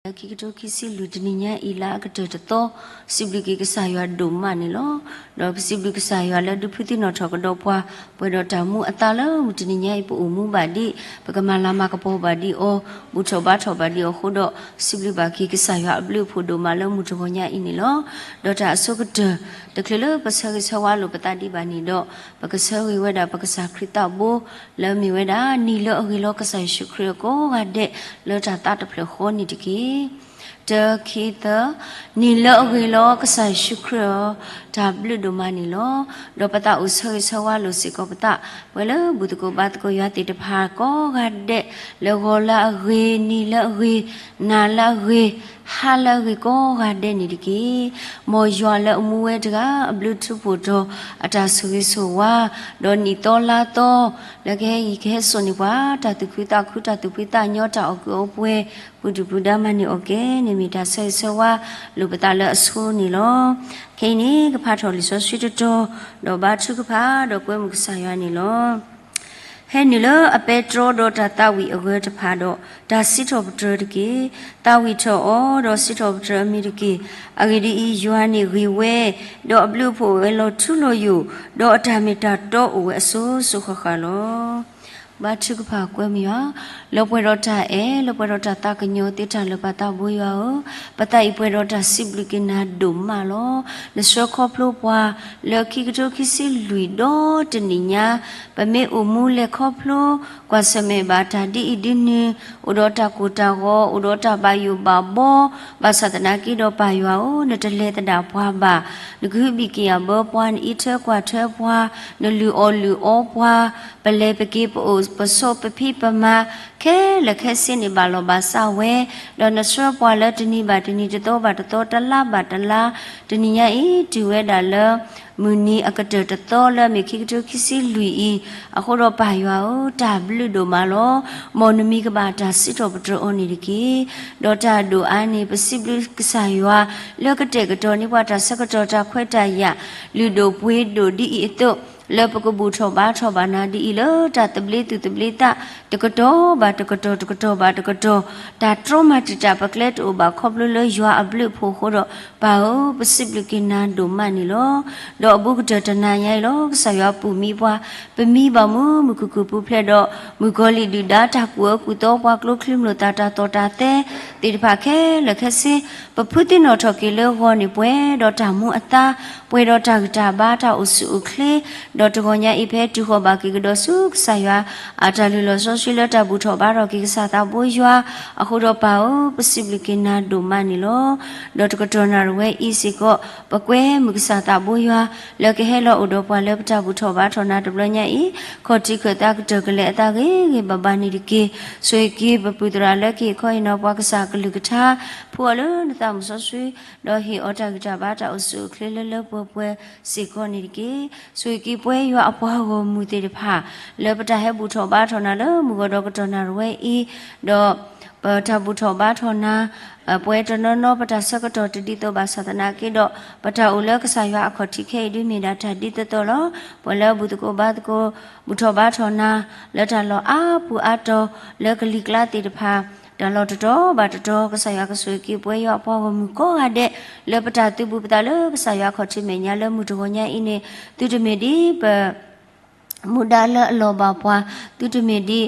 လၢခံကထိခံဆံလွံၢ်တနံၤညါအံၤ လါအကတၢၢ်တသီ, စံးဘျုးက့ၤကစၢ်ယွၤဒိၣ်မးန့ၣ်လီၤ. ဒီးပစံးဘျုးကစၢ်ယွၤလၢဒုးဖုးသ့ၣ်နီၣ်ထီၣ်ကဒီးပှၤ, ပှဲၤဒီးတၢ်မူအသါလၢမုၢ်တနံၤညါအံၤ ပအိၣ်မူဘၣ်ဒံး, ပကမၤလၤမၤကပီၤဘၣ်ဒံးအီၤ, ဘူၣ်ထီၣ်ဘါထီၣ်ဘၣ်ဒံးအီၤအဃိဒီး, စံးဘျုးဘၣ်က့ၤကစၢ်ယွၤအဘျုးအဖှိၣ်ဒိၣ်မးလၢမုၢ်တဂီၤညါအံၤန့ၣ်လီၤ. ဒီးတၢ်အဆိကတၢၢ်, တချုးလၢပဆၢဂ့ၤဆၢဝါလိာ်ပသးဒံးဘၣ်န့ၣ်ဒီး, ပကဆၢဂ့ၤဝဲဒၣ်ပကစၢ်ခရံာ်သးဘိ, လၢအမ့ၢ်ဝဲဒၣ် နံၤလၢအဂ့ၤလီၤကစၢ်ယ့ၣ်ၡူးခရံာ်အကိးဂၤဒဲး လၢတၢ်သးတဖျၢၣ်ဃီန့ၣ်တက့ၢ်. တၢ ခံ သၢ, နံၤလၢအဂ့ၤလီၤကစၢ်ယ့ၣ်ၡူးခရံာ်ဧၢ, တၢ်ဘျုးဒိၣ်မးန့ၣ်လီၤ. ဒီးပသးအိၣ်ဆၢဂ့ၤဆၢဝါလိာ်စ့ၢ်ကီးပသး, ပှဲၤလၢဘူၣ်သကိးဘါသကိးယွၤသ့ၣ်တဖၣ်ကိးဂၤဒဲး, လၢဂီၤလၢအဂ့ၤ, နံၤလၢအဂ့ၤ, နၤလၢအဂ့ၤ, ဟါလၢအဂ့ၤကိးဂၤဒဲးန့ၣ်တက့ၢ်. မ်ယွၤလၢအမူဝဲတဂၤအဘျုးထူဖှိၣ်ဒီးအတၢ်ဆိၣ်ဂ့ၤဆိၣ်ဝါ, ဒီးနံၣ်သီလါသီ, လၢကဟဲအံၤကဟဲစိာ်န့ၢ်ပှၤ တၢ်သူၣ်ခုသးခု တၢ်သူၣ်ဖှံသးညီ တၢ်အီၣ်ကုၢ်အီပှဲၤ, ပူၤဒုၣ်ပူၤဒါမၤန့ၢ်အီၣ်ကဲန့ၣ် မ့ၢ်တၢ်ဆၢဂ့ၤဆၢဝါလိာ်ပသးလၢအဆိန့ၣ်လီၤ. ခဲအံၤန့ၣ် ကဖးထီၣ်လံာ်စီဆှံတတီၤ, ဒီးဘါထုကဖၣ် ဒီးကွဲမုာ်ကစၢ်ယွၤန့ၣ်လီၤ. ဟဲနုာ်လၢအပဲတြီဒီးတၢ်သးဝံၣ်အဂၢၢ်တဖၣ်ဒီး, တၢ်စံးထီၣ်ပတြၢၤတက့ၢ်. သးဝံၣ်ထီၣ်အီၤ, ဒီးစံးထီၣ်ပတြၢၤအမံၤတက့ၢ်. အဂ့ၢ်ဒ်အံၤ, ယွၤန့ၣ်ဂ့ၤဝဲ, ဒီးအဘျုးအဖှိၣ်အိၣ်ဝဲလီၤထူလီၤယိာ်, ဒီးအတၢ်မ့ၢ်တၢ်တီအိၣ်ဝဲအစိၤစိၤဃၣ်ဃၣ်လီၤ. ဘါထုကဖၣ်ကွဲမုာ်ယွၤ, လၢပှဲၤဒီးတၢ်အဲၣ်, လၢပှဲၤဒီးတၢ်သးကညီၤသ့တၢ်လၢာ်ပသးဘိယွၤဧၢ, ပသးအံၤပှဲၤဒီးတၢ်စံးဘျုးက့ၤနၤဒိၣ်မးလီၤ. နဆှၢခီဖျိပှၤ လၢခံကထိခံဆံလွံၢ်ဒီတနံၣ်ညါ, ပမ့ၢ်အိၣ်မူလဲၤခီဖျိ ကွၢ်ဆၢၣ်မဲာ်ဘၣ်တၢ်ဒ်အံၤဒ်နုၤ, အိၣ်ဒီးတၢ်ကိၢ်တၢ်ဂီၤ, အိၣ်ဒီးတၢ်ဘၣ်ယိၣ်ဘၣ်ဘီ, ဘၣ်ဆၣ်သနာ်က့ဒီးပၢ်ယွၤဧၢ, နတလဲၤသဒၣ်ပှၤဘၣ်. နကဟုဘံၣ်က့ၤအဘၢပှၤ, နအံးထွဲကွၢ်ထွဲပှၤ, နလုၢ်အီၣ်လုၢ်အီပှၤ, ပလဲၤပက့ၤပအိၣ်ပဆိးပဖံးပမၤ, ခဲလၢာ်ခဲဆ့န့ၣ်ဘၣ်လီၤဘၣ်စးဝဲ, ဒီးနဆှၢပှၤလၢတနံၤဘၣ်တနံၤ တသီဘၣ်တသီ တလါဘၣ်တလါ, တနံၤညါအံၤ တုၤဝဲဒၣ်လၢ မုၢ်နံၤအကတၢၢ်တသီလၢအမ့ၢ်ခံကထိခံဆံလွံၢ်အံၤ, အဃိဒီးပၢ်ယွၤဧၢ, တၢ်ဘျုးဒိၣ်မးလီၤ. မ်နမံၤကဘၣ်တၢ်စံးထီၣ်ပတြၢၤအီၤန့ၣ်တက့ၢ်. ဒီးတၢ်ဒိၣ်အါန့ၣ် ပစံးဘျုးကစၢ်ယွၤ လၢကတဲာ်ကတီၤန့ၢ်ပှၤတၢ်ဆၢကတီၢ်တၢ်ခွဲးတၢ်ယာ် လုၢ်ဒိၣ်ပှ့ၤဒိၣ်ဒ်အံၤအသိး, လၢပကဘူၣ်ထီၣ်ဘါထီၣ်ဘၣ်နၤဒ်အံၤ လၢတၢ်သဘျ့သူၣ်သဘျ့သး တကတီၢ်ဘၣ်တကတီၢ် တကတီၢ်ဘၣ်တကတီၢ်, တၢ်တြီမၤတံာ်တာ်ပကျဲတအိၣ်ဘၣ်ခီဖျိလၢယွၤအဘျုးအဖှိၣ်အဃိဒီး, ပၢ်ဧၢ, ပစံးဘျုးက့ၤနၤဒိၣ်မးန့ၣ်လီၤ. ဒီးအဘူးကတၢၢ်တနၤညါအံၤလီၤ, ကစၢ်ယွၤပူၤမံပှၤ, ပမံဘၣ်မုၢ်မုၢ်ခုၣ်ခုၣ်ပူၤဖျဲးဒီး မုၣ်ကီၤလံၢ်ဒုၣ်ဒါ တၢ်ကူၣ်အၢကူၣ်သီ ပှၤကျိချံမျိာ်သၣ် တၢ်သီၣ်တၢ်သဲသ့ၣ်တဖၣ်ခဲလၢာ်ခဲဆ့, ပဖုသ့ၣ်နီၣ်ထီၣ်က့ၤလၢဂီၤန့ၣ် ပှဲၤဒီးတၢ်မူအသါ, ပှဲၤဒီးတၢ်ဂံၢ်တၢ်ဘါ တၢ်အိၣ်ဆူၣ်အိၣ်ချ့, ဒီးတဂီၤညါအံၤ ဖဲတုၤဃီၤဘၣ်က့ၤကဒီးဆူကစၢ်ယွၤ အတၢ်လုၢ်လီၢ်စီဆှံလၢတၢ်ဘူၣ်ထီၣ်ဘါထီၣ်က့ၤကစၢ်သးဘိယွၤအဃိဒီး ပၢ်ဧၢ, ပစံးဘျုးက့ၤနၤဒိၣ်မးန့ၣ်လီၤ. ဒီးတကတီၢ်နၣ်ရဝဲအံၤစ့ၢ်ကီး ပကွဲမုၢ်ကစၢ်သးဘိယွၤ လၢကဟဲလီၤအိၣ်ဒီးပှၤလၢပတၢ်ဘူၣ်ထီၣ်ဘါထီၣ်နၤတဘျီညါအံၤ, ခီၣ်ထံးခၢၣ်သးကတၢၢ်ကလဲာ်အသးဂ့ၤဂ့ၤဘၣ်ဘၣ်န့ၣ်တက့ၢ်. ဆိၣ်ဂ့ၤက့ၤပပုၢ်သရၣ်လၢကဟ့ၣ်ခီဟ့ၣ်နီၤပှၤကစၢ်အကလုၢ်ကထါ, ဖှူအီၤလၢနသးမုၢ်စီဆှံ, ဒီးဟ့ၣ်အီၤတၢ်ဂံၢ်တၢ်ဘါတၢ်အိၣ်ဆူၣ်အိၣ်ချ့လၢလၢပှဲၤပှဲၤစ့ၢ်ကီးန့ၣ်တက့ၢ်. ဆိၣ်ဂ့ၤက့ၤပှဲၤယွၤအပှၤဂီၢ်မုၢ်သ့ၣ်တဖၣ် လၢပတၢ်ဟဲဘူၣ်ထီၣ်ဘါထီၣ်နၤလၢမုၢ်ဂီၤဒီးကတီၢ်နၣ်ရဝဲအံၤ, ဒီး ပတၢ်ဘူၣ်ထီၣ်ဘါထီၣ်နၤ, ပှဲၤတနီၤနီၤ ပတၢ်ဆၢကတီၢ်တဒ်သိးဘၣ်ဆၣ်သနာ်က့ဒီး, ပတၢ်အိၣ်လၢကစၢ်ယွၤအခီၣ်ထံးခဲအံၤဒုးမ့ၢ်ဒၣ်တၢ်ဒ်သိးသိးလီၤ. ပှၤလၢဘူၣ်သကိးဘါသကိး, ဘူၣ်ထီၣ်ဘါထီၣ်နၤ, လၢတၢ်လီၢ်အါပူၤအါတီၤ, လၢကလံၤကျါသ့ၣ်တဖၣ်, တၢ်လီၢ်တတီၤဘၣ်တတီၤ, ကစၢ်ယွၤကဆိၣ်ဂ့ၤက့ၤပှဲၤယွၤအပှၤဂီၢ်မုၢ်ကိးဂၤဒဲး, လၢပတၢ်သုးဘူးပသးလၢကစၢ်ယွၤအခီၣ်ထံးမဲာ်ညါလၢမုၢ်တဂီၤညါအံၤန့ၣ်, သုတမ့ၢ်ဒ်ပ မူဒါလၢအလီၢ်ဘၣ်ပှၤ, သုတမ့ၢ်ဒ်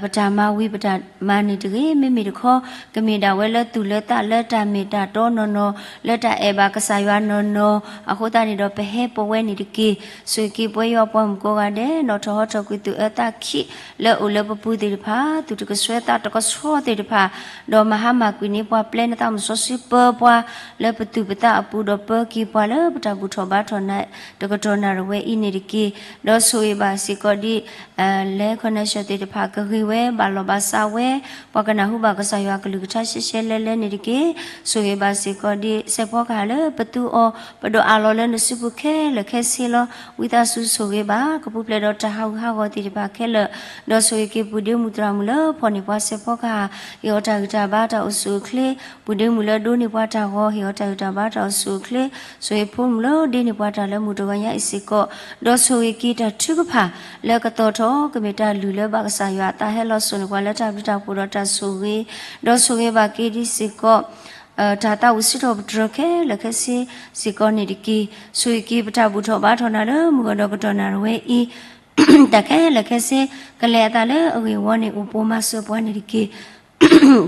ပတၢ်မၤဝံၤပတၢ်မၤန့ၣ်တဂ့ၤ, မ့မ့ၢ်တခီ ကမ့ၢ်ဒၣ်ဝဲလၢသူၣ်လၢသးလၢတၢ်မ့ၢ်တၢ်တီနီၢ်နီၢ်, လၢတၢ်အဲၣ်ဘၣ်ကစၢ်ယွၤနီၢ်နီၢ်, အဃိသတးန့ၣ်ဒီး ပဟဲပဝဲန့ၣ်တက့ၢ်. ဆိၣ်ဂ့ၤက့ၤပှဲၤယွၤပှၤမုၣ်ကိးဂၤဒဲး, နီၣ်ထီၣ်ဟီထီၣ်ကွံာ်သူၣ်အၢသးခံ လၢအအိၣ်လၢပပူၤသ့ၣ်တဖၣ်, သူၣ်တကဆှဲသးတကဆှီသ့ၣ်တဖၣ်, ဒီးမၤဟါမၢ်ကွံာ်န့ၢ်ပှၤ ပျဲနသးမုၢ်စီဆှံပၢပှၤ လၢပသူၣ်ပသးအပူၤ, ဒီးပၢက့ၤပှၤလၢပတၢ်ဘူၣ်ထီၣ်ဘါထီၣ်နၤ တကတီၢ်နၣ်ရဝဲအံၤန့ၣ်တက့ၢ်. ဒီးဆိၣ်ဂ့ၤဘၣ်စ့ၢ်ကီးဒ် လၢ connection သ့ၣ်တဖၣ်ကဂ့ၤဝဲ ဘၣ်လီၢ်ဘၣ်စးဝဲ, ပှၤကနၢ်ဟူဘၣ်ကစၢ်ယွၤအကလုၢ်ကထါရှဲရှဲလဲလဲန့ၣ်တက့ၢ်. ဆိၣ်ဂ့ၤဘၣ်စ့ၢ်ကီးဒ် စဲးဖီကဟၣ်လၢပသူအီၤ, ပဒိးအးလီၤလၢနစုပူၤခဲလၢာ်ခဲဆ့လီၤ. ဝံသးစူၤဆိၣ်ဂ့ၤဘၣ် ကပူၤဖျဲးဒီးတၢ်ဟးဂူာ်ဟးဂီၤသ့ၣ်တဖၣ်ခဲလၢာ်, ဒီးဆိၣ်ဂ့ၤက့ၤပုၢ်ဒ့မုၣ်သရၣ်မုၣ်လၢဖီၣ်န့ၢ်ပှၤစဲးဖီကဟၣ်, ဟ့ၣ်အီၤတၢ်ဂံၢ်တၢ်ဘါတၢ်အိၣ်ဆူၣ်အိၣ်ချ့, ပုၢ်ဒ့မုၣ်လၢဒိးန့ၢ်ပှၤတၢ်ဂီၤ ဟ့ၣ်အီၤတၢ်ဂံၢ်တၢ်ဘါတၢ်အိၣ်ဆူၣ်အိၣ်ချ့, ဆိၣ်ဂ့ၤဖိမုၣ်လၢဒိးန့ၢ်ပှၤတၢ်လၢမုၢ်တဂီၤညါအံၤစ့ၢ်ကီး, ဒီးဆိၣ်ဂ့ၤက့ၤတၢ်ထုကဖၣ်လၢကသီၣ်ထီၣ် ကမ့ၢ်တၢ်လုၢ်လၢဘၣ်ကစၢ်ယွၤ တၢ်ဟဲလီၤစိာ်န့ၢ်ပှၤလၢတၢ်ဘျုးတၢ်ဖှိၣ်ဒီးတၢ်ဆိၣ်ဂ့ၤ, ဒီးဆိၣ်ဂ့ၤဘၣ်က့ၤဒံးစ့ၢ်ကီး တၢ်သးဝံၣ်စံးထီၣ်ပတြၢၤခဲလၢာ်ခဲဆ့စ့ၢ်ကီးန့ၣ်တက့ၢ်. ဆိၣ်ဂ့ၤက့ၤပတၢ်ဘူၣ်ထီၣ်ဘါထီၣ်နၤလၢမုၢ်ဂီၤဒီးကတီၢ်နၣ်ရံၣ်ဝဲအံၤ, တၢ်ခဲလၢာ်ခဲဆ့ ကလဲၤအသးလၢအဂ့ၢ်အဝီန့ၣ် အိၣ်ပိာ်မၤစၢၤပှၤန့ၣ်တက့ၢ်.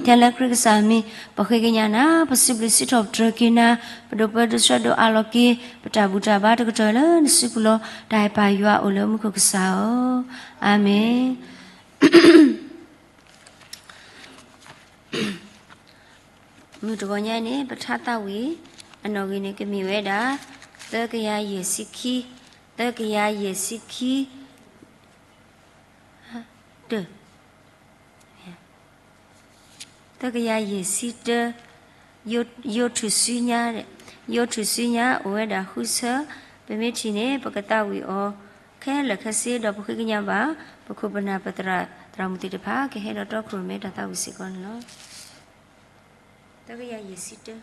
ထဲလၢခရံာ်ကစၢ်အမံၤ ပဃ့ကညးနၤ, ပစံးဘျုးစံးထီၣ်ပတြၢၤက့ၤနၤ, ပဒိၣ်ပၢဒိၣ်ဆၢဒိၣ်အးလီၤက့ၤ ပတၢ်ဘူၣ်တၢ်ဘါတကတီၢ်လၢနစုပူၤလီၤ. တၢ်အဲၣ်ပၢ်ယွၤအိၣ်လၢမူခိၣ်ကစၢ်ဧၢ, အၤမ့ၣ်. မုၢ်တဂီၤညါန့ၣ် ပထါသးဝံၣ်အနီၣ်ဂံၢ်န့ၣ် ကမ့ၢ်ဝဲဒၣ် သၢကယၤယဲၢ်ဆံခံ, သၢကယၤယဲၢ်ဆံခံ, တၢ, သၢကယၤယဲၢ်ဆံတၢ, ယိးထူၣ်စုညါ, ယိးထူၣ်စုညါ အိၣ်ဝဲဒၣ်ဃုဆၢ, ပမ့ၢ်ထံၣ်န့ၣ် ပကသးဝံၣ်အီၤခဲလၢာ်ခဲဆ့ ဒီးပဃ့ကညးဘၣ် ပခိၣ်ပနၢ်ပသရၣ်သရၣ်မုၣ်သ့ၣ်တဖၣ် ကဟဲဒီးတီခိၣ်ရိၣ်မဲတၢ်သးဝံၣ်စ့ၢ်ကီးန့ၣ်လီၤ. သၢကယၤယဲၢ်ဆံတၢ.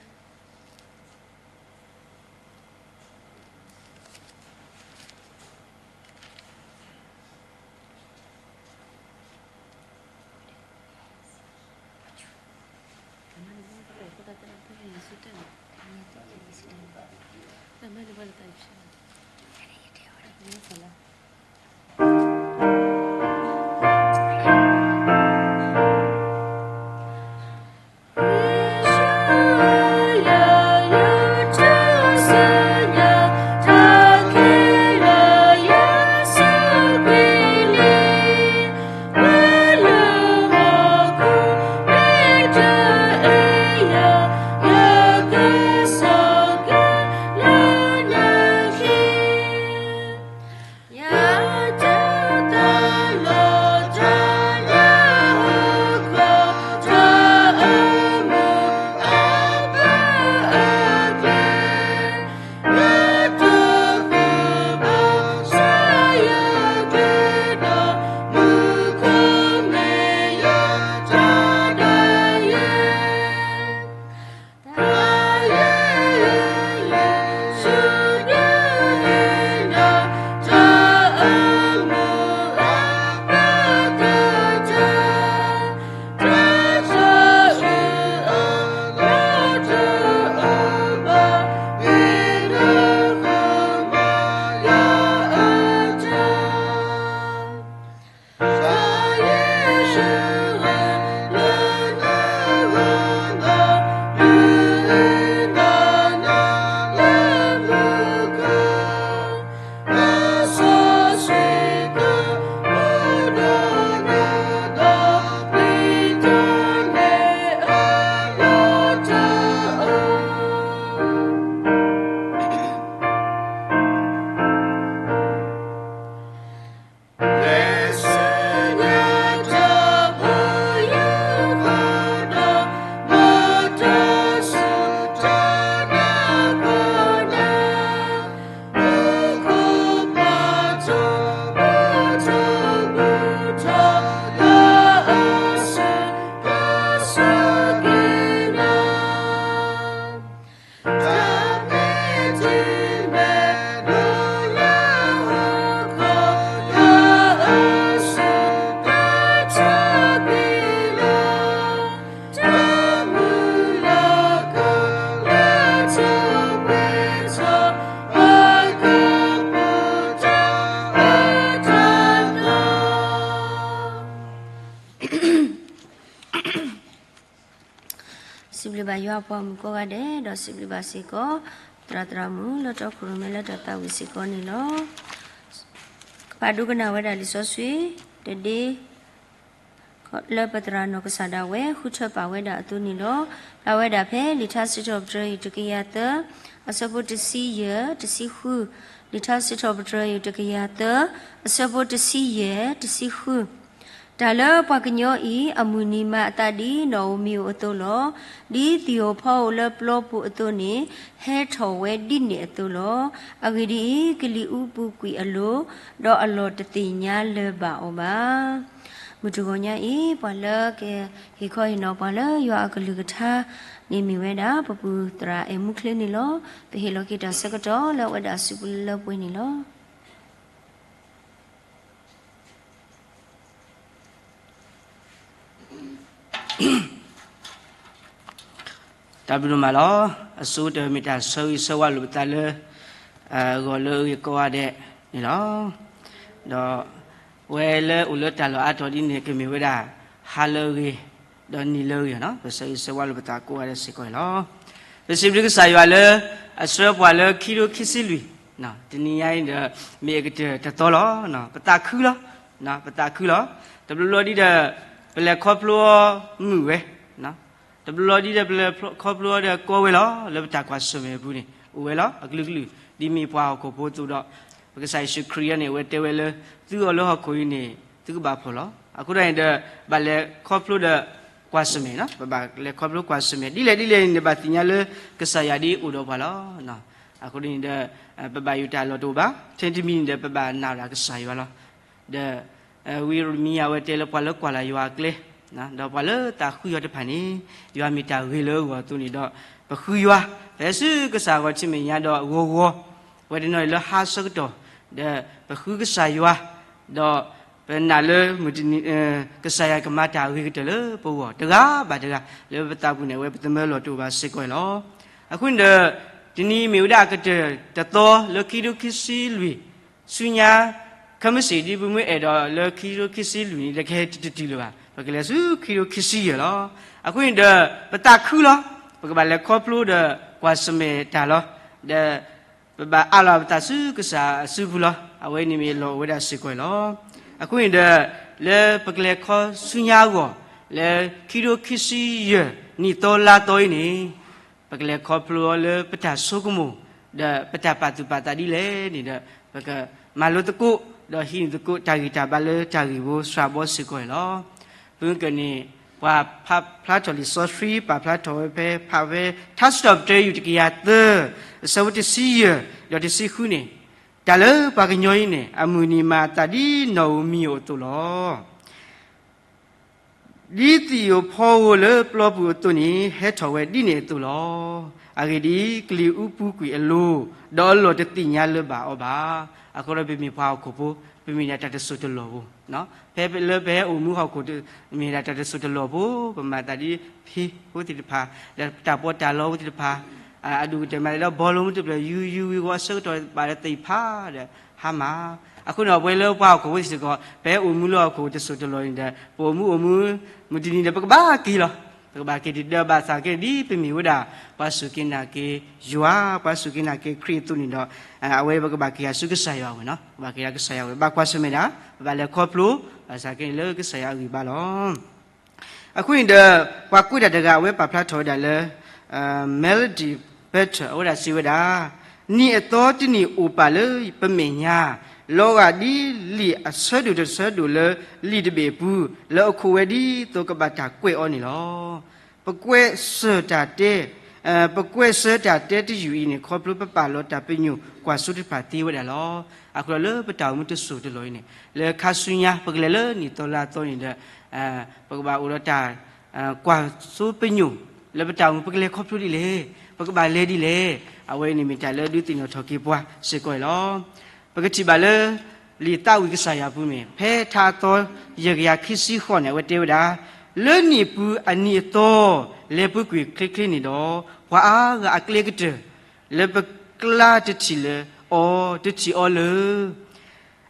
စံးဘျုးဘၣ်ယွၤအပှၤမုၣ်ကိးဂၤဒဲး ဒီးစံးဘျုးဘၣ်စ့ၢ်ကီး သရၣ်သရၣ်မုၣ်လၢတီခိၣ်ရိၣ်မဲလၢတၢ်သးဝံၣ်စ့ၢ်ကီးန့ၣ်လီၤ. ကဖးဒိကနၣ်ဝဲဒၣ်လံာ်စီဆှံတဒ့ လၢပသရၣ်နီၢ်ကစၢ်ဒၣ်ဝဲ ဃုထၢပာ်ဝဲဒၣ်အသိးန့ၣ်လီၤ. ဖျါဝဲဒၣ်ဖဲလံာ်ထါစံးထီၣ်ပတြၢၤအံၤတကယၤသၢ အဆၢဖိတဆံယဲၢ် တဆံဃု, လံာ်ထါစံးထီၣ်ပတြၢၤအံၤတကယၤသၢ အဆၢဖိတဆံယဲၢ် တဆံဃု, တၢ်လၢပှၤကညီအံၤ အမုၢ်နံၤမၤအသးဒ်နီၣ်ဧိၤမံၤဧိၤအသိးလီၤ. ဒ်သံၣ်ဧိၤဖီဧိၤလၢပျီပူၤအသိးန့ၣ် ဟဲထီၣ်ဝဲဒ်န့ၣ်အသိးလီၤ. အဂ့ၢ်ဒ်အံၤ, ကလံၤအူပူၤကွံာ်အလိၤ, ဒီးအလီၢ်တသ့ၣ်ညါလၢၤဘၣ်အီၤဘၣ်. မုၢ်တဂီၤညါအံၤ ပှၤလၢကဟ့ၣ်ခီဟ့ၣ်နီၤပှၤလၢယွၤအကလုၢ်ကထါန့ၣ် မ့ၢ်ဝဲဒၣ် ပပုၢ်သရၣ်အဲၣ်မူချ့န့ၣ်လီၤ. ပဟ့ၣ်လီၤက့ၤတၢ်ဆၢကတီၢ်လၢအဝဲဒၣ်အစုပူၤလၢပှဲၤန့ၣ်လီၤ. တၢ်ဘျုးဒိၣ်မးလီၤ. အဆိကတၢၢ်မ့ၢ်တၢ်ဆၢဂ့ၤဆၢဝါလိာ်ပသးလၢ အဂီၤလၢအဂ့ၤကိးဂၤဒဲးန့ၣ်လီၤ. ဒီးအဝဲလၢအိၣ်လၢတၢ်လီၢ်အါတီၤဒ်န့ၣ် ကမ့ၢ်ဝဲဒၣ် ဟါလၢအဂ့ၤ ဒီးနံၤလၢအဂ့ၤနီၤ, ပဆၢဂ့ၤဆၢဝါလိာ်ပသးကိးဂၤဒဲးစ့ၢ်ကီးန့ၣ်လီၤ. ပစံးဘျုးကစၢ်ယွၤလၢ အဆှၢပှၤလၢခံကထိခံဆံလွံၢ်, တနံၤညါအံၤဒီး မ့ၢ်အကတၢၢ်တသီလီၤ. ပသးခုလီၤ, ပသးခုလီၤ. တဘျီဘျီဒ်ဒီး ပလဲၤခီဖျိအီၤမုာ်ဝဲ, တဘျီဘျီဒ်ဒီးပလဲၤခီဖျိအီၤဒီးကီဝဲလီၤ. လၢပတၢ်ကွၢ်ဆၢၣ်မဲာ်အပူၤန့ၣ် အိၣ်ဝဲလီၤ. အကလုာ်ကလုာ် ဒ်မ့ၢ်ပှၤဟီၣ်ခိၣ်ဖိအသိးဒီး ပကစၢ်ယ့ၣ်ၡူးခရံာ်အံၤန့ၣ် အဝဲတဲဝဲလၢ သုအီၤလၢဟီၣ်ခိၣ်အံၤန့ၣ် သုကဘၣ်ဖှီၣ်လီၤ. အဃိဒီးန့ၣ်ဒီး ဘၣ်လဲၤခီဖျိဒီးကွၢ်ဆၢၣ်မဲာ်, ပဘၣ်လဲၤခီဖျိကွၢ်ဆၢၣ်မဲာ် ဒ်လဲၣ်ဒ်လဲၣ်န့ၣ်ဒီး ဘၣ်သ့ၣ်ညါလၢကစၢ်ယွၤဒ်အိၣ်ဒီးပှၤလီၤ. အဃိန့ၣ်ဒီး ပဘၣ်ယိၣ်တၢ်လီၢ်တအိၣ်ဘၣ်. ထဲတမံၤန့ၣ်ဒီး ပဘၣ်နာ်ဒၣ်ကစၢ်ယွၤလီၤ. ဒီး ဝံယံးရမံယၤအဝဲတဲလၢ ပှၤလၢကွၢ်လၢ်ယွၤအကျဲ ဒီးပှၤလၢသးဃုယွၤတဖၣ်န့ၣ် ယွၤမ့ၢ်တၢ်ဂ့ၤလၢအဂီၢ်အသိးန့ၣ်ဒီး ပဃုယွၤ ပဟဲဆူကစၢ်ဂီၤထံးမဲာ်ညါဒီးဂီၤဂီၤ, ပဝဲတနီၤအံၤလၢဟါဆၢကတီၢ် ဒီးပဃုကစၢ်ယွၤ, ဒီးပနာ်လၢ ကစၢ်ယွၤကမၤတၢ်အဂ့ၤကတၢၢ်လၢပဂီၢ် တဂၤဘၣ်တဂၤ လၢပသးပူၤန့ၣ် အဝဲပသမၢလီၤတအိၣ်ဘၣ်စ့ၢ်ကီးန့ၣ်လီၤ. အဃိန့ၣ်ဒီး တနံၤမ့ၢ်ဝဲဒၣ်အကတၢၢ်တသီလၢခံကထိခံဆံလွံၢ် ဆူညါ ခဲမုၢ်ဆ့ၣ် ဒ်ပမ့ၢ်အဲၣ်ဒိးလၢခံကထိခံဆံလွံၢ်န့ၣ် တကဟဲတတုၤလၢၤဘၣ်, ပကလဲၤဆူခံကထိခံဆံယဲၢ်လီၤ. အဃိန့ၣ်ဒီး ပသးခုလီၤ. ပကဘၣ်လဲၤခီဖျိဒီးကွၢ်ဆၢၣ်မဲာ်တၢ်လီၤ. ဒီးပဘၣ်အးလီၤပသးဆူကစၢ်အစုပူၤလီၤ. အဝဲန့ၣ်မ့ၢ်လီၤဝဲဒၣ်စ့ၢ်ကီးလီၤ. အဃိန့ၣ်ဒီး လၢပကလဲၤခီဆူညါအဂီၢ် လၢခံကထိခံဆံယဲၢ် နံၣ်သီလါသီအံၤန့ၣ် ပကလဲၤခီဖျိအီၤလၢပတၢ်ဆိကမိၣ် ဒီးပတၢ်ပာ်သူၣ်ပာ်သးဒ်လဲၣ်န့ၣ်ဒီး ပကမၤလိသကိး ဒီးဟံးန့ၢ်သကိးတၢ်ဂံၢ်တၢ်ဘါလၢတၢ်ဂ့ၢ်ဖိစှၤဘီစ့ၢ်ကီးန့ၣ်လီၤ. ဖုကၢၢ်န့ၣ် ပှၤဖျါထီၣ်လံာ်စီဆှံ ပာ်ဖျါထီၣ်ဝဲဖဲ ဖးဖဲ ထါစံးထီၣ်ပတြၢၤ ယူၢ်တကယၤသၢ အဆၢဖိတဆံယဲၢ် ဒီးတဆံဃုန့ၣ်, တၢ်လၢပှၤကညီအံၤန့ၣ် အမုၢ်နံၤမၤအသးဒ်နီၣ်ဧိၤမံၤဧိၤအသိးလီၤ. ဒ်သံၣ်ဧိၤဖီဧိၤလၢပျီပူၤအသိးန့ၣ် ဟဲထီၣ်ဝဲဒ်န့ၣ်အသိးလီၤ. အဂ့ၢ်ဒ်အံၤ, ကလံၤအူပူၤကွံာ်အလိၤ, ဒီးအလီၢ်တသ့ၣ်ညါလၢၤဘၣ်အီၤဘၣ်. အဃိဒီးပမ့ၢ်ပှၤဟီၣ်ခိၣ်ဖိ, ပမ့ၢ်ဒၣ်တၢ်တစိၢ်တလီၢ်ဖိ, ဖဲလၢပဟဲအိၣ်မူဟီၣ်ခိၣ် မ့ၢ်ဒၣ်တၢ်တစိၢ်တလီၢ်ဖိ, ပမၤသးဒ်ဖံဖိသ့ၣ်တဖၣ်, ဒီးတၢ်ပီးတၢ်လီဖိသ့ၣ်တဖၣ် အဒိၣ်ကတၢၢ်မးလၢဘီလိမုၢ်တဖျၢၣ် ယူၤယူၤဝံၤဝီၤအဆၢကတီၢ် ဘၣ်လၢသ့ၣ်ဖးဒီးဟါမၢ်. အဃိန့ၣ် ပဝဲလၢပှၤဟီၣ်ခိၣ်ဖိစ့ၢ်ကီး ပဟဲအိၣ်မူလၢဟီၣ်ခိၣ်တစိၢ်တလီၢ်န့ၣ်ဒီး ပအိၣ်မူအိၣ်မူ မုၢ်တနံၤဒီး ပကဘၣ်က့ၤလီၤ. ပကဘၣ်က့ၤတံၤဒီး ဘၣ်ဆၣ်က့န့ၣ် ဒ်ပမ့ၢ်ဝဲဒၣ် ပှၤစူၢ်က့ၤနာ်က့ၤယွၤ, ပှၤစူၢ်က့ၤနာ်က့ၤခရံာ်အသိးန့ၣ်ဒီး အဝဲပကဘၣ်က့ၤဃီၤဆူကစၢ်ယွၤဝဲနီၤ, ပကဘၣ်က့ၤဃီၤကစၢ်ယွၤဝဲ, ဘၣ်ကွၢ်ဆၢၣ်မဲာ်ဒၣ်, ပဘၣ်လဲၤခီဖျိ, ဘၣ်ဆၣ်က့န့ၣ်လၢကစၢ်ယွၤအဂံၢ်ဘါလီၤ. အဃိန့ၣ်ဒီး ပှၤကွဲးတၢ်တဂၤ အဝဲပာ်ဖျါထီၣ်ဝဲဒၣ်လၢ Melody Better အဝဲဒၣ်စံးဝဲဒၣ်, နံၣ်အသီတနံၣ်အိၣ်ပာ်လၢပမဲာ်ညါ, လီၤဂာ်ဒ်လံာ်အဆၢဒိၣ်တဆၢဒိၣ်လၢလံာ်တဘ့ၣ်အပူၤ, လၢအခိၣ်ဝဲဒ်သိးကဘၣ်တၢ်ကွဲးအီၤန့ၣ်လီၤ. ပကွဲးစၢၤတၢ်တဲ, ပကွဲးစၢၤတၢ်တဲတယုၢ်အံၤန့ၣ် ခီဖျိပပာ်လီၤတၢ်ပညိၣ်ကွၢ်စိတဖၣ်သ့ဝဲဒၣ်လီၤ. အဃိဒီးလၢပတၢ်အိၣ်မူတစိၢ်တလီၢ်အံၤန့ၣ် လၢခါဆူညါ ပကလဲၤလၢနံၣ်သီလါသီန့ၣ်ဒီး ပကဘၣ်အိၣ်ဒီးတၢ် ကွၢ်စိပညိၣ် လၢပတၢ်အိၣ်မူ ပကလဲၤခီဖျိဒ်လဲၣ်, ပကဘၣ်လဲၤဒ်လဲၣ်, အဝဲန့ၣ်မ့ၢ်တၢ်လၢဒုးသ့ၣ်နီၣ်ထီၣ်က့ၤပှၤစ့ၢ်ကီးန့ၣ်လီၤ. ပကထံၣ်ဘၣ်လၢ လံာ်သးဝံၣ်ကစၢ်ယွၤပူၤမ့ၢ် ဖဲထါအသီယဲၢ်ကယၤခံဆံဃိးန့ၣ် အဝဲတဲဝဲဒၣ်, လၢနံၣ်ပူၤအနံၤအသီ လဲၤပူၤကွံာ်ချ့ချ့န့ၣ်ဒီး ပှၤအါဂၤအကျဲကတၢၢ် လၢပကျါတထံၣ်လၢၤအီၤ တထံၣ်အီၤလၢၤ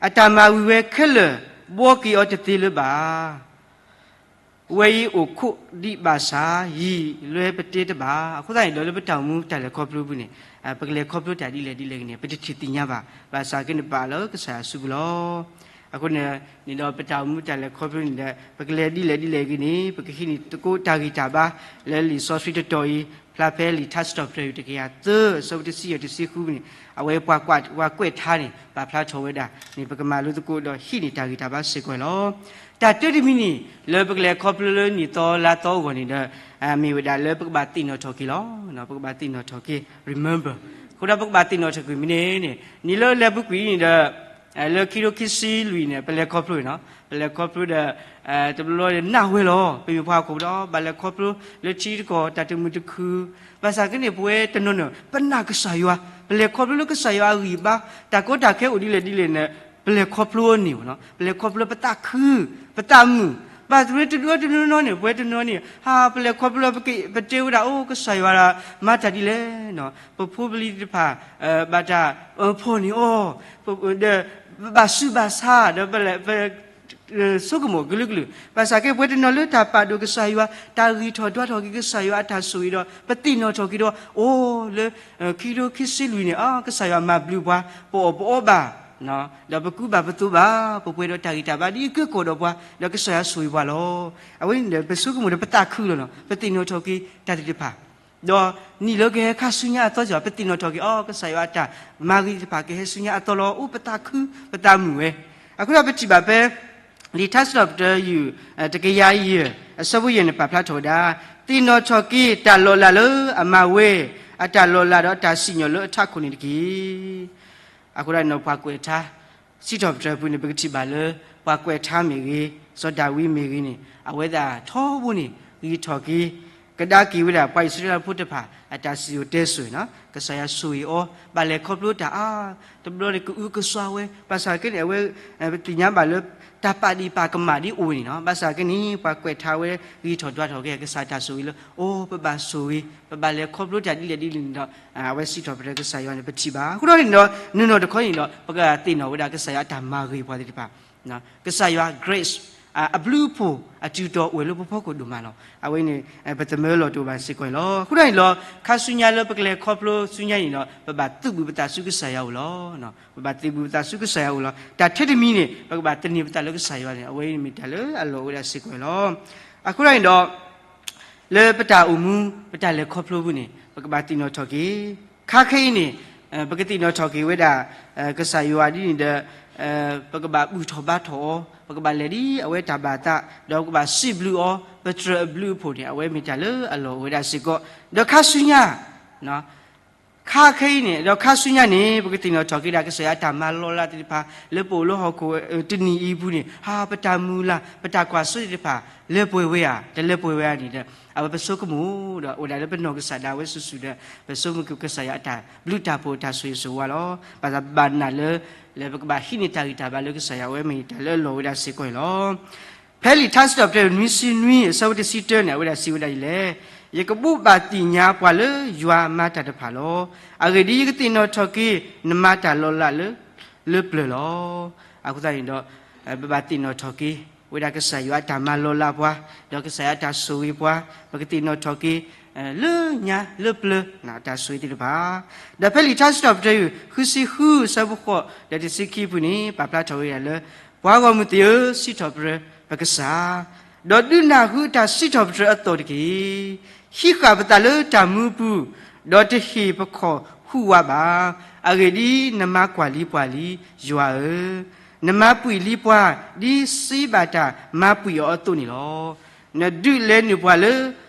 အတၢ်မၤဝံၤဝဲခဲလၢာ် ဘှီက့ၤအီၤတသ့လၢၤဘၣ်. ဝဲအံၤအိၣ်ခိးဒံးဘၣ်ဆၣ် ယံာ်လွဲပတဲတဘၣ်. အဃိသတးန့ၣ်ဒီး လၢပတၢ်အိၣ်မူတၢ်လဲၤခီဖျိပူၤန့ၣ် ပကလဲၤခီဖျိတၢ်ဒ်လဲၣ်ဒ်လဲၣ်ဂ့ၤန့ၣ် ပတထံၣ်သ့ၣ်ညါဘၣ်. ဘၣ်ဆၣ်က့န့ၣ် ပာ်လီၤကစၢ်ယွၤစုပူၤလီၤ. အဃိန့ၣ် န့ၣ်ဒီးပတၢ်အိၣ်မူတၢ်လဲၤခီဖျိန့ၣ်ဒီး ပကလဲၤဒ်လဲၣ်ဒ်လဲၣ်ဂ့ၤန့ၣ် ပကဟံးန့ၢ်သကိးတၢ်ဂံၢ်တၢ်ဘါ လၢလံာ်စီဆှံတတီၤအံၤ ဖျါဖဲလံာ်ထါစံးထီၣ်ပတြၢၤ ယူၢ်တကယၤသၢ အဆၢဖိတဆံယဲၢ်တဆံဃုန့ၣ် အဝဲပှၤကွဲးထါန့ၣ် ပာ်ဖျါထီၣ်ဝဲဒၣ်န့ၣ် ပကမၤလိသကိးဒီးဟံးန့ၢ်တၢ်ဂံၢ်တၢ်ဘါစ့ၢ်ကီးလီၤ. တၢ်တၢတမံၤန့ၣ် လၢပကလဲၤခီဖျိလၢနံၣ်သီလါသီအဂီၢ်န့ၣ်ဒီး မ့ၢ်ဝဲဒၣ်လၢပကဘၣ်သ့ၣ်နီၣ်ထီၣ်က့ၤလီၤ. ပကဘၣ်သ့ၣ်နီၣ်ထီၣ်က့ၤ remember အဃိဒီးပကဘၣ်သ့ၣ်နီၣ်ထီၣ်က့ၤမ့ၢ်န့ၣ်န့ၣ် နံၣ်လၢလဲၤပူၤကွံာ်အံၤန့ၣ်ဒီး လၢခံကထိခံဆံလွံၢ်န့ၣ် ပလဲၤခီဖျိနီၤ, ပလဲၤခီဖျိဒီး တဘျီဘျီနၢ်ဟူဝဲလီၤ. ပမ့ၢ်ပှၤဟီၣ်ခိၣ်ဒီး ဘၣ်လဲၤခီဖျိလၢထံတကီၢ် တၢ်တမုာ်တခုၣ်, ဘၣ်ဆၣ်က့န့ၣ် ပဝဲတနီၤနီၤ ပနာ်ကစၢ်ယွၤ, ပလဲၤခီဖျိလၢကစၢ်ယွၤအဂံၢ်ဘါ, တၢ်ကီတၢ်ခဲအိၣ်ဒ်လဲၣ်ဒ်လဲၣ်န့ၣ် ပလဲၤခီဖျိန့ၣ်နီၤ, ပလဲၤခီဖျိပသးခု, ပသးမုာ်, ဘၣ်သရၣ်တဒုအီတနီၤနီၤန့ၣ် ပဝဲတနီၤန့ၣ် ဟးပလဲၤခီဖျိလၢပတဲဝဲဒၣ် အိၣ်ကစၢ်ယွၤမၤတၢ်ဒ်လဲၣ်, ပဖိပလံၤသ့ၣ်တဖၣ် ဘၣ်တၢ်ဖီၣ်န့ၢ်အီၤ, ဒီးပဘၣ်ဆူးဘၣ်ဆါ ဒီးပ ဆိကမိၣ်ကလုာ်ကလုာ်, ဘၣ်ဆၣ်က့ ပဝဲတနီၤလၢတၢ်ပာ်ဒိၣ်ကစၢ်ယွၤ, တၢ်ဂံၢ်ထီၣ်ဒွးထီၣ်က့ၤကစၢ်ယွၤအတၢ်ဆိၣ်ဂ့ၤဒီး ပသ့ၣ်နီၣ်ထီၣ်က့ၤဒီး အိၣ်လၢ ခံကထိခံဆံလွံၢ်န့ၣ် အကစၢ်ယွၤမၤဘျုးပှၤ, ပအီၣ်ပအီဘၣ်, ဒီးပကူဘၣ်ပသိးဘၣ်, ပပှဲၤဒီးတၢ်ဂံၢ်တၢ်ဘါဒ်အံၤက့ၤကီၢ်ဒီးပှၤ, ဒီးကစၢ်ယွၤဆိၣ်ဂ့ၤပှၤလီၤ. အဝဲန့ၣ်ဒီး ပဆိကမိၣ်ဒီးပသးခုလီၤနီၤ, ပသ့ၣ်နီၣ်ထီၣ်က့ၤတၢ်သ့ၣ်တဖၣ် ဒီးနံၣ်လၢကဟဲခါဆူညါအသီစ့ၢ်ကီး ပသ့ၣ်နီၣ်ထီၣ်က့ၤ အီ ကစၢ်ယွၤအတၢ်မၤဂ့ၤသ့ၣ်တဖၣ် ကဟဲဆူညါအသီလီၤ. အိၣ်ပသးခု ပသးမုာ်ဝဲ. အဃိဒီးပထံၣ်ဘၣ်ဖဲ လံာ်ထါစံးထီၣ်ပတြၢၤ တကယၤယဲၢ် အဆၢဖိယဲၢ်န့ၣ် ပာ်ဖျါထီၣ်ဝဲဒၣ်, သ့ၣ်နီၣ်ထီၣ်က့ၤတၢ်လီၤလးလၢအမၤဝဲ, အတၢ်လီၤလးဒီးတၢ်စံၣ်ညီၣ်လၢအထးခိၣ်န့ၣ်တက့ၢ်. အဃိဒီးနီၤ ပှၤကွဲးထါ စံးထီၣ်ပတြၢၤအပူၤန့ၣ် ပကထံၣ်ဘၣ်လၢ ပှၤကွဲးထါမ့ၢ်ဂ့ၤ, စီၤဒၤဝံးမ့ၢ်ဂ့ၤန့ၣ် အဝဲသ့ၣ်ထီဘိန့ၣ် ဂံၢ်ထီၣ်က့ၤ ကဒါက့ၤဝဲဒၣ် ပှၤအံၣ်စရ့လးဖိတဖၣ် အတၢ်စံၣ်စိၤတဲစိၤနီၤ, ကစၢ်ယွၤဆိၣ်ဂ့ၤအီၤ, ဘၣ်လဲၤခီဖျိတၢ်အါ, တဘျီန့ၣ် ကအုကစွါဝဲ, ဘၣ်ဆၣ်က့န့ၣ် အဝဲ ပသ့ၣ်ညါဘၣ်လၢ တၢ်ပာ်ဒံးပာ်ကမၣ်ဒ်အိၣ်န့ၣ်နီၤ, ဘၣ်ဆၣ်က့န့ၣ် ပှၤကွဲးထါဝဲ ဂံၢ်ထီၣ်ဒွးထီၣ်က့ၤ ကစၢ်တၢ်ဆိၣ်ဂ့ၤလၢ အိၣ် ပဘၣ်ဆိၣ်ဂ့ၤ, ပဘၣ်လဲၤခီဖျိတၢ်ဒ်လဲၣ်ဒ်လဲၣ်န့ၣ်ဒီး အဝဲစံးထီၣ်ပတြၢၤကစၢ်ယွၤန့ၣ် ပထံၣ်ဘၣ်. အဃိဒီးန့ၣ်ဒီး နီၢ်နီၢ်တခီန့ၣ်ဒီး ပကသ့ၣ်နီၣ်ဝဲဒၣ်ကစၢ်ယွၤအတၢ်မၤဂ့ၤပှၤသ့ၣ်တဖၣ် ကစၢ်ယွၤ grace အဘျုးအဖှိၣ်အတုၤတီၤအိၣ်ဝဲလၢပဖီခိၣ်ဒိၣ်မးလီၤ. အဝဲန့ၣ် ပသမၢလီၤတအိၣ်ဘၣ်စ့ၢ်ကီးန့ၣ်လီၤ. အဃိဒီးန့ၣ်လီၤ ခါဆူညါလၢပကလဲၤခီဖျိဆူညါန့ၣ်ဒီး ပဘၣ်သုးဘူးပသးဆူကစၢ်ယွၤအအိၣ်လီၤ. ပဘၣ်သုးဘူးပသးဆူကစၢ်ယွၤအအိၣ်လီၤ. တၢ်ထဲတမံၤန့ၣ် ပကဘၣ်သန့ၤပသးလၢကစၢ်ယွၤန့ၣ် အဝဲန့ၣ်မ့ၢ်တၢ်လၢအလီၢ်အိၣ်ဝဲဒၣ်စ့ၢ်ကီးန့ၣ်လီၤ. အဃိဒီးန့ၣ်ဒီး လၢပတၢ်အိၣ်မူ ပတၢ်လဲၤခီဖျိပူၤန့ၣ် ပကဘၣ်သ့ၣ်နီၣ်ထီၣ်က့ၤ ခါခဲအံၤန့ၣ် ပကသ့ၣ်နီၣ်ထီၣ်က့ၤဝဲဒၣ် ကစၢ်ယွၤဒ်န့ၣ်ဒီး ပကဘၣ်ဘူၣ်ထီၣ်ဘါထီၣ်အီၤ, ပကဘၣ်လဲၤဒ်အဝဲတၢ်ဘၣ်သး ဒီးပကဘၣ်စံးဘျုးအီၤ, ပတြၢၤအဘျုးအဖှိၣ်န့ၣ် အဝဲမ့ၢ်တၢ်လၢအလီၢ်အိၣ်ဝဲဒၣ်စ့ၢ်ကီး. ဒီးခါဆူညါ ခါခဲအံၤန့ၣ် ဒီးခါဆူညါန့ၣ် ပကသ့ၣ်နီၣ်ထီၣ်က့ၤဒၣ်ကစၢ်ယွၤအတၢ်မၤလီၤလးသ့ၣ်တဖၣ် လၢပအိၣ်လၢဟီၣ်ခိၣ်တနံၤအံၤအပူၤန့ၣ် ဟါ ပတၢ်မုၢ်လၢ် ပတၢ်ကွၢ်စိသ့ၣ်တဖၣ် လဲၤပှဲၤဝဲဧါ တလဲၤပှဲၤဝဲဧါန့ၣ်ဒီး အဝဲပဆိကမိၣ်ဒီးအိၣ်ဒၣ်လၢပနီၢ်ကစၢ်ဒၣ်ဝဲစုာ်စုာ်ဒီး ပဆိကမိၣ်က့ၤကစၢ်ယွၤအတၢ်ဘျုးတၢ်ဖှိၣ်အတၢ်ဆိၣ်ဂ့ၤဆိၣ်ဝါလီၤ. ဘၣ်သးဘၣ်နာ်လၢ လၢပကဘၣ်ဟံးန့ၢ်တၢ်ဂံၢ်တၢ်ဘါလၢကစၢ်ယွၤ အဝဲမ့ၢ်တၢ်လၢအလီၢ်ဝဲဒၣ်စ့ၢ်ကီးန့ၣ်လီၤ. ဖဲလံာ်ထါစံးထီၣ်ပတြၢၤ နွံဆံနွံ အဆၢဖိတဆံတၢန့ၣ် အဝဲဒၣ်စံးဝဲဒၣ်ဒ်လဲၣ်, ယကဘိးဘၣ်သ့ၣ်ညါပှၤလၢယွၤမၤတၢ်တဖၣ်လီၤ. အဂ့ၢ်ဒ်အံၤ, ယကသ့ၣ်နီၣ်ထီၣ်က့ၤ နမၤတၢ်လီၤလးလၢ လၢပျၢၤလီၤ. အဃိသတးန့ၣ်ဒီး ပဘၣ်သ့ၣ်နီၣ်ထီၣ်က့ၤ ဝဲဒၣ်ကစၢ်ယွၤအတၢ်မၤလီၤလးပှၤ, ဒီးကစၢ်ယွၤအတၢ်ဆိၣ်ဂ့ၤပှၤ, ပကသ့ၣ်နီၣ်ထီၣ်က့ၤ လၢညါလၢပျၢၤ အတၢ်ဆိၣ်ဂ့ၤသ့ၣ်တဖၣ်. ဒီးဖဲလံာ်ထါစံးထီၣ်ပတြၢၤ ဃုဆံဃု အဆၢဖိဃိး ဒီးတဆံခံအပူၤန့ၣ် ပာ်ဖျါထီၣ်ဝဲဒၣ်လၢ ပှၤဂီၢ်မုၢ်သ့ၣ်ဧၢ, စံးထီၣ်ပတြၢၤပကစၢ်, ဒီးဒုးနၢ်ဟူအတၢ်စံးထီၣ်ပတြၢၤအသိးတက့ၢ်. ဟံးဃာ်ပသးလၢတၢ်မူအပူၤ, ဒီးတဟ့ၣ်ပခီၣ်ဟူးဝးဘၣ်. အဂ့ၢ်ဒ်အံၤ, နမၤကွၢ်လံပှၤလံ, ယွၤဧၢ, နမၤပှံၢ်လံပှၤ ဒ်စ့ဘၣ်တၢ်မၤပှံၢ်အီၤအသိးန့ၣ်လီၤ. နဒုးလဲၤနုာ်ပှၤလၢ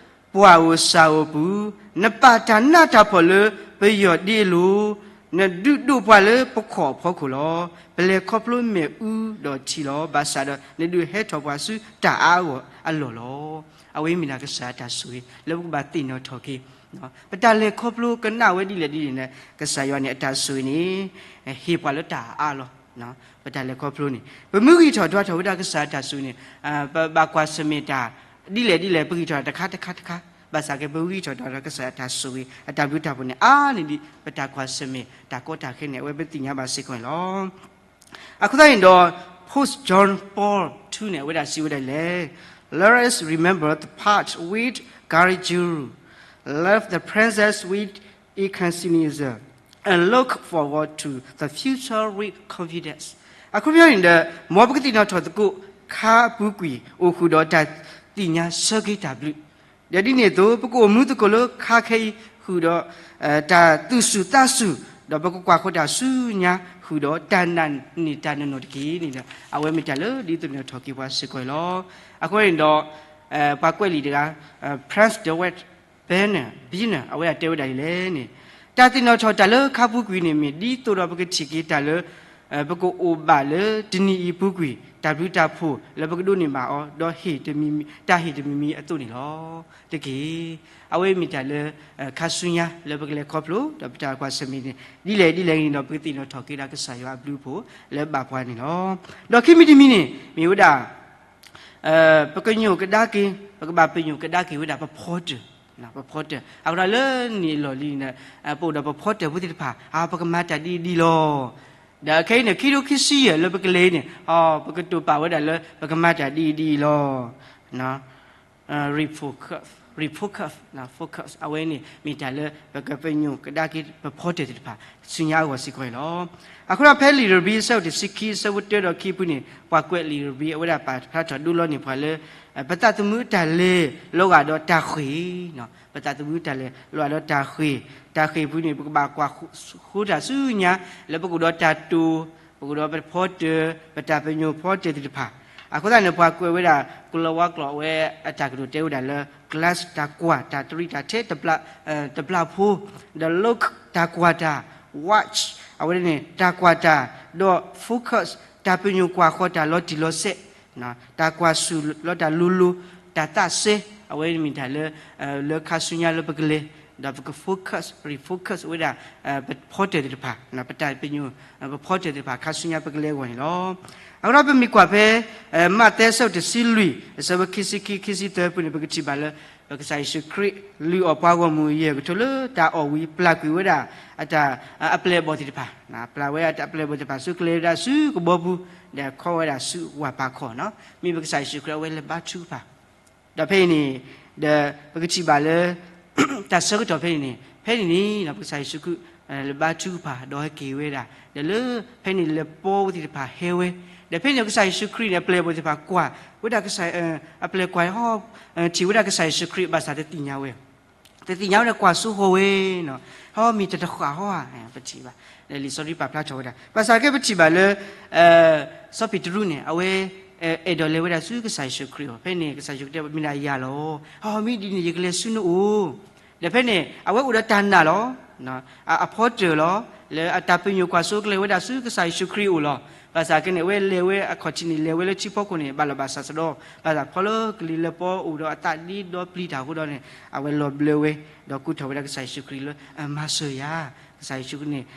ပှၢ်ဧိၤစၢ်ဧိၤပူၤ, နပာ်တၢ်နးတၢ်ဖှီၣ်လၢပယီၢ်ဒ့အလိၤ, နဒုးဒိးပှၤလၢပခီၣ်အဖီခိၣ်လီၤ. ပလဲၤခီဖျိမ့ၣ်အူဒီးထံလီၤ. ဘၣ်ဆၣ်ဒီး နဒုးဟဲထီၣ်ပှၤဆူတၢ်အါအါဂီၢ်ဂီၢ်အလီၢ်လီၤ. အဝဲမ့ၢ်ဒၣ်ကစၢ်အတၢ်ဆိၣ်ဂ့ၤ လၢပကဘၣ်သ့ၣ်နီၣ်ထီၣ်က့ၤ ပတၢ်လဲၤခီဖျိကနၣ်ဝဲဒ်လဲၣ်ဒ်လဲၣ်န့ၣ် ကစၢ်ယွၤန့ၣ် အတၢ်ဆိၣ်ဂ့ၤန့ၣ် ဟ့ၣ်ပှၤလၢတၢ်အါအါလီၤ. ပတၢ်လဲၤခီဖျိန့ၣ် ပမ့ၢ်ဂံၢ်ထီၣ်ဒွးထီၣ်ဝဲဒၣ်ကစၢ်အတၢ်ဆိၣ်ဂ့ၤန့ၣ် ပဘၣ်ကွၢ်ဆၢၣ်မဲာ်တၢ် ဒ်လဲၣ်ဒ်လဲၣ် ပဂံၢ်ထီၣ်တၢ်တခါတခါတခါ, ဘၣ်ဆၣ်က့ ပဂံၢ်ထီၣ်ဒွးထီၣ်ကစၢ်အတၢ်ဆိၣ်ဂ့ၤ အတၢ်ဘျုးတၢ်ဖှိၣ်န့ၣ် အါန့ၢ်ဒံး ပတၢ်ကွၢ်ဆၢၣ်မဲာ်တၢ်ကီတၢ်ခဲန့ၣ် အဝဲပသ့ၣ်ညါဘၣ်စ့ၢ်ကီးန့ၣ်လီၤ. အဃိသတးန့ၣ်ဒီး Pope John Paul two န့ၣ် အဝဲဒၣ်စံးဝဲဒၣ်လဲၣ်, Let us remember the past with gratitude, love the present with enthusiasm, and look forward to the future with confidence. အခီပညီန့ၣ်ဒီး မ်ပကသ့ၣ်နီၣ်ထီၣ်သကိး ခါအပူၤကွံာ်အိၣ်ဃုာ်ဒီးတၢ်သ့ၣ်ညါဆၢက့ၤတၢ်ဘျုး ဒီးဒ်န့ၣ်အသိး ပကအိၣ်မူသကိးလၢခါခဲအံၤဃုာ်ဒီး တၢ်သူၣ်စူၤသးစူၤ, ဒီးပကကွၢ်ဃီတၢ်ဆူညါဃုာ်ဒီး တၢ်နာ်န့ၢ်တၢ်နီၢ်နီၢ်တက့ၢ်န့ၣ်ဒီး အဝဲမ့ၢ်တၢ်လၢဒ်သ့ၣ်နီၣ်ထီၣ်က့ၤပှၤစ့ၢ်ကီးလီၤ. အဃိန့ၣ်ဒီး ပှၤကွဲးလံာ်တဂၤ Franz de Wet Biner Biner အဝဲဒၣ်တဲဝဲဒၣ်ဒ်လဲၣ်န့ၣ်, တၢ်သ့ၣ်နီၣ်ထီၣ်တၢ်လၢခါပူၤကွံာ်န့ၣ် မ့ၢ်ဒ်သိးဒီးပကထံၣ်က့ၤတၢ်လၢ ပကအိၣ်ဘၣ်လၢတနံၤအံၤပူၤကွံာ် တၢ်ဘျုးတၢ်ဖှိၣ်လၢပကဒိးန့ၢ်ဘၣ်အီၤ ဒီးဟ့ၣ်တမံၤမံၤ တၢ်ဟ့ၣ်တမံၤမံၤအသိးန့ၣ်လီၤ. တက့ၢ်. အဝဲမ့ၢ်တၢ်လၢ ခါဆူညါလၢပကလဲၤခီဖျိ ဒီးပတၢ်ကွၢ်ဆၢၣ်မဲာ်န့ၣ် ဒ်လဲၣ်ဒ်လဲၣ်န့ၣ်ဒီး ပကသ့ၣ်နီၣ်ထီၣ်က့ၤဒၣ်ကစၢ်ယွၤအဘျုးအဖှိၣ်လၢဘၣ်ပှၤန့ၣ်လီၤ. ဒီးခံမံၤတမံၤန့ၣ် မ့ၢ်ဝဲဒၣ် ပကညိၣ်ကဒါက့ၤ, ပကဘၣ်ပညိၣ်ကဒါက့ၤဝဲဒၣ်ပဖီတၢၣ်, ပဖီတၢၣ်. အဃိဒီးလၢနံၣ်အလီၢ်လံၤန့ၣ် ပအိၣ်ဒီးပဖီတၢၣ်ဖိသ့ၣ်တဖၣ်, အ ပကမၤတၢ်ဒ်အံၤဒ်အံၤလီၤ. ဒီးခဲအံၤန့ၣ် ခံထိခံဆံယဲၢ်လၢပကလဲၤအံၤန့ၣ် ပကတိာ်ပာ်ဝဲဒၣ်လၢ ပကမၤတၢ်ဒ်အံၤဒ်အံၤလီၤ. refocus, refocus, focus အဝဲန့ၣ် မ့ၢ်တၢ်လၢပကပညိၣ်ကဒါက့ၤပဖီတၢၣ်သ့ၣ်တဖၣ် ဆူညါအဂီၢ်စ့ၢ်ကီးန့ၣ်လီၤ. အဃိဒီးဖဲလံာ်ရမံယၤ အဆၢဒိၣ်တဆံခံ အဆၢဖိတၢဒီးခံအပူၤန့ၣ် ပှၤကွဲးလံာ်ရမံယၤ အဝဲဒၣ်ပာ်ဖျါထီၣ်ဒိလီၤန့ၢ်ပှၤလၢ ပသးသမူတၢ်လဲၤလီၤဂာ်ဒီးတၢ်ဃ့ၢ်, ပသးသမူတၢ်လဲၤလီၤဂာ်ဒီးတၢ်ဃ့ၢ်, တၢ်ဃ့ၢ်အပူၤန့ၣ် ပကဘၣ်ကွၢ်ဃုာ်တၢ်ဆူညါ လၢပကအိၣ်ဒီးတၢ်တိာ်, ပကအိၣ်ဒီးပဖီတၢၣ်, ပတၢ်ပညိၣ်ဖီတၢၣ်သ့ၣ်တဖၣ်. အဃိသတးန့ၣ် ပှၤကွဲးဝဲဒၣ် ကလီၤဝါကျိာ်ဝဲအတၢ်ကတိၤတဲဝဲဒၣ်လၢ glass တၢ်ကွၢ်, တၢ်တရံးတၢ်ထဲ တဘျးဖိ, ဒီး look တၢ်ကွၢ်တၢ်, watch အဝဲန့ၣ် တၢ်ကွၢ်တၢ်, ဒီး focus တၢ်ပညိၣ်ကွၢ်ဃီၤတၢ်လီၤတံၢ်လီၤဆဲး, တၢ်ကွၢ်ဆူၣ်လီၤတၢ်လိၤလိၤ, တၢ်သးစဲ, အဝဲမ့ၢ်တၢ်လၢ လၢခါဆူညါလၢပကလဲၤ, ဒီးပက focus, refocus ဝဲဒၣ် ပဖီတၢၣ်သ့ၣ်တဖၣ်, ပတၢ်ပညိၣ် ပဖီတၢၣ်သ့ၣ်တဖၣ် ခါဆူညါပကလဲၤအဂီၢ်န့ၣ်လီၤ. အဃိဒီးပမ့ၢ်ကွၢ်ဖဲ မးသဲအဆၢဒိၣ်တဆံလွံၢ် အဆၢဖိခံဆံခံ ခံဆံသၢအပူၤန့ၣ် ပကထံၣ်ဘၣ်လၢ ပကစၢ်ယ့ၣ်ၡူးခရံာ် လုၢ်အီၣ်ပှၤဂီၢ်မုၢ်ယဲၢ်ကထိလၢတၢ်အီၣ်ဝံၤ ပျၢ်ကွံာ်ဝဲဒၣ် အတၢ် အပျဲၢ်အဘီၣ်သ့ၣ်တဖၣ်, ပျၢ်ဝဲအတၢ်အပျဲၢ်အဘီၣ်သ့ၣ်တဖၣ် ဆူကလဲၤဝဲဒၣ်ဆူကဘီပူၤ, ဒီးခီဝဲဒၣ်ဆူဝၢ်ပၢ်ခီၣ်နီၤ, မ့ၢ်ပကစၢ်ယ့ၣ်ၡူးခရံာ်အဝဲလဲၤဘါထုကဖၣ် ဒီးဖဲအံၤန့ၣ် ဒီးပကထံၣ်ဘၣ်လၢ တၢ်ဆၢကတီၢ်ဖဲန့ၣ်န့ၣ် ဖဲန့ၣ်န့ၣ် ပကစၢ်ယ့ၣ်ၡူးခရံာ် လဲၤဘါထုကဖၣ်ဒီးဟဲက့ၤဝဲဒၣ်, ဒီးလၢဖဲန့ၣ်လဲၤပီဝဲသ့ၣ်တဖၣ်ဟဲဝဲ, ဒီးဖဲန့ၣ်ကစၢ်ယ့ၣ်ၡူးခရံာ်န့ၣ် အပျဲၢ်အဘီၣ်သ့ၣ်တဖၣ်ကွၢ်ဝဲဒၣ်ကစၢ်, အပျဲၢ်ကွၢ်ဟီ ထံၣ်ဝဲဒၣ်ကစၢ်ယ့ၣ်ၡူးခရံာ်ဘၣ်ဆၣ်တသ့ၣ်ညါဝဲ တသ့ၣ်ညါဝဲဒီးကွၢ်စိဃီၤဝဲနီၤ, ဟီမ့ၢ်တၢ်တဃၣ်ဟီဧါ, ပထံၣ်ဘၣ်, လံာ်စီဆှံပာ်ဖျါထီၣ်ဝဲဒၣ်, ဘၣ်ဆၣ်က့ပထံၣ်ဘၣ်လၢ စီၤပ့းတရူးန့ၣ် အဝဲ အဲၣ်ဒိးလဲၤဝဲဒၣ်ဆူကစၢ်ယ့ၣ်ၡူးခရံာ်အအိၣ်, ဖဲန့ၣ် ကစၢ်ယ့ၣ်ၡူးခရံာ်တဲ မ့ၢ်ဒၣ်ယၤလီၤ, ဟီမ့ၢ်ဒ်န့ၣ် ယကလဲၤဆူနအိၣ်, ဒီးဖဲန့ၣ် အဝဲအိၣ်ဒီးတၢ်နာ်လီၤ, အဖီတၢၣ်လီၤ, လၢအတၢ်ပညိၣ်ကွၢ်စိကလဲၤဝဲဒၣ်ဆူကစၢ်ယ့ၣ်ၡူးခရံာ်အအိၣ်လီၤ, ဘၣ်ဆၣ်က့န့ၣ် အဝဲလဲၤဝဲအခီၣ်ထံးန့ၣ် လဲၤဝဲလၢထံဖီခိၣ်န့ၣ် ဘၣ်လီၤဘၣ်စးစဒီး, ဘၣ်ဆၣ်ဖီလၢကလံၤလၢပီအိၣ်ဒီးအသးဒ့ဒီပျံၤတၢ်အဃိဒီးန့ၣ် အဝဲလီၤဘျၢဝဲ, ဒီးကူးထီၣ်ဝဲဒၣ်ကစၢ်ယ့ၣ်ၡူးခရံာ်လၢ မၤစၢၤယၤ, ကစၢ်ယ့ၣ်ၡူးခရံာ်န့ၣ်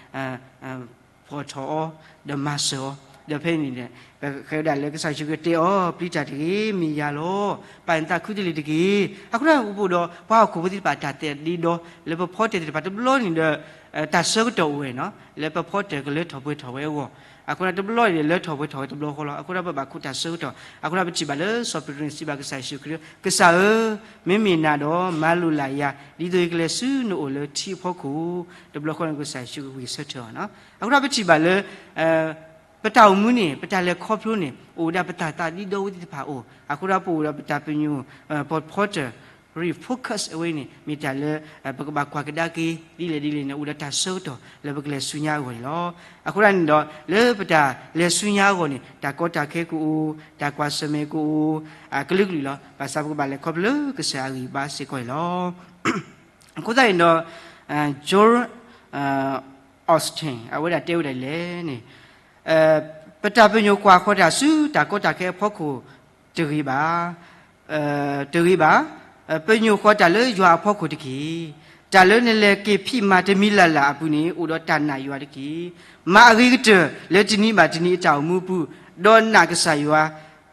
ဖီၣ်ထီၣ်အီၤ, ဒီးမၤစၢၤအီၤ, ဒီးဖဲန့ၣ်န့ၣ် ပဃဲဝဲဒၣ်လၢကစၢ်ယ့ၣ်ၡူးခရံာ်တဲအီၤ ပျံၤတၢ်တဂ့ၤ, မ့ၢ်ယၤလီၤ, ပာ်နသးခူတလ့ၢ်တက့ၢ်. အဃိဒီးပအိၣ်ဒီးပှၤဟီၣ်ခိၣ်ဖိသ့ၣ်တဖၣ်တၢ်သးဒ့ဒီ လၢပဖီတၢၣ်သ့ၣ်တဖၣ်တဘျီန့ၣ်ဒီး တၢ်ဆၢကတီၢ်အိၣ်ဝဲနီၤ, လၢပဖီတၢၣ်ကလၢထီၣ်ပှဲၤထီၣ်ဝဲအဂီၢ်, အဃိဒီးတဘျီန့ၣ်လၢထီၣ်ပှဲၤထီၣ်ဝဲတဘျီဃီလီၤ. အဃိဒီးပဘၣ်ခူးတၢ်ဆၢကတီၢ်, အဃိဒီးပထံၣ်ဘၣ်လၢစီၤပ့းတရူးန့ၣ်စံးဘၣ်ကစၢ်ယ့ၣ်ၡူးခရံာ်, ကစၢ်ဧၢ, မ့မ့ၢ်နၤဒီး မၤလိာ်လၢ်ယၤ ဒ်သိးယကလဲၤဆူနအိၣ်လၢထံအဖီခိၣ်, တဘျီဃီန့ၣ်ကစၢ်ယ့ၣ်ၡူးခရံာ်ဝံၢ်ဆၢထၢၣ်အီၤနီၤ. အဃိဒီးပထံၣ်ဘၣ်လၢ ပတၢ်အိၣ်မူန့ၣ် ပတၢ်လဲၤခီဖျိန့ၣ် အိၣ်ဝဲဒၣ်ပတၢ်သးဒ့ဒီဝဲသ့ၣ်တဖၣ်အအိၣ်, အဃိဒီးပအိၣ်ဒီးပတၢ်ပညိၣ် ပဖီတၢၣ် refocus အဝဲန့ၣ် မ့ၢ်တၢ်လၢ ပကဘၣ်ကွၢ်ကဒါက့ၤ ဒ်လဲၣ်ဒ်လဲၣ်န့ၣ် အိၣ်ဒီးတၢ်ဆၢကတီၢ်လၢပကလဲၤဆူညါအဂီၢ်န့ၣ်လီၤ. အဃိသတးန့ၣ်ဒီး လၢပတၢ်လဲၤဆူညါအဂီၢ်န့ၣ် တၢ်ကီတၢ်ခဲကအိၣ်, တၢ်ကွၢ်ဆၢၣ်မဲာ်ကအိၣ်, အကလုာ်ကလုာ်လီၤ. ဘၣ်ဆၣ်ပကဘၣ်လဲၤခီဖျိလၢကစၢ်အဂံၢ်အဘါစ့ၢ်ကီးန့ၣ်လီၤ. အဃိသတးန့ၣ်ဒီး Joel Osteen အဝဲဒၣ်တဲဝဲဒၣ်ဒ်လဲၣ်န့ၣ် ပတၢ်ပညိၣ်ကွၢ်ဃီတၢ်ဆူတၢ်ကီတၢ်ခဲအဖီခိၣ်တဂ့ၤဘၣ်, တဂ့ၤဘၣ်, ပညိၣ်ဃီတၢ်လၢယွၤအဖီခိၣ်တက့ၢ်. တၢ်လၢနလဲၤက့ၤဖံးမၤတမံၤလၢ်လၢ်အပူၤန့ၣ် အိၣ်ဒီးတၢ်နာ်ယွၤတက့ၢ်. မၤအဂ့ၤကတၢၢ်လၢတနံၤဘၣ်တနံၤအတၢ်အိၣ်မူအပူၤ, ဒီးနာ်ကစၢ်ယွၤ,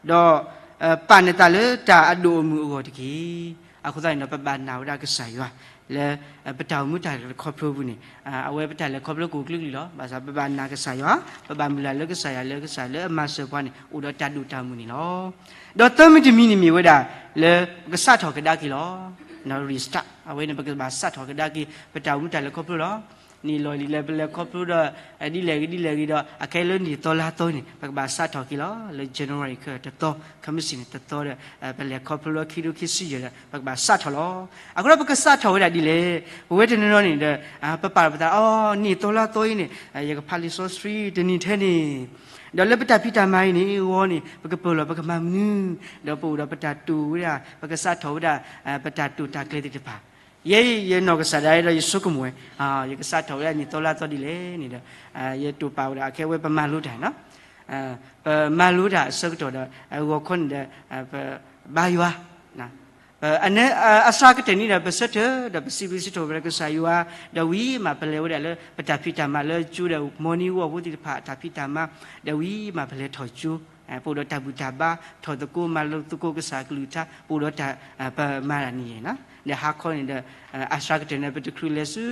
ဒီး ပာ်နသးလၢတၢ်အဒိၣ်အမုၢ်အဂီၢ်တက့ၢ်. အဃိသတးန့ၣ်ဒီး ပဘၣ်နာ်ဝဲဒၣ်ကစၢ်ယွၤ လၢပတၢ်အိၣ်မူတၢ်လဲၤခီဖျိအပူၤန့ၣ်, အဝဲပတၢ်လဲၤခီဖျိကအိၣ်ကလုာ်ကလုာ်လီၤ. ဘၣ်ဆၣ်ပဘၣ်နာ်ကစၢ်ယွၤ, ပဘၣ်မုၢ်လၢ်လၢကစၢ်ယွၤ လၢကစၢ်လၢအမၤစၢၤပှၤန့ၣ် အိၣ်ဒီးတၢ်ဒိၣ်တၢ်မုၢ်န့ၣ်လီၤ. ဒီးသၢမံၤတမံၤန့ၣ်မ့ၢ်ဝဲဒၣ် လၢပကစးထီၣ်ကဒါက့ၤလီၤ. restart အဝဲန့ၣ် ပကဘၣ်စးထီၣ်ကဒါက့ၤ ပတၢ်အိၣ်မူတၢ်လဲၤခီဖျိလီၤ. နံၣ်လီၢ်လံၤလၢပလဲၤခီဖျိဒီး ဒ်လဲၣ်ဂ့ၤဒ်လဲၣ်ဂ့ၤဒီး အခဲလၢနံၣ်သီလါသီန့ၣ် ပကဘၣ်စးထီၣ်က့ၤလီၤ. လၢ January ခၢၣ်တသီ, ခမစံၣ်န့ၣ်တသီဒီး ပလဲၤခီဖျိလၢခံထိခံဆံယဲၢ်ဒီး ပကဘၣ်စးထီၣ်လီၤ. အဃိဒီးပကစးထီၣ်ဝဲဒၣ်ဒ်လဲၣ်, ပဝဲတနီၤနီၤန့ၣ်ဒီး ပပာ်လီၤပသး အိ နံၣ်သီလါသီအံၤန့ၣ် ယကဖးလံာ်စီဆှံတနံၤထဲန့ၣ်, ဒီးလၢပတၢ်ဖံးတၢ်မၤအံၤန့ၣ်အဂီၢ်န့ၣ် ပကပၢၢ်လီၤပကမၤမနုၤ, ဒီးပအိၣ်ဒီးပတၢ်တိာ်ဝဲဒၣ် ပကစးထီၣ်ဝဲဒၣ် ပတၢ်တိာ်တၢ်ကျဲၤသ့ၣ်တဖၣ် ယဲယနီၢ်ကစၢ်ဒၣ်ဒီးယဆိကမိၣ်ဝဲ, ယကစးထီၣ်ဝဲဒၣ်နံၣ်သီလါသီဒ်လဲၣ်န့ၣ်ဒီး ယတိာ်ပာ်ဝဲဒၣ်အခဲဝဲပမၤလိတၢ်နီၤ, ပမၤလိတၢ်အဆၢကတီၢ်ဒီး ဂီၤခီန့ၣ်ဒီး ပဘါယွၤ, အစှၤကတၢၢ်န့ၣ်ဒီး ပဆၢထၢၣ်ဒီးပစံးဘျုးစံးထီၣ်ပတြၢၤကစၢ်ယွၤ, ဒီးဝံၤမးပလဲၤဝဲဒၣ်လၢ ပတၢ်ဖံးတၢ်မၤလၢကၠိဒီး morning walk ဖိသ့ၣ်တဖၣ်အတၢ်ဖံးတၢ်မၤ, ဒီးဝံၤမးပလဲၤထီၣ်ကၠိ ပအိၣ်ဒီးတၢ်ဘူၣ်တၢ်ဘါ ထီၣ်သကိးမၤလိသကိးကစၢ်အကလုၢ်ကထါ ပအိၣ်ဒီးတၢ် ပမၤတၢ်န့ၣ်ယဲၢ်နီၤ. ဒီးဟါခီန့ၣ်ဒီး အစှၤကတၢၢ်န့ၣ် ပတချုးလဲၤဆူ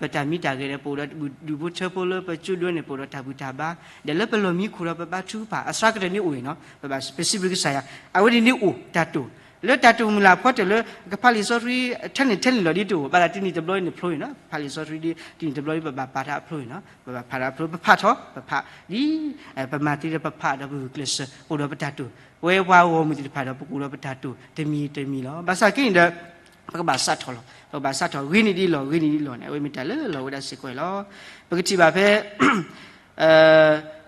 ပတၢ်မံတၢ်ဂဲၤဒီး ပအိၣ်ဒီးဒူၣ်ဖိထၢဖိလၢပကၠိဒိၣ်န့ၣ် ပအိၣ်ဒီးတၢ်ဘူၣ်တၢ်ဘါ ဒီးလၢပလီၢ်မံခိၣ်ဒီးပဘါထုကဖၣ် အစှၤကတၢၢ်န့ၣ်အိၣ်အံၤနီၤ. ပဘၣ်ပစံးဘျုးကစၢ်ယွၤ အဝဲန့ၣ်န့ၣ်အိၣ်တၢ်တိာ် လၢတၢ်တိာ်မုၢ်လၢ်ဖီတၢၢ်လၢ ကဖးလံာ်စီဆှံ ထဲန့ၣ်ထဲန့ၣ်လီၤဒ်တအိၣ် ဘၣ်သးတနံၣ်တဘျီအံၤန့ၣ်ဖျိအံၤနီၤ. ဖးလံာ်စီဆှံဒ်တနံၣ်တဘျီအံၤ ပဘၣ်ပာ်တၢ်အဖျိအံၤနီၤ. ပဘၣ်ဖးတၢ်အဖျိ ပဖးထီၣ် ပဖးဒ် ပမၤသ့ဒီးပဖးဒီး ပဂုာ်ကျဲးစၢး ပအိၣ်ဒီးပတၢ်တိာ် ပဝဲပှၤဂီၢ်မုၢ်သ့ၣ်တဖၣ်ဒီး ပကအိၣ်ဒီးပတၢ်တိာ်တမံၤတမံၤလီၤ. ဘၣ်ဆၣ်က့န့ၣ်ဒီး ပကဘၣ်စးထီၣ်လီၤ. ပကဘၣ်စးထီၣ် ဂ့ၤန့ၢ်ဒ်လီၢ် ဂ့ၤန့ၢ်ဒ်လီၢ်န့ၣ် အဝဲမ့ၢ်တၢ်လၢလီၢ်ဝဲဒၣ်စ့ၢ်ကီးအံၤလီၤ. ပကထံၣ်ဘၣ်ဖဲ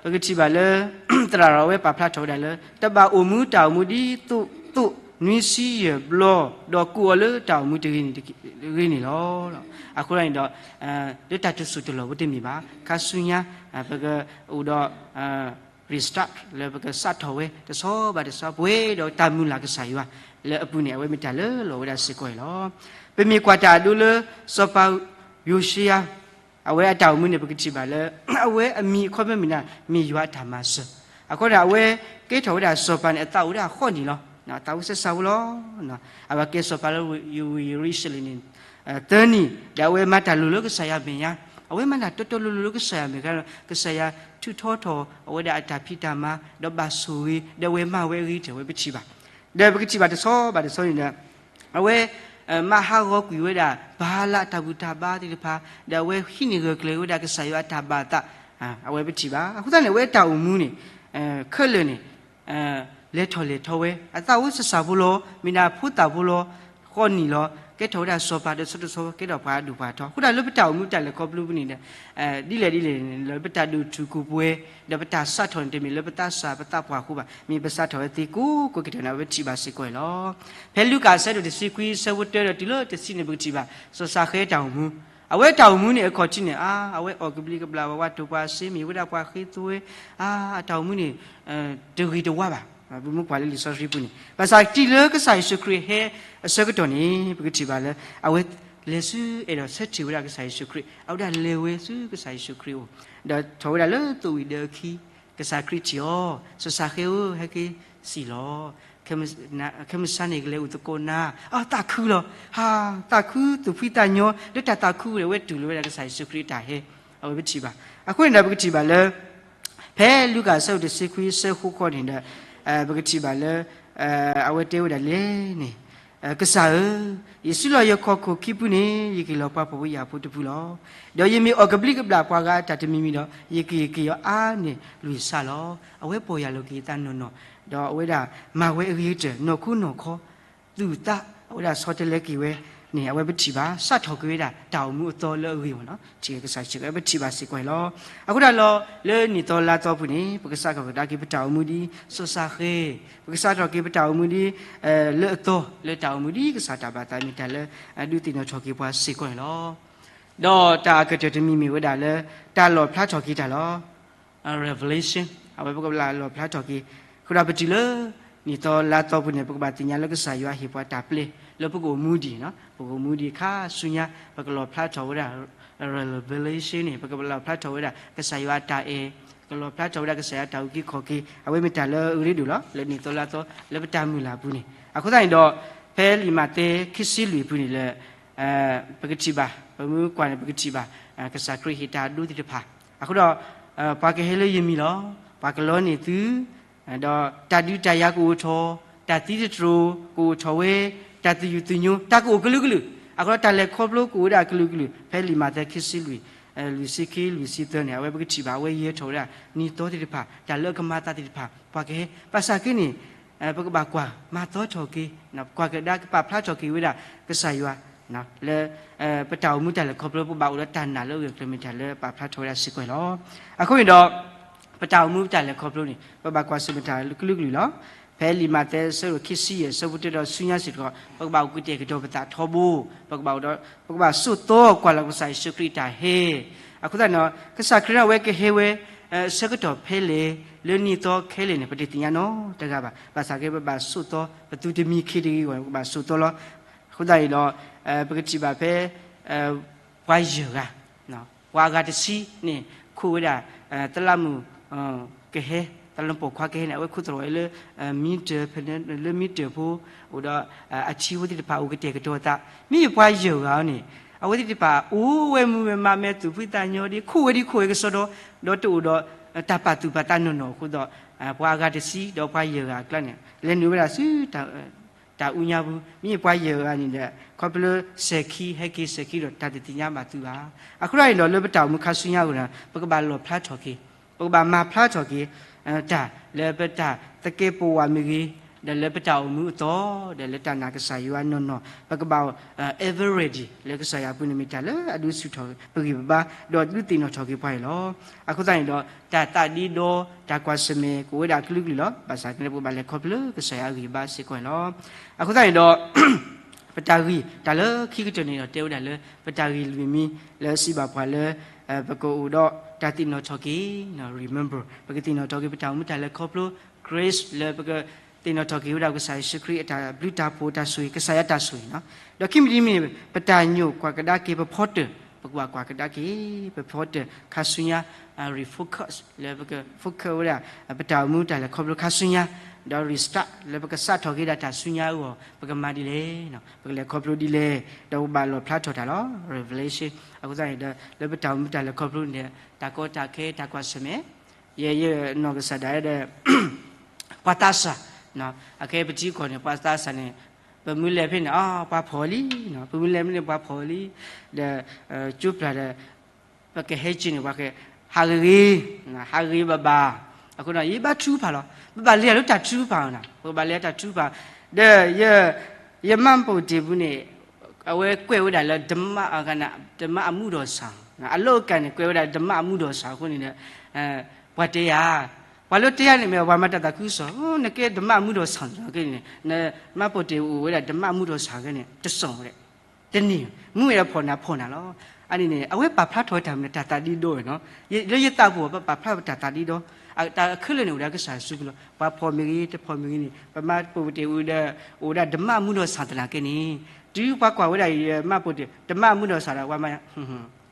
ပကထံၣ်ဘၣ်လၢ သရၣ်ဒီးအဝဲပာ်ဖျါထီၣ်ဝဲဒၣ်လၢ တဘၣ်အိၣ်မူတၢ်အိၣ်မူဒ်သိးသိးနွံဆံယဲၢ်ဘျီ ဒီးကိးအီၤလၢတၢ်အိၣ်မူတဂ့ၤန့ၣ်လီၤ. အဃိန့ၣ်ဒီး လၢတၢ်တစိၢ်တလီၢ်ဝဲတမ့ၢ်ဘၣ် ခါဆူညါ ပကအိၣ်ဒီး restart လၢပကစးထီၣ်ဝဲတဆီဘၣ်တဆီ ပဝဲဒီးတၢ်မုၢ်လၢ်ကစၢ်ယွၤလၢအပူၤန့ၣ် အဝဲမ့ၢ်တၢ်လၢလီၢ်ဝဲဒၣ်စ့ၢ်ကီးအံၤလီၤ. ပမ့ၢ်ကွၢ်တၢ်အဒိလၢ စီၤပၤယိၤၡံယၤ အဝဲအတၢ်အိၣ်မူန့ၣ် ပကထံၣ်ဘၣ်လၢ အဝဲအမံၤအခီပညီမ့ၢ်ဒၣ် မ့ၢ်ယွၤအတၢ်မၤစၢၤ. အဃိန့ၣ် အဝဲကဲထီၣ်ဝဲဒၣ်စီၤပၤန့ၣ် အသးအိၣ်ဝဲဒၣ်ဃိးနံၣ်လီၤ. အသးအိၣ်ဆံးစၢ်ဖိလီၤ. အဝဲကဲစီၤပၤလၢယရူၤၡလ့ၣ်န့ၣ် သၢနံၣ် ဒီးအဝဲမၤတၢ်လိၤလၢကစၢ်ယွၤမဲာ်ညါ, အဝဲမၤတၢ်တီတီလိၤလိၤလၢကစၢ်ယွၤမဲာ်ညါ, ကစၢ်ယွၤထုးထီထီၣ်အဝဲဒၣ်အတၢ်ဖံးတၢ်မၤ ဒီးဘၣ်ဆိၣ်ဂ့ၤ ဒီးအဝဲမၤဝဲအဂ့ၤကတၢၢ်ဝဲပထံၣ်ဘၣ်. ဒီးပကထံၣ်ဘၣ်တဆီဘၣ်တဆီန့ၣ်ဒီး အဝဲ မၤဟးဂီၤကွံာ်ဝဲဒၣ် ဘၤလးအတၢ်ဘူၣ်တၢ်ဘါသ့ၣ်တဖၣ်, ဒီးအဝဲဟံးန့ၢ်ဂၢၢ်ကျၢၤဝဲဒၣ်ကစၢ်ယွၤအတၢ်ဘၣ်သး, အဝဲပထံၣ်ဘၣ်. အဃိသတးန့ၣ် အဝဲတၢ်အိၣ်မူန့ၣ် ခဲလၢာ်န့ၣ် လဲၤထီၣ်လဲၤထီဝဲ, အသးအိၣ်ဆံးစၢ်ဖိလီၤ, မ့ၢ်ဒၣ်ဖိသၣ်ဖိလီၤ, ဃိးနံၣ်လီၤ, ကဲထီၣ်ဝဲဒၣ်စီၤပၤဒီးဆီတဆီ ကဲထီၣ်ပှၤဒိၣ်ပှၤထီ. အဃိသတးလၢပတၢ်အိၣ်မူတၢ်လဲၤခီဖျိပူၤန့ၣ်ဒီး ဒ်လဲၣ်ဒ်လဲၣ်န့ၣ် လၢပတၢ်ဒိၣ်ထူၣ်ကိၢ်ပှဲၤ ဒီးပတၢ်စးထီၣ်န့ၣ်တမ့ၢ်လၢပသးစၢ်ပသးပှၢ်အဃိဘၣ်, မ့ၢ်ပစးထီၣ်ဝဲသ့ကိးကိးကတၢၢ်န့ၣ် အဝဲပထံၣ်ဘၣ်စ့ၢ်ကီးအံၤလီၤ. ဖဲလူၤကၣ်အဆၢဒိၣ်တဆံခွံ အဆၢဖိတၢဒီးတုၤလၢတဆံန့ၣ် ပကထံၣ်ဘၣ် စီၤစၤဃဲတၢ်အိၣ်မူ, အဝဲတၢ်အိၣ်မူန့ၣ် အခီၣ်ထံးန့ၣ် အါ အဝဲအီၣ်ကဘျံးကဘျၣ် ဝးဝးတိာ်ပှၤစ့ မ့ၢ်ဝဲဒၣ်ပှၤဃ့သိဝဲ, အါ အတၢ်အိၣ်မူန့ၣ် တဂ့ၤတဝါဘၣ်. ပမ့ၢ်ကွၢ်လၢလံာ်စီဆှံပူၤန့ၣ် ဘၣ်ဆၣ်တံၢ်လၢကစၢ်ယ့ၣ်ၡူးခရံာ်ဟဲအဆၢကတီၢ်န့ၣ် ပကထံၣ်ဘၣ်လၢ အဝဲလဲၤဆူအဲၣ်ဒိးဆၢထၢၣ်ဝဲဒၣ်ကစၢ်ယ့ၣ်ၡူးခရံာ်, အဝဲဒၣ်လဲၤဝဲဆူကစၢ်ယ့ၣ်ၡူးခရံာ်အအိၣ်, ဒီးထီၣ်ဝဲဒၣ်လၢသိၣ်ဝံၤဒီးအခံ, ကစၢ်ခရံာ်ထံၣ်အီၤ, စီၤစၤဃဲဧၢ, ဟဲက့ၤစံၣ်လီၤ. ခဲမုၢ်ဆါန့ၣ် ကလဲၤအိၣ်သကိးနၤ, အသးခုလီၤ. ဟါ, သးခုသူၣ်ဖှံသးညီ, လၢတၢ်သးခုန့ၣ် အဝဲတူၢ်လိာ်ဝဲဒၣ်ကစၢ်ယ့ၣ်ၡူးခရံာ်အတၢ်ဟဲ, အဝဲပထံၣ်ဘၣ်. အဃိန့ၣ်ဒီး ပကထံၣ်ဘၣ်လၢ ဖဲလူၤကၣ်အဆၢဒိၣ်တဆံခွံ အဆၢဃိးခီန့ၣ်ဒီး ပကထံၣ်ဘၣ်လၢ အဝဲတဲဝဲဒၣ်လဲၣ်န့ၣ်, ကစၢ်ဧၢ, ယစုလီၢ်ယခီၣ်ခိၣ်ခံဖုန့ၣ် ယကဟ့ၣ်လီၤပှၤဖှီၣ်ဖိယာ်ဖိတဖုလီၤ. ဒီးယမ့ၢ်အီၣ်ကဘျံးကဘျၣ်ပှၤဂၤအတၢ်တမံၤမံၤဒီး ယကဟ့ၣ်က့ၤအီၤအါန့ၢ်လွံၢ်ဆါလီၤ. အဝဲပီၢ်ယၢ်လီၤက့ၤအသးနီၢ်နီၢ်, ဒီးအဝဲဒၣ်မၤဝဲအဂ့ၤကတၢၢ် နီၢ်ခိနီၢ်ခီ သူၣ်သး အဝဲဒၣ်ဆီတလဲက့ၤဝဲန့ၣ် အဝဲပထံၣ်ဘၣ် စးထီၣ်က့ၤဝဲဒၣ်တၢ်အိၣ်မူအသီလၢအဂ့ၤမ့ၢ်နီၤ. ထံၣ်က့ၤကစၢ်ယ့ၣ်ၡူးခရံာ် အဝဲပထံၣ်ဘၣ်စ့ၢ်ကီးအံၤလီၤ. အဃိဒၣ်လီၤ လၢနံၣ်သီလါသီပူၤန့ၣ် ပကစးထီၣ်ကဒါက့ၤပတၢ်အိၣ်မူဒ်စီၤစၤဃဲ, ပကစးထီၣ်က့ၤပတၢ်အိၣ်မူဒ် လၢအသီ လၢတၢ်အိၣ်မူဒ်ကစၢ်တၢ်ဘၣ်သးမ့ၢ်တၢ်လၢ ဒုးသ့ၣ်နီၣ်ထီၣ်က့ၤပှၤစ့ၢ်ကီးန့ၣ်လီၤ. ဒီးတၢ်အကတၢၢ်တမံၤမ့ၢ်ဝဲဒၣ်လၢ တၢ်လီၣ်ဖျါထီၣ်က့ၤတၢ်လီၤ. revelation အဝဲပကဘၣ်လီၣ်ဖျါထီၣ်က့ၤ, အဃိဒီးပတုၤလၢ နံၣ်သီလါသီပူၤန့ၣ် ပကဘၣ်သ့ၣ်ညါလၢကစၢ်ယွၤဟ့ၣ်ပှၤတၢ်ပျဲလၢပကအိၣ်မူဒံး, ပကအိၣ်မူဒံးခါဆူညါ ပကလီၣ်ဖျါထီၣ်ဝဲဒၣ် revelation န့ၣ် ပကဘၣ်လီၣ်ဖျါထီၣ်ဝဲဒၣ် ကစၢ်ယွၤအတၢ်အဲၣ်, ကလီၣ်ဖျါထီၣ်ဝဲဒၣ်ကစၢ်ယွၤအတၢ်အုၣ်က့ၤခီၣ်က့ၤ, အဝဲမ့ၢ်တၢ်လၢအရ့ဒိၣ်လီၤ လၢနံၣ်သီလါသီ လၢပတၢ်မုၢ်လၢ်အပူၤန့ၣ်. အဃိသတးန့ၣ်ဒီး ဖဲလံာ်မးသဲခံဆံလွံၢ်အပူၤန့ၣ်လၢ ပကထံၣ်ဘၣ်, ပမ့ၢ်ကွၢ်န့ၣ် ပကထံၣ်ဘၣ် ကစၢ်ခရံာ်ဟ့ၣ်တၢ်အဒိသ့ၣ်တဖၣ်. အဃိဒီး ပှၤကဟဲလၢယမံၤလီၤ. ပှၤကလီန့ၢ်သု, ဒီးတၢ်ဒုးတၢ်ယၤကအိၣ်ထီၣ်, တၢ်သံသတြိာ်ကအိၣ်ထီၣ်ဝဲ, တၢ်သယုၢ်သညိ တၢ်ကအိၣ်ကလုာ်ကလုာ်, အဃိဒီးတၢ်လဲၤခီဖျိကအိၣ်ဝဲဒၣ်ကလုာ်ကလုာ်, ဖဲလံာ်မးသဲခံဆံလွံၢ်, လွံၢ်ဆံခံ လွံၢ်ဆံသၢန့ၣ် အဝဲပကထံၣ်ဘၣ် အဝဲယဲၤထီၣ်ဝဲဒၣ် နံၣ်သီသ့ၣ်တဖၣ် တၢ်လၢအကမၤအသးသ့ၣ်တဖၣ် ပှၤကဟဲ, ဘၣ်ဆၣ်က့န့ၣ် ပကဘၣ်ကွၢ်မၤသီထီၣ်က့ၤ, ကွၢ်ကဒါကပာ်ဖျါထီၣ်က့ၤဝဲဒၣ်ကစၢ်ယွၤ လၢ ပတၢ်အိၣ်မူတၢ်လဲၤခီဖျိ ပဘၣ်အိၣ်ဒီးတၢ်နာ်လၢအဂၢၢ်အကျၢၤမ့ၢ်တၢ်လၢပာ်ဖျါထီၣ်ဝဲဒၣ်စ့ၢ်ကီးလီၤ. အဃိန့ၣ်ဒီး ပတၢ်အိၣ်မူတၢ်လဲၤခီဖျိန့ၣ် ပဘၣ်ကွၢ်ဆၢၣ်မဲာ်တၢ်လၢကလုာ်ကလုာ်လီၤ. ဖဲလံာ်မးသဲအဆၢဒိၣ်ခံဆံယဲၢ် အဆၢဖိတၢဒီးဆူညါစ့ၢ်ကီး ပကဘၣ်အိၣ်ကတဲာ်ကတီၤပသးထီဘိ, ပကဘၣ်အိၣ်ဒီး ပကဘၣ်ဆိးသီကွၢ်လီၤကစၢ်ယ့ၣ်ၡူးခရံာ်အတၢ်ဟဲ အဃိသတးန့ၣ် ကစၢ်ခရံာ်န့ၣ် အဝဲကဟဲဝဲ အဆၢကတီၢ်ဖဲလဲၣ် လၢနံၣ်သီခဲလၢာ်န့ၣ် ပတသ့ၣ်ညါနီတဂၤဘၣ်. ဘၣ်ဆၣ်က့ ပဘၣ်ဆိးသီ ပသုတမံၤခံတဂ့ၤအဂီၢ်န့ၣ် ပကဘၣ်ဆိးသီလီၤ. အဃိသတးန့ၣ်ဒီး ပကထံၣ်ဘၣ်ဖဲ ပှၤယဲၢ်ဂၤ, ပှၤအဂၤတဆံန့ၣ် ခိးဝဲဒၣ် သလးမုၣ်ကဟဲ တၢ်လၢပိာ်ခွါကဟဲန့ၣ် အဝဲခိၣ်သရၣ်ဝဲလၢ မံတၢၢ် ဖဲန့ၣ်လၢမံတၢၢ်ဖိ အိၣ်ဒီး အထံဖိသ့ၣ်တဖၣ်အိၣ်ကတဲာ်ကတီၤအသး, မ့ၢ်ပှၤယဲၢ်ဂၤအံၤန့ၣ် အဝဲသ့ၣ်တဖၣ်အိၣ်ဝဲမုာ်ဝဲမး မဲာ်သူၣ်ဖှံသးညီဒ် ခိၣ်ဝဲဒ်ခိၣ်ဝဲကစီဒီ, ဒီးတအိၣ်ဒီး တၢ်ပာ်သူၣ်ပာ်သးနီၢ်နီၢ်အဃိဒီး ပှၤအဂၤတဆံ ဒီးပှၤယဲၢ်ဂၤအကျါန့ၣ် လဲၤနုာ်ဝဲဒၣ်ဆူ တၢ်အူညါပူၤ, မ့ၢ်ပှၤယဲၢ်ဂၤန့ၣ်ဒီး ခီဖျိစဲၤခံ ဟဲက့ၤစဲၤခံဒီး တၢ်တသ့ၣ်ညါဘၣ်သုဘၣ်. အဃိဒီးန့ၣ်ဒီး လၢပတၢ်အိၣ်မူခါဆူညါအဂီၢ်န့ၣ် ပကဘၣ်လီၣ်ဖျါထီၣ်က့ၤ, ပကဘၣ်မၤဖျါထီၣ်က့ၤ တၢ်လၢပတၢ်သကဲးပဝးမ့ၢ်ဂ့ၤ, ဒီးလၢပတၢ်အိၣ်မူအသီ, ဒီးလၢတၢ်နာ်ကစၢ်ယွၤနီၢ်နီၢ် ပကဘၣ် ever ready လၢကစၢ်ယွၤအပူၤန့ၣ် မ့ၢ်တၢ်လၢအဒုးဆူၣ်ထီၣ်ပဂံၢ်ပဘါ, ဒီးဒုးသ့ၣ်နီၣ်ထီၣ်က့ၤပှၤအံၤလီၤ. အဃိသတးန့ၣ်ဒီး တၢ်သးဒ့ဒီ တၢ်ကွၢ်ဆၢၣ်မဲာ် ကအိၣ်ဝဲဒၣ်အကလုာ်ကလုာ်လီၤ. ဘၣ်ဆၣ်သနာ်က့ ပကဘၣ်လဲၤခီဖျိလၢကစၢ်ယွၤအဂံၢ်အဘါစ့ၢ်ကီးန့ၣ်လီၤ. အဃိသတးန့ၣ်ဒီး ပတၢ်ဂ့ၢ်တၢ်လၢခံကတၢၢ်န့ၣ်ဒီး တဲဝဲဒၣ်လၢ ပတၢ်ဂ့ၢ်လွံၢ်မံၤလၢစံးဘၣ်ပှၤလၢ ပကအိၣ်ဒီးတၢ်သ့ၣ်နီၣ်ထီၣ်က့ၤ, remember ပကသ့ၣ်နီၣ်ထီၣ်က့ၤ ပတၢ်အိၣ်မူတၢ်လဲၤခီဖျိ grace လၢပကသ့ၣ်နီၣ်ထီၣ်က့ၤဝဲဒၣ်ကစၢ်ယ့ၣ်ၡူးခရံာ်အတၢ်ဘျုးတၢ်ဖှိၣ်တၢ်ဆိၣ်ဂ့ၤ ကစၢ်ယွၤတၢ်ဆိၣ်ဂ့ၤန့ၣ်လီၤ. ဒီးခံမံၤတမံၤန့ၣ် ပတၢ်ညိၣ်ကွၢ်ကဒါက့ၤပဖီတၢၣ်, ပကဘၣ်ကွၢ်ကဒါက့ၤ ပဖီတၢၣ်ခါဆူညါ, refocus လၢပက focus ဝဲဒၣ် ပတၢ်အိၣ်မူတၢ်လဲၤခီဖျိခါဆူညါ, ဒီး restart လၢပကစးထီၣ်က့ၤဒၣ်တၢ်ဆူညါအဂီၢ် ပကမၤဒ်လဲၣ်, ပကလဲၤခီဖျိဒ်လဲၣ်, ဒီးပကဘၣ်လီၣ်ဖျါထီၣ်တၢ်လီၤ revelation. အဃိသတးန့ၣ်ဒီး လၢပတၢ်အိၣ်မူတၢ်လဲၤခီဖျိန့ၣ်ဒီး တၢ်ကီတၢ်ခဲ တၢ်ကွၢ်ဆၢၣ်မဲာ် ယဲ ယနီၢ်ကစၢ်ဒၣ်ဒီး ပှၤသးစၢ်, အခဲပထံကီၢ်န့ၣ် ပှၤသးစၢ်န့ၣ် ပမ့ၢ်လဲၤဖဲန့ၣ် အ ပှၤဖီၣ်လံ, ပမ့ၢ်လဲၤဖဲန့ၣ် ပှၤဖီၣ်လံ, ဒီး ကၠိပျၢ်ဒီး ပကဟဲက့ၤန့ၣ် ပှၤက ဟးဂ့ၤဂ့ၤ, ဟးဂ့ၤဘၣ်ဘၣ်, အဃိဒီး ယဘါထုကဖၣ်လီၤ. ပဘၣ်လဲၤအလၢတၢ်ထုကဖၣ်နီၤ, ပကဘၣ်လဲၤတၢ်ထုကဖၣ်, ဒီး ယမါပိာ်တ့ၢ်ပူၤန့ၣ် အဝဲကွဲးဝဲဒၣ်လၢ ဓမ္မ, ဓမ္မအမှုတော်ဆောင်, အလုပ်အကိုင်န့ၣ် ကွဲးဝဲဒၣ် ဓမ္မအမှုတော်ဆောင် အဃိန့ၣ်ဒီး ပှၤတဲယၤ, ပှၤလၢတဲယၤန့ၣ်မ့ၢ် ပှၤမၤတၢ်သးခုကစီၣ်, နကဲ ဓမ္မအမှုတော်ဆောင် ကဲန့ၣ်, နမါပိာ်တ့ၢ်အိၣ်ဝဲဒၣ် ဓမ္မအမှုတော်ဆောင် ကဲန့ၣ် တစီၣ်ဝဲဒၣ်, တန့ၢ်, မ့ၢ်ဝဲဒၣ်ဖီၣ်နၤဖီၣ်နၤလီၤ. အန့ၣ်န့ၣ် အဝဲပာ်ဖျါထီၣ်ဝဲတၢ်မနုၤ တၢ်သးဒ့ဒီဝဲနီၤ, လၢယသးပူၤ ပပာ်ဖျါဝဲတၢ်သးဒ့ဒီ, တၢ်ခဲလၢာ်န့ၣ် အိၣ်ဒီးကစၢ်ယ့ၣ်ၡူးခရံာ်လီၤ. ပှၤဖီၣ်မ့ၢ်ဂ့ၤ တဖီၣ်မ့ၢ်ဂ့ၤန့ၣ် ပမါပိာ်တ့ၢ်အိၣ်ဒီး အိၣ်ဝဲဒၣ် ဓမ္မအမှုတော်ဆောင် သနာ်က့န့ၣ်, တုၤပှၤကွၢ်ဝဲဒၣ် ယမါပိာ်တ့ၢ် ဓမ္မအမှုတော်ဆောင် ဒီး ပှၤမၤ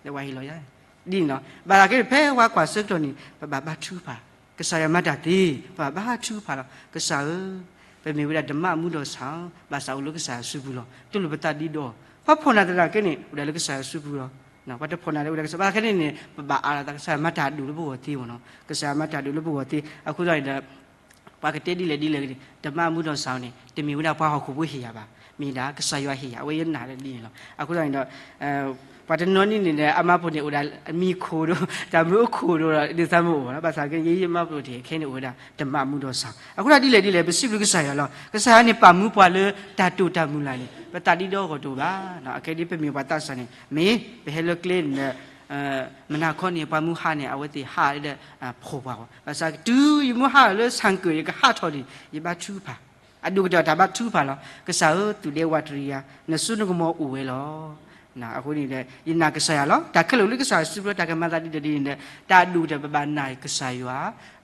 လၢပှၤဟ့ၣ်လီၤယၤ ဒ်န့ၣ်လီၤ. ဘၣ်ဆၣ်က့ ဖဲပှၤကွၢ်ဆၢကတီၢ်န့ၣ် ပဘၣ်ဘါထုကဖၣ်, ကစၢ်ယွၤမၤတၢ်သ့, ပဘၣ်ဘါထုကဖၣ်လီၤ. ကစၢ်ဧၢ, ပမ့ၢ်ဝဲဒၣ် ဓမ္မအမှုတော်ဆောင် ဘၣ်ဆၣ်အိၣ်လၢကစၢ်ယ့ၣ်ၡူးခရံာ်ပူၤလီၤ. တလိၣ်ပသးဒ့ဒီ, ပှၤဖီၣ်နၤသနာ်က့န့ၣ် အိၣ်ဒၣ်လၢကစၢ်ယ့ၣ်ၡူးခရံာ်ပူၤလီၤ. ပှၤတဖီၣ်နၤလၢအိၣ်ဒၣ်ကစၢ်, ဘၣ်ဆၣ်က့န့ၣ်န့ၣ် ပဘၣ်အးလီၤသး ကစၢ်ယွၤမၤတၢ်အဒိၣ်လၢပဂီၢ်သ့မ့ၢ်နီၤ, ကစၢ်ယွၤမၤတၢ်အဒိၣ်လၢပဂီၢ်သ့. အဃိသတးန့ၣ်ဒီး ပှၤကတဲဒ်လဲၣ်ဒ်လဲၣ်ဂ့ၤန့ၣ် ဓမ္မအမှုတော်ဆောင် န့ၣ် တမ့ၢ်ဝဲဒၣ်ပှၤဟီၣ်ခိၣ်ဖိဟ့ၣ်ယၤဘၣ်, မ့ၢ်ဒၣ်ကစၢ်ယွၤဟ့ၣ်ယၤ, အဝဲယနာ်လၢဒ်န့ၣ်လီၤ. အဃိသတးန့ၣ်ဒီး ပှၤတနီၤန့ၣ်န့ၣ်ဒီး အမါပိာ်န့ၣ်အိၣ်ဒၣ် မံၤခိၣ်ဒီး တၢ်မၢအိၣ်ခိၣ်ဒီး ဒ်သးမ့ၢ်အိၣ်ဘၣ်လီၤ. ဘၣ်ဆၣ်က့ ယမါပိာ်တ့ၢ် ခဲန့ၣ်အိၣ်ဝဲဒၣ် ဓမ္မအမှုတော်ဆောင်. အဃိသတးဒ်လဲၣ်ဒ်လဲၣ် ပစံးဘျုးကစၢ်ယွၤလီၤ. ကစၢ်ယွၤန့ၣ် ပာ်မူပှၤလၢတၢ်တိာ်တၢ်မုၢ်လၢ်န့ၣ် ပသးဒ့ဒီအဂီၢ်တအိၣ်ဘၣ်. အခဲဒ်ပမ့ၢ်ပှၤသးစၢ်န့ၣ် မ့ၢ် ပဟဲလၢကျဲန့ၣ်ဒီး မုၢ်နၤခီန့ၣ် ပှၤမူဟးန့ၣ် အဝဲသ့ၣ်ဟးလၢဒီး ဖီၣ်ပှၤဂီၢ်. ဘၣ်ဆၣ်က့ တုၤယမူဟးလၢဆၣ်ကၢၣ် ယကဟးထီၣ်န့ၣ် ယဘါထုကဖၣ်, အဒိၣ်ကတၢၢ်တၢ်ဘါထုကဖၣ်လီၤ. ကစၢ်ဧၢ, သူၣ်ဒဲဝးတရံးယၤ, နစိနကမီၤအိၣ်ဝဲလီၤ. အဃိန့ၣ်ဒီး ယနာ်ကစၢ်ယွၤလီၤ. တၢ်ခဲလၢာ်လၢကစၢ်ယွၤစုပူၤ တၢ်ကမၤသးဒ်လဲၣ်ဒ်န့ၣ်ဒီး တၢ်အဒိၣ်ကတၢၢ် ပဘၣ်နာ်ကစၢ်ယွၤ,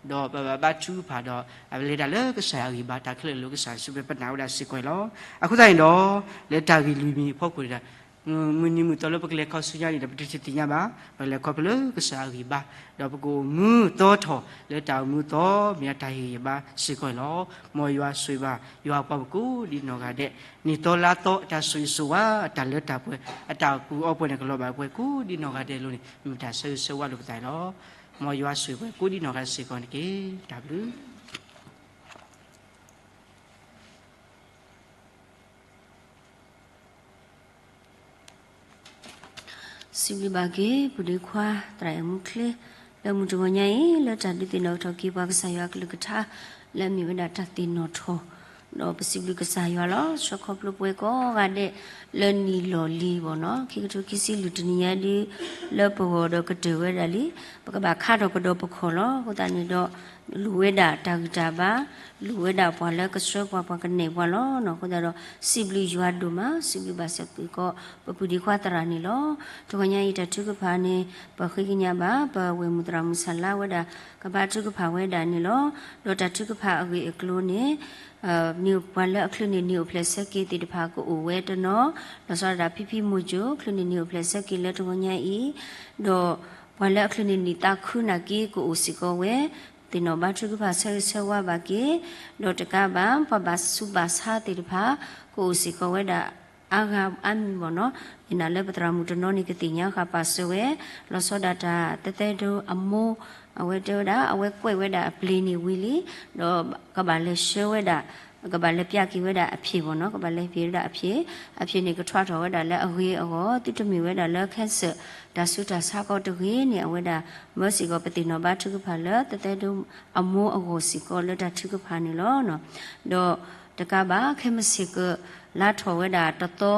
ဒီးပဘၣ်ဘါထုကဖၣ်ဒီး အလဲၤတၢ်လၢကစၢ်ယွၤအဂံၢ်ဘါ, တၢ်ခဲလၢာ်လၢကစၢ်ယွၤစုပူၤ ပနာ်ဝဲဒၣ်စ့ၢ်ကီးလီၤ. အဃိသတးန့ၣ်ဒီး လၢတၢ်ဂ့ၢ်လွံၢ်မံၤအဖီခိၣ်န့ၣ်ဒီး မုၢ်နံၤမုၢ်သီလၢပကလဲၤခီဆူညါန့ၣ်ဒီး ပတသ့ၣ်ညါဘၣ်, ပကလဲၤခီဖျိလၢကစၢ်အဂံၢ်ဘါ, ဒီးပကအိၣ်မူသီထီၣ်လၢတၢ်အိၣ်မူသီ မ့ၢ်အတၢ်ဟ့ၣ်ဂံၢ်ဘါစ့ၢ်ကီးလီၤ. မ်ယွၤဆိၣ်ဂ့ၤဘၣ် ယွၤအပှၤကိးဒ်နီၢ်ဂၤဒဲး, နံၣ်သီလါသီအတၢ်ဆိၣ်ဂ့ၤဆိၣ်ဝါ အတၢ်လၢတၢ်ပှဲၤ အတၢ်ကူၣ်အီပှဲၤန့ၣ် ကလီၤဘၣ်ပှဲၤကိးဒ်နီၢ်ဂၤဒဲးအလိၤန့ၣ် မ့ၢ်တၢ်ဆၢဂ့ၤဆၢဝါလိာ်ပသးန့ၣ်လီၤ. မ်ယွၤဆိၣ်ဂ့ၤပှၤကိးဒ်နီၢ်ဂၤစ့ၢ်ကီးန့ၣ်တက့ၢ်. တၢ်ဘျုး စံးဘျုးဘၣ်က့ၤ ပုၢ်ဒ့ခွါ သရၣ်အဲၣ်မူချ့ လၢမုၢ်တဂီၤညါအံၤ လၢတၢ်ဒုးသ့ၣ်နီၣ်ထီၣ်က့ၤပှၤကစၢ်ယွၤအကလုၢ်ကထါ လၢအမ့ၢ်ဝဲဒၣ်တၢ်သ့ၣ်နီၣ်ထီၣ်, ဒီးပစံးဘျုးကစၢ်ယွၤလီၤ. ဆှၢခီဖျိပဝဲကိးဂၤဒဲး လၢနံၣ်လီၢ်လံၤဘၣ်နီၤ ခံကထိခံဆံလွံၢ်တနံၤညါဒ် လၢပဂီၢ်ဒီးကတၢၢ်ဝဲဒၣ်လံ, ပကဘၣ်ခါထီၣ်ကဒီးပခီၣ်လီၤ. အဃိသတးန့ၣ်ဒီး လိၣ်ဝဲဒၣ်တၢ်ဂံၢ်တၢ်ဘါ, လိၣ်ဝဲဒၣ်ပှၤလၢကဆှၢပှၤ ပှၤကနဲၣ်ပှၤလီၤ. အဃိသတးဒီး စံးဘျုးယွၤဒိၣ်မး, စံးဘျုးဘၣ်စ့ၢ်ကီး ပပုၢ်ဒ့ခွါသရၣ်န့ၣ်လီၤ. တဂီၤညါအံၤ တၢ်ထုကဖၣ်န့ၣ် ပဃ့ကညးဘၣ် ပဝဲၢ်မုၣ်သရၣ်မုၣ်ဆၣ်လါဝဲဒၣ် ကဘါထုကဖၣ်ဝဲဒၣ်န့ၣ်လီၤ. ဒီးတၢ်ထုကဖၣ်အဂ့ၢ်အကျိၤန့ၣ် ပှၤလၢအချုးန့ၢ်နံၣ်အိၣ်ဖျဲၣ်ဆၢက့ၤသ့ၣ်တဖၣ်ကအိၣ်ဝဲတနီၤ, လီၤဆီဒၣ်တၢ် ဖံဖံမိၢ်ကၠိ ချုးန့ၢ်နံၣ်အိၣ်ဖျဲၣ်ဆၢက့ၤလၢတဂီၤညါအံၤ, ဒီးပှၤလၢအချုးန့ၢ်နံၣ်သးခုနာ်က့ ကအိၣ်စ့ၢ်ကီးဝဲ သ့ၣ်နီၣ်ဘါထုကဖၣ်ဆၢဂ့ၤဆၢဝါဘၣ်က့ၤ, ဒီးတကးဘၣ် ပှၤဘၣ်ဆူးဘၣ်ဆါသ့ၣ်တဖၣ် ကအိၣ်စ့ၢ်ကီးဝဲဒၣ်အါဂၤအါမံၤဘၣ်နီၤ. သနာ်လၢပသရၣ်မုၣ်တနီၤန့ၣ် ကသ့ၣ်ညါဃာ်ပာ်စၢၤဝဲ လီၤဆီဒၣ်တၢ်သၢသၢဒိအမိၢ်, အဝဲတဲဝဲဒၣ် အဝဲကွဲးဝဲဒၣ်အပျ့ၤန့ၣ်ဝံၤလံ, ဒီးကဘၣ်လဲၤဆှၢဝဲဒၣ် ကဘၣ်လဲၤပျးက့ၤဝဲဒၣ်အဖျ့ၣ်ဘၣ်နီၤ, ကဘၣ်လဲၤပျးဝဲဒၣ်အဖျ့ၣ်, အဖျ့ၣ်န့ၣ်ကထွါထီၣ်ဝဲဒၣ်လၢအဂ့ၤအဂီၢ် သုတမ့ၢ်ဝဲဒၣ်လၢ cancer တၢ်ဆူးတၢ်ဆါကီတဂ့ၤန့ၣ် အဝဲဒၣ် မၢစ့ၢ်ကီးပသ့ၣ်နီၣ်ဘါထုကဖၣ်လၢ သၢသၢဒိအမိၢ်အဂီၢ်စ့ၢ်ကီးလၢတၢ်ထုကဖၣ်န့ၣ်လီၤ. ဒီးတကးဘၣ် ခဲမုၢ်ဆ့ၣ်ကလါထီၣ်ဝဲဒၣ်တသီ,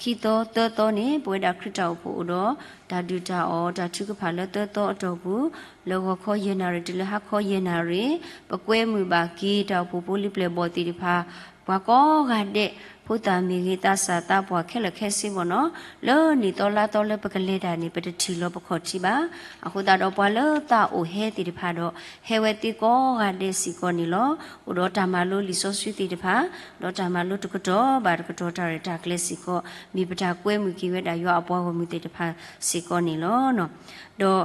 ခံသီ, သၢသီန့ၣ် ပဝဲဒၣ်ခရံာ်တၢ်အိၣ်ဖှိၣ်အိၣ်ဒီး တၢ်ဒုၣ်တၢ်အီၣ်တၢ်ထုကဖၣ်လၢသၢသီအတီၢ်ပူၤ, လၢဂီၤခီယဲၢ်နၣ်ရံၣ်တုၤလၢဟါခီယဲၢ်နၣ်ရံၣ်, ပကွဲမုာ်ဘၣ်က့ၤတၢ်အိၣ်ဖှိၣ်ဖိလံၤပျဲၢ်ဘီၣ်သ့ၣ်တဖၣ် ပှၤကိးဂၤဒဲး ဖိသၣ်မ့ၢ်ဂ့ၤ သးစၢ်သးပှၢ်ခဲလၢာ်ခဲဆ့ဘၣ်နီၤ, လၢနံၣ်သီလါသီလၢပကလဲၤတၢ်န့ၣ် ပတထံၣ်လီၤပခီၣ်ထံးဘၣ်. အဃိသတးဒီးပှၤလၢသးအိၣ်ဟဲသ့ၣ်တဖၣ်ဒီး ဟဲဝဲသ့ကိးဂၤဒဲးစ့ၢ်ကီးန့ၣ်လီၤ. အိၣ်ဒီးတၢ်မၤလိလံာ်စီဆှံသ့ၣ်တဖၣ်, ဒီးတၢ်မၤလိတကတီၢ်ဘၣ်တကတီၢ်တၢ်ရဲၣ်တၢ်ကျဲၤစ့ၢ်ကီး, မ့ၢ်ပတၢ်ကွဲမုာ်က့ၤဝဲဒၣ်ယွၤအပှၤဂီၢ်မုၢ်သ့ၣ်တဖၣ်စ့ၢ်ကီးန့ၣ်လီၤ. ဒီး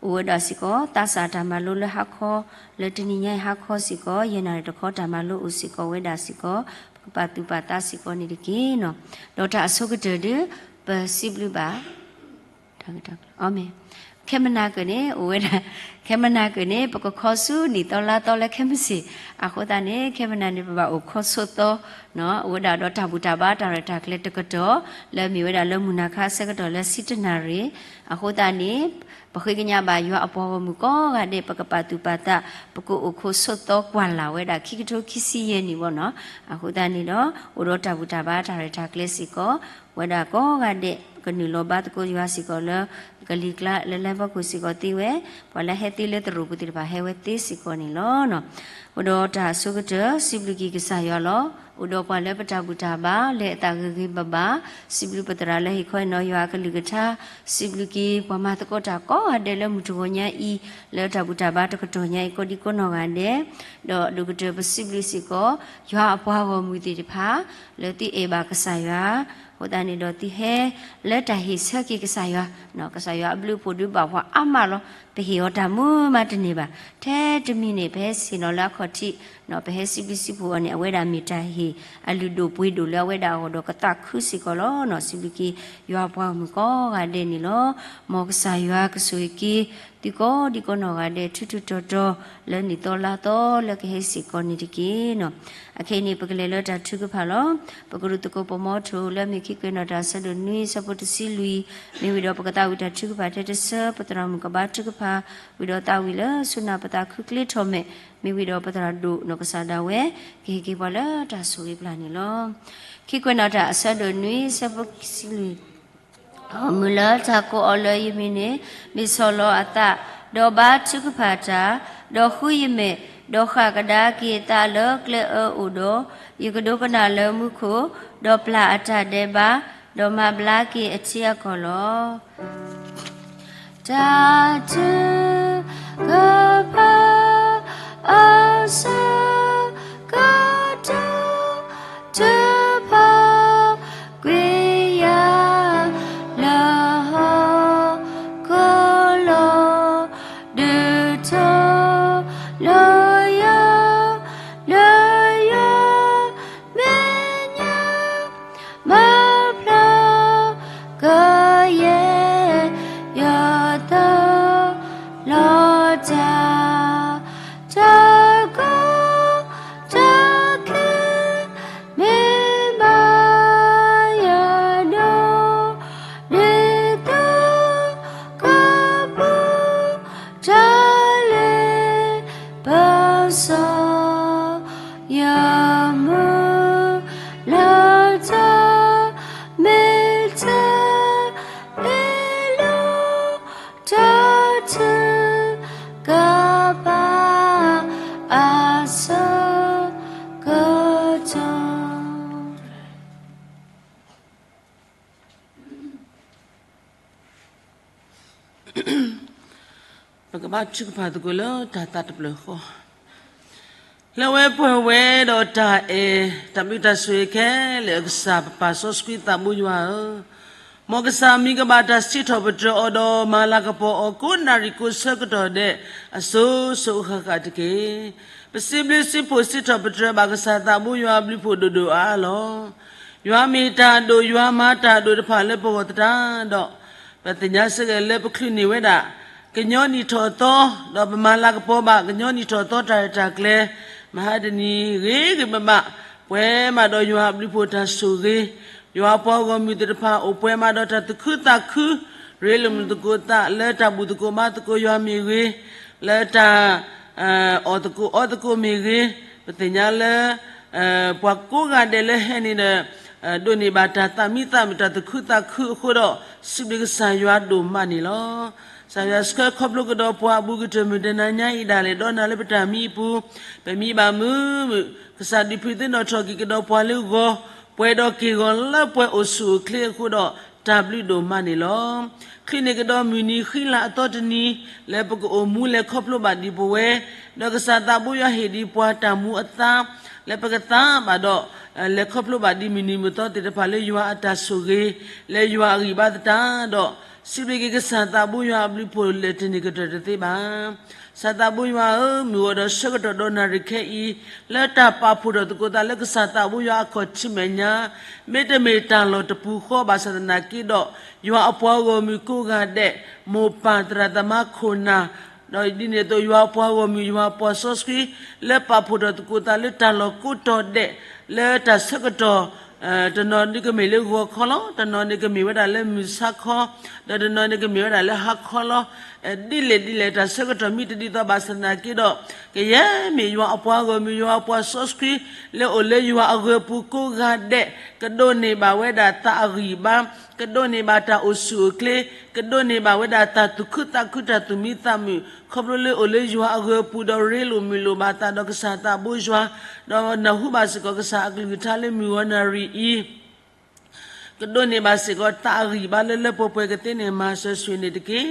အိၣ်ဝဲဒၣ်စ့ၢ်ကီး သးစၢ်တၢ်မၤလိလၢဟါခီ, လၢတနံၤညါအံၤဟါခီစ့ၢ်ကီး ယဲၢ်နၣ်ရံၣ်တခီတၢ်မၤလိအိၣ်စ့ၢ်ကီးဝဲဒၣ်စ့ၢ်ကီး, ပကပာ်သူၣ်ပာ်သးစ့ၢ်ကီးန့ၣ်တက့ၢ်နီၤ. ဒီးတၢ်အဆိကတၢၢ်ဒီး ပစံးဘျုးဘၣ် အီၤမ့ၢ် ခဲမုၢ်နၤကၢၢ်န့ၣ် အိၣ်ဝဲဒၣ် ခဲမုၢ်နၤကၢၢ်န့ၣ် ပကခီဆူနံၣ်သီလါသီလၢခဲမုၢ်ဆ့ၣ်, အဃိသတးန့ၣ် ခဲမုၢ်နၤန့ၣ် ပဘၣ်အိၣ်ခီဆိးသီ, အိၣ်ဝဲဒၣ်ဒီးတၢ်ဘူၣ်တၢ်ဘါတၢ်ရဲၣ်တၢ်ကျဲၤတကတီၢ် လၢမ့ၢ်ဝဲဒၣ်လၢမုၢ်နၤခါအဆၢကတီၢ်လၢဆံတၢနၣ်ရံၣ်, အဃိသတးန့ၣ် ပဃ့ကညးဘၣ်ယွၤအပှၤဂီၢ်မုၢ်ကိးဂၤဒဲး ပကပာ်သူၣ်ပာ်သး ပကအိၣ်ခီဆိးသီကွၢ်လၢ်ဝဲဒၣ် ခံကထိခံဆံယဲၢ်နံၣ်ဘၣ်နီၤ, အဃိသတးန့ၣ်ဒီး အိၣ်ဒီးတၢ်ဘူၣ်တၢ်ဘါတၢ်ရဲၣ်တၢ်ကျဲၤစ့ၢ်ကီး ဝဲဒၣ်ကိးဂၤဒဲး ကနုာ်လီၤဘါသကိးယွၤစ့ၢ်ကီးလၢ ကလံၤကျါလၢလၢပှၤခိၣ်စ့ၢ်ကီးသ့ဝဲ, ပှၤလၢဟဲသ့လၢသရိာ်ပူၤသ့ၣ်တဖၣ် ဟဲဝဲသ့စ့ၢ်ကီးန့ၣ်လီၤ. အိၣ်ဒီးတၢ်အဆိကတၢၢ် စံးဘျုးက့ၤကစၢ်ယွၤလီၤ. အိၣ်ဒီးပှၤလၢပတၢ်ဘူၣ်တၢ်ဘါ လဲၤအသးဂ့ၤဂ့ၤဘၣ်ဘၣ်, စံးဘျုးပသရၣ်လၢဟ့ၣ်ခီဟ့ၣ်နီၤယွၤအကလုၢ်ကထါ, စံးဘျုးက့ၤပှၤမၤသကိးတၢ်ကိးဂၤဒဲးလၢမုၢ်တဂီၤညါအံၤ, လၢတၢ်ဘူၣ်တၢ်ဘါတကတီၢ်ညါအံၤ ကိးဒံကိးနီၢ်ဂၤဒဲး, ဒီးဒိၣ်ကတၢၢ်ပစံးဘျုးစ့ၢ်ကီး ယွၤအပှၤဂီၢ်မုၢ်သ့ၣ်တဖၣ် လၢသုအဲၣ်ဘၣ်ကစၢ်ယွၤ, အဃိသတးန့ၣ်ဒီးသုဟဲလၢတၢ်ဟ့ၣ်ဆၢက့ၤကစၢ်ယွၤ, ကစၢ်ယွၤအဘျုးအဖှိၣ်ဒုးဘၣ်ပှၤအါမးလီၤ. ပဟ့ၣ်အီၤတၢ်မူမးတန့ၢ်ဘၣ်, ထဲတမံၤန့ၣ် ပဟဲဆ့ၣ်နီၤလၢအခီၣ်ထံး, ပဟဲစံးဘျုးစံးဖှိၣ်အီၤန့ၣ် အဝဲဒၣ်မ့ၢ်တၢ်ဟ့ၣ်အလုၢ်ဒိၣ်ပှ့ၤဒိၣ်လၢအဝဲဒၣ်အဂီၢ်ဒီးကသးခုစ့ၢ်ကီးလီၤ. စံးဘျုးက့ၤယွၤအပှၤဂီၢ်မုၢ်ကိးဂၤဒဲးန့ၣ်လီၤ. မ်ကစၢ်ယွၤကဆိၣ်ဂ့ၤက့ၤ သုကိးဒံကိးနီၢ်ဂၤဒဲး ထူထူတီၤတီၤ လၢနံၣ်သီလါသီလၢကဟဲစ့ၢ်ကီးန့ၣ်တက့ၢ်နီၤ. အခဲအံၤန့ၣ် ပကလဲၤလၢတၢ်ထုကဖၣ်လီၤ. ပကရူၢ်သကိးပမီထိၣ်လၢအမ့ၢ်ခံကွဲးနီၣ်တၢ်အဆၢဒိၣ်နွံအဆၢဖိတဆံလွံၢ်, မ့ၢ်ဝံၤဒီးပကသးဝံၣ်တၢ်ထုကဖၣ်ထဲတဆၢ ပသရၣ်မုၣ်ကဘါထုကဖၣ်, ဝံၤဒီးသးဝံၣ်လၢဆူနၢ်ပသးခုကျ့ထီၣ်မဲာ်, မ့ၢ်ဝံၤဒီးပသရၣ်ဒိၣ်နီၢ်ကစၢ်ဒၣ်ဝဲ ကဟ့ၣ်က့ၤပှၤလၢတၢ်ဆိၣ်ဂ့ၤပျၢ်န့ၣ်လီၤ. ခံကွဲးနီၣ်တၢ်အဆၢဒိၣ်နွံအဆၢဖိခံဆံလွံၢ် မုၢ်လၢတၢ်ကိးအီၤလၢယမံၤန့ၣ် မ့ၢ်ဆီၣ်လီၤအသး, ဒီးဘါထုကဖၣ်တၢ်, ဒီးဃုယမဲာ်, ဒီးဃၣ်ကဒါက့ၤအသးလၢကျဲအၢအိၣ်ဒီး, ယကဒိကနၣ်လၢမူခိၣ်, ဒီးပျၢ်အတၢ်ဒဲးဘး, ဒီးမၤဘျါက့ၤအထံအကီၢ်လီၤ. တၢ်ထုကဖၣ် အဆၢကတီၢ် ထုကဖၣ်ကွံာ်ယၤ လၢဟီၣ်ခိၣ်လီၤ, ဒုးထီၣ်လၢယၤ လၢယမဲာ်ညါ မၤဖျါကယဲၢ် ယသးလီၤတၢ် တၢ်ကီတၢ်ခဲ မ့ၢ်ဘၣ်ယၤဒီး ဒ်သိးကပူၤ တၢ်လ့ပစီ ယမုၢ်လၢ်တၢ်မ့ၢ်တၢ်အ့ၣ်လိာ် တၢ်ထုကဖၣ်အဆၢကတီၢ် ပကဘါထုကဖၣ်သကိးလၢတၢ်သးတဖျၢၣ်ဃီ, လၢအဝဲပှဲၤဝဲဒီးတၢ်အဲၣ် တၢ်ဘျုးတၢ်ဆိၣ်ဂ့ၤခဲလၢာ်အကစၢ် ပပၢ်စီဆှံသးဘိယွၤဧၢ, မ်ကစၢ်မံၤကဘၣ်တၢ်စံးထီၣ်ပတြၢၤအီၤဒီး မၤလၤကပီၤအီၤကိးနၣ်ရံၣ်ကိးဆၢကတီၢ်ဒဲး အစိၤစိၤအဃၣ်ဃၣ်တက့ၢ်. ပစံးဘျုးစံးဖှိၣ်စံးထီၣ်ပတြၢၤဘၣ်ကစၢ်သးဘိယွၤအဘျုးဖှိၣ်ဒိၣ်ဒိၣ်အါအါလီၤ. ယွၤမ့ၢ်တၢ်ဒိၣ် ယွၤမၤတၢ်ဒိၣ်တဖၣ်လၢပဂီၢ်သတးဒီး ပသ့ၣ်ညါစ့ၢ်ကီးလၢပချုးန့ၢ်ဝဲဒၣ် ကညီနံၣ်ထီၣ်သီ, ဒီးပမၤလၤကပီၤဘၣ်ကညီနံၣ်ထီၣ်သီတၢ်ရဲၣ်တၢ်ကျဲၤ, မဟါတနံၤဂ့ၤဂ့ၤဘၣ်ဘၣ်, ပှဲၤမးဒီးယွၤအဘျုးဖှိၣ်တၢ်ဆိၣ်ဂ့ၤ, ယွၤအပှၤဂီၢ်မုၢ်သ့ၣ်တဖၣ်အိၣ်ပှဲၤမးဒီးတၢ်သူၣ်ခုသးခု, ရ့လိာ်မုာ်သကိးသးလၢတၢ်ဘူၣ်သကိးဘါသကိးယွၤမ့ၢ်ဂ့ၤ, လၢတၢ် အီၣ်သကိးအီသကိးမ့ၢ်ဂ့ၤ, ပသ့ၣ်ညါလၢ ပှၤကိးဂၤဒဲးလၢဟဲန့ၣ်ဒီး ဒိးန့ၢ်ဘၣ်တၢ်သးမံသးမုာ်တၢ်သူၣ်ခုသးခုအဃိဒီး စံးဘျုးကစၢ်ယွၤဒိၣ်မးန့ၣ်လီၤ. ကစၢ်ယွၤဆှၢခီဖျိကဒီးပှၤအဘူးကတၢၢ်မုၢ်တနၤညါအံၤဒၣ်လဲာ်ဒီးနၤလၢပတၢ်မံအပူၤ, ပမံဘၣ်မုာ်မုာ်, ကစၢ်ဒုးဖှံသ့ၣ်နီၣ်ထီၣ်က့ၤကဒီးပှၤလၢဂီၤ, ပှဲၤဒီးက့ၢ်ဂီၤလၢပှဲၤအိၣ်ဆူၣ်အိၣ်ချ့အဃိဒီး တၢ်ဘျုးဒိၣ်မးန့ၣ်လီၤ. ချုးန့ၢ်ကဒီးမုၢ်နံၤဃံလၤအသီတနံၤ လၢပကအိၣ်မူလဲၤခီဖျိဘၣ်ဒံးပဝဲ, ဒီးကစၢ်သးဘိယွၤဟ့ၣ်ဒံးပှၤတၢ်မူအသါ လၢပကသါဘၣ်ဒီး လဲၤခီဖျိဘၣ်ဒံးမုၢ်နံၤမုၢ်သီသ့ၣ်တဖၣ်လၢယွၤအတၢ်ဆိၣ်ဂ့ၤ, လၢယွၤအဂံၢ်ဘါသတးဒီး စံးဘျုးက့ၤကစၢ်သးဘိယွၤအဘျုးဖှိၣ်လၢာ်တန့ၢ်ကတၢၢ်တသ့ဘၣ်. ကစၢ်သးဘိယွၤဧၢ, မုၢ်ဂီၤဒီးဆၢကတီၢ်ဒီးနၣ်ရံၣ်ခဲအံၤ လၢတၢ်ပာ်ဖှိၣ်ထီၣ်သကိးသးလၢကစၢ်သးဘိယွၤအခီၣ်ထံးမဲာ်ညါ, မ့တမ့ၢ်တၢ်လီၢ်တပူၤဃီဘၣ်ဆၣ်သနာ်က့ဒီး ယွၤအပှၤဂီၢ်မုၢ်ကိးဂၤဒဲး, မိၢ်ပၢ်သရၣ်သမါခိၣ်နၢ်, ဒီးဒ်န့ၣ်အသိး ယွၤအပှၤဂီၢ်မုၢ် ယွၤအပှၤစီဆှံ လၢပာ်ဖှိၣ်ထီၣ်သကိးသးလၢတၢ်လီၢ်ကိးတီၤဒဲး လၢတၢ်ဆၢကတီၢ် တနီၤန့ၣ်ကမ့ၢ်လၢဂီၤခီလီၤ, တနီၤန့ၣ်ကမ့ၢ်ဝဲဒၣ်လၢမုၢ်ဆါခီ, ဒီးတနီၤန့ၣ်ကမ့ၢ်ဝဲဒၣ်လၢဟါခီလီၤ. ဒ်လဲၣ်ဒ်လဲၣ်တၢ်ဆၢကတီၢ်မ့ၢ်တဒ်သိးဘၣ်ဆၣ်သနာ်က့ဒီး ကယဲၢ်မ့ၢ်ယွၤအပှၤဂီၢ်မုၢ် ယွၤအပှၤစီဆှံ လၢအိၣ်လၢယွၤအဂၢၤပူၤကိးဂၤဒဲး ကဒိးန့ၢ်ဘၣ်ဝဲဒၣ်သးအဂံၢ်ဘါ, ကဒိးန့ၢ်ဘၣ်တၢ်အိၣ်ဆူၣ်အိၣ်ချ့, ကဒိးန့ၢ်ဘၣ်ဝဲဒၣ်တၢ်သူၣ်ခုသးခုတၢ်သူၣ်မံသးမုာ် ခီဖျိလၢအိၣ်လၢယွၤအဂၢၤပူၤဒီးရ့လိာ်မုာ်လိာ်ဘၣ်သးဒီးကစၢ်သးဘိယွၤ, ဒီးနၢ်ဟူဘၣ်စ့ၢ်ကီးကစၢ်အကလုၢ်ကထါလၢမုၢ်ဂီၤနၣ်ရံၣ်အံၤ ကဒိးန့ၢ်ဘၣ်စ့ၢ်ကီးသးအဂံၢ်ဘါလၢလၢပှဲၤပှဲၤကသ့န့ၣ် မၤစၢၤဆိၣ်ဂ့ၤန့ၣ်တက့ၢ်.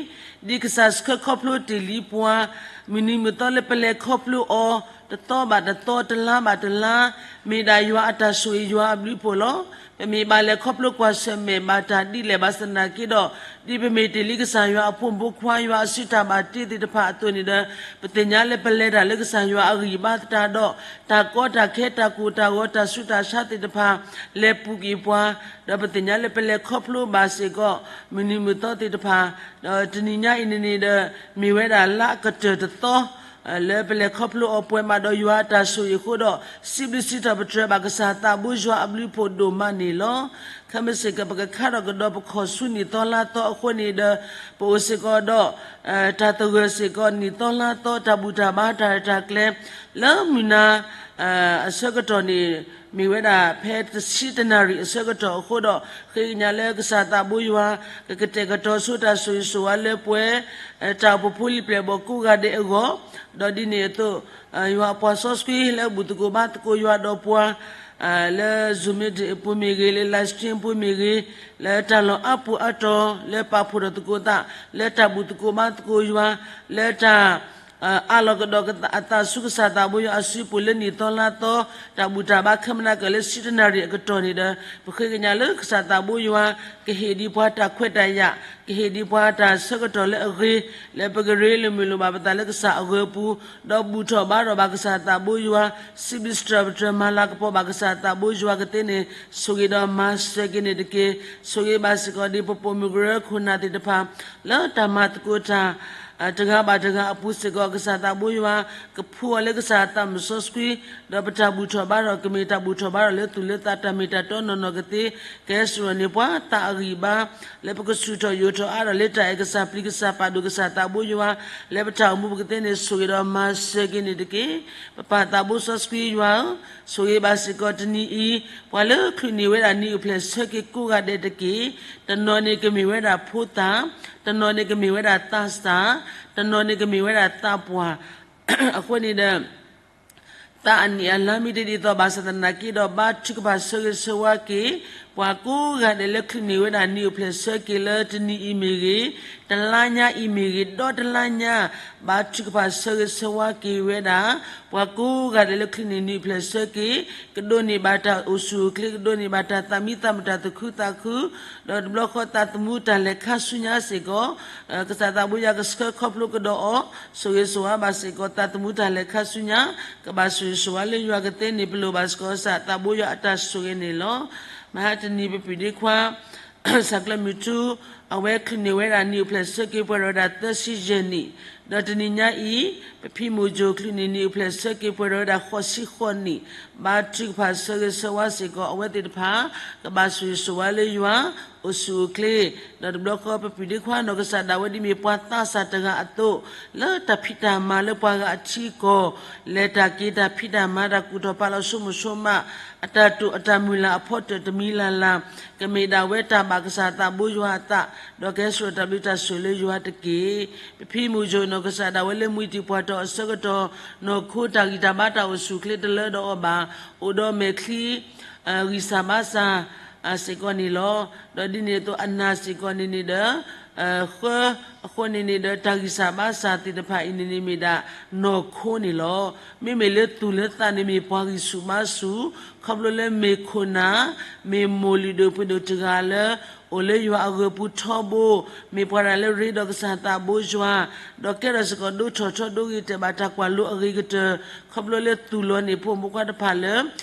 ဒ်ကစၢ်ဆှၢခီဖျိတ့ၢ်လံပှၤ မုၢ်နံၤမုၢ်သီလၢပလဲၤခီဖျိအီၤ တသီဘၣ်တသီ တလါဘၣ်တလါ မ့ၢ်ဒၣ်ယွၤအတၢ်ဆိၣ်ဂ့ၤယွၤအဘျုးအဖှိၣ်လီၤ. ပမ့ၢ်ဘၣ်လဲၤခီဖျိကွၢ်ဆၢၣ်မဲာ်ဘၣ်တၢ်ဒ်လဲၣ်ဘၣ်ဆၣ်သနာ်က့ဒီး ဒ်ပမ့ၢ်တ့ၢ်လံကစၢ်ယွၤအဖိမုၣ်ဖိခွါ ယွၤအစုတၢ်ဘၣ်တ့သ့ၣ်တဖၣ်အသိးန့ၣ်ဒီး ပသ့ၣ်ညါလၢပလဲၤတၢ်လၢကစၢ်ယွၤအဂံၢ်ဘါသတးဒီး တၢ်ကီတၢ်ခဲတၢ်ကိၢ်တၢ်ဂီၤတၢ်ဆူးတၢ်ဆါသ့ၣ်တဖၣ် လဲၤပူၤကွံာ်ပှၤ, ဒီးပသ့ၣ်ညါလၢပလဲၤခီဖျိဘၣ်စ့ၢ်ကီး မုၢ်နံၤမုၢ်သီသ့ၣ်တဖၣ်, ဒီးတနံၤညါအံၤန့ၣ်န့ၣ်ဒီး မ့ၢ်ဝဲဒၣ်လါအကတၢၢ်တသီ လၢပလဲၤခီဖျိအီၤပှဲၤမးဒီးယွၤအတၢ်ဆိၣ်ဂ့ၤအဃိဒီး စံးဘျုးစံးထီၣ်ပတြၢၤဘၣ်ကစၢ်သးဘိယွၤအဘျုးအဖှိၣ်ဒိၣ်မးန့ၣ်လီၤ. ခဲမုၢ်ဆ့ၣ်ကီး ပကခါထီၣ်ကဒီးပခီၣ်ဆူနံၣ်သီလါသီအဃိန့ၣ်ဒီး ပအိၣ်စ့ၢ်ကီးဒီး တၢ်သဂၢၢ်စ့ၢ်ကီး နံၣ်သီလါသီ တၢ်ဘူၣ်တၢ်ဘါတၢ်ရဲၣ်တၢ်ကျဲၤ လၢမုၢ်နၤ အဆၢကတီၢ်န့ၣ် မ့ၢ်ဝဲဒၣ်ဖဲတဆံတနၣ်ရံၣ်အဆၢကတီၢ်အဃိဒီး ဃ့ကညးလၢကစၢ်သးဘိယွၤ ကကတဲာ်ကတီၤဆိတၢ်ဆိၣ်ဂ့ၤဆိၣ်ဝါလၢပှဲၤ တၢ်အိၣ်ဖှိၣ်ဖိလံၤပျဲၢ်ဘီၣ်ကိးဂၤဒဲးအဂီၢ်, ဒီးဒ်န့ၣ်အသိး ယွၤအပှၤစီဆှံလၢအဘူၣ်သကိးဘါသကိးယွၤဒီးပှၤ လၢ Zoom meeting အပူၤမ့ၢ်ဂ့ၤ, လၢ live stream အပူၤမ့ၢ်ဂ့ၤ, လၢတၢ်လီၢ်အါပူၤအါတီၤ လၢပာ်ဖှိၣ်ထီၣ်သကိးသး လၢတၢ်ဘူၣ်သကိးဘါသကိးယွၤ လၢတၢ် အးလီၤကဒီးအသးဆူကစၢ်သးဘိယွၤအစုပူၤလၢနံၣ်သီလါသီ တၢ်ဘူၣ်တၢ်ဘါခဲမုၢ်နၤကလဲၤဆံတနၣ်ရံၣ်အကတီၢ်န့ၣ်ဒီး ပဃ့ကညးလၢကစၢ်သးဘိယွၤ ကဟ့ၣ်ဒံးပှၤတၢ်ခွဲးတၢ်ယာ်, ကဟ့ၣ်ဒံးပှၤတၢ်ဆၢကတီၢ်လၢအဂ့ၤ, လၢပကရ့လိာ်မုာ်လိာ်ဘၣ်ပသးလၢကစၢ်အဂၢၤပူၤ, ဒီးဘူၣ်ထီၣ်ဘါထီၣ်ဘၣ်ကစၢ်သးဘိယွၤ, စံးဘျုးစံးထီၣ်ပတြၢၤမၤလၤကပီၤဘၣ်ကစၢ်သးဘိယွၤကသ့န့ၣ် ဆိၣ်ဂ့ၤဒီးမၤစၢၤက့ၤန့ၣ်တက့ၢ်. ဆိၣ်ဂ့ၤဘၣ်စ့ၢ်ကီးဒ်ပပိာ်မုၣ်ကရၢခိၣ်နၢ်သ့ၣ်တဖၣ် လၢတၢ်မၤသကိးတၢ် တဂၤဘၣ်တဂၤအပူၤစ့ၢ်ကီး ကစၢ်သးဘိယွၤ ကဖှူအီၤလၢကစၢ်အသးမုၢ်စီဆှံ, ဒီးပတၢ်ဘူၣ်ထီၣ်ဘါထီၣ် ကမ့ၢ်တၢ်ဘူၣ်ထီၣ်ဘါထီၣ်လၢသူၣ်လၢသး တၢ်မ့ၢ်တၢ်တီနီၢ်နီၢ်ကသ့, ကဟဲစိာ်ထီၣ်န့ၢ်ပှၤသးအဂံၢ်ဘါ, လၢပကဆူၣ်ထီၣ်ယိာ်ထီၣ်အါထီၣ်လၢတၢ်အဲၣ်ကစၢ်ပျံၤကစၢ်ဖးဒိၣ်ကစၢ်သးဘိယွၤ, လၢပတၢ်အိၣ်မူပကသ့န့ၣ် ဆိၣ်ဂ့ၤဒီးမၤစၢၤက့ၤန့ၣ်တက့ၢ်. ပပၢ်သးဘိစီဆှံယွၤဧၢ, ဆိၣ်ဂ့ၤဘၣ်စ့ၢ်ကီးတနံၤအံၤ ပှၤလၢချုးန့ၢ်ဝဲဒၣ်နံၣ်အိၣ်ဖျဲၣ်ဆၢက့ၤကိးဂၤဒဲးတက့ၢ်. တနီၤန့ၣ်ကမ့ၢ်ဝဲဒၣ်ဖိသၣ်, တနီၤန့ၣ်ကမ့ၢ်ဝဲဒၣ်သးစၢ်, တနီၤန့ၣ်ကမ့ၢ်ဝဲဒၣ်သးပှၢ်, အဃိန့ၣ်ဒီး သးအနံၣ်အလါမ့ၢ်တဒ်သိးဘၣ်ဆၣ်သနာ်က့ဒီး ဘါထုကဖၣ်ဆၢဂ့ၤဆၢဝါက့ၤ ပှၤကိးဂၤဒဲးလၢချုးန့ၢ်ဝဲဒၣ်နံၣ်အိၣ်ဖျဲၣ်ဆၢက့ၤလၢတနံၤအံၤမ့ၢ်ဂ့ၤ, တလါညါအံၤမ့ၢ်ဂ့ၤ, ဒီတလါညါ, ဘါထုကဖၣ်ဆၢဂ့ၤဆၢဝါက့ၤဝဲဒၣ် ပှၤကိးဂၤဒဲးလၢချုးန့ၢ်နံၣ်အိၣ်ဖျဲၣ်ဆၢက့ၤ, ကဒိးန့ၢ်ဘၣ်တၢ်အိၣ်ဆူၣ်အိၣ်ချ့, ကဒိးန့ၢ်ဘၣ်တၢ်သးမံသးမုာ်တၢ်သူၣ်ခုသးခု, ဒီးတဘျီဃီသးသမူတၢ်လဲၤခါဆူညါစ့ၢ်ကီး, ကစၢ်သးဘိယွၤကဆှၢခီဖျိကဒီးအီၤ, ဆိၣ်ဂ့ၤဆိၣ်ဝါဘၣ်စ့ၢ်ကီး သးသမူတၢ်လဲၤခါဆူညါ, ကဘၣ်ဆိၣ်ဂ့ၤဆိၣ်ဝါလၢယွၤကသ့န့ၣ် ပလိၣ်ဘၣ်စ့ၢ်ကီး ကစၢ်သးဘိယွၤအတၢ်ဆိၣ်ဂ့ၤန့ၣ်လီၤ. မဟါတနံၤပပုၢ်ဒ့ခွါ စၢ်ကျၢၢ်မုၢ်ထူ အဝဲချုးန့ၢ်ဝဲဒၣ်နံၣ်အိၣ်ဖျဲၣ်ဆၢက့ၤပှဲၤဒီးဝဲဒၣ်သၢဆံယဲၢ်နံၣ်, ဒီးတနံၤညါအံၤ ပဖံမုၢ်ယိၤချုးန့ၢ်နံၣ်အိၣ်ဖျဲၣ်ဆၢက့ၤပှဲၤဒီးဝဲဒၣ်ဃိးဆံဃိးနံၣ်, ဘါထုကဖၣ်ဆၢဂ့ၤဆၢဝါစ့ၢ်ကီး အဝဲသ့ၣ်တဖၣ် ကဘၣ်ဆိၣ်ဂ့ၤဆိၣ်ဝါလၢယွၤ အိၣ်ဆူၣ်အိၣ်ချ့, ဒီးတဘျီဃီပပုၢ်ဒ့ခွါ နီၢ်ကစၢ်ဒၣ်ဝဲဒ်မ့ၢ်ပှၤသးစၢ်တဂၤအသိး, လၢတၢ်ဖံးတၢ်မၤလၢပှၤဂၤအထံအကီၢ်, လဲၤတၢ်က့ၤတၢ်ဖံးတၢ်မၤ တၢ်ကူၣ်ထီၣ်ဖးလီၤဆိကမိၣ်ဆိကမး, အတၢ်တိာ်အတၢ်မုၢ်လၢ်အဖီတၢၣ်တမံၤလၢ်လၢ်, ကမ့ၢ်ဒၣ်ဝဲတၢ်ဘၣ်ကစၢ်သးဘိယွၤအသး, ဒီးကဟဲဆှၢတၢ်ဘျုးတၢ်ဆိၣ်လၢယွၤတက့ၢ်. ပဖံမုၢ်ယိၤနီၢ်ကစၢ်ဒၣ်ဝဲလၢမှံတံၢ်ပှၢ်တီၢ်အဆၢကတီၢ်, နီၢ်ခိတၢ်ဂံၢ်တၢ်ဘါတၢ်အိၣ်ဆူၣ်အိၣ်ချ့တလၢဒီးအီၤဘၣ်, အိၣ်ဒီးမဲာ်ချံ ဂံၢ်စၢ်ဘါစၢ် စ့ၢ်ကီးန့ၣ်လီၤ. ဒီးဒ်န့ၣ်အသိးအနၢ်စ့ၢ်ကီးန့ၣ်န့ၣ်ဒီး ဃၢအဃိန့ၣ်န့ၣ်ဒီး တၢ်ဂံၢ်စၢ်ဘါစၢ်သ့ၣ်တဖၣ်အံၤန့ၣ်န့ၣ်မ့ၢ်ဒၣ်နီၢ်ခိန့ၣ်လီၤ. မ့မ့ၢ်လၢသူၣ်လၢသးန့ၣ်မ့ၢ်ပှၤဂံၢ်ဆူၣ်ဘါဆူၣ်, ခီဖျိလၢမ့ၢ်ခိၣ်နၢ်, မ့ၢ်မိၢ်လုၢ်ဒိၣ်ပှ့ၤဒိၣ်တဂၤလၢ အိၣ်လၢယွၤအဂၢၤပူၤထီဘိ, မ့ၢ်ပှၤတဂၤလၢရ့ဒီးကစၢ်သးဘိယွၤ, ဒီးကဲထီၣ်စ့ၢ်ကီးဒိထီၣ်ထီဒိဂ့ၤတဲာ်ဘၣ်တၢ်ကွၢ်လိအဂ့ၤကတၢၢ်, ခီဖျိလၢသူၣ်လီၤန့ၢ်ဖိမုၣ်ဖိခွါတဖၣ်လၢ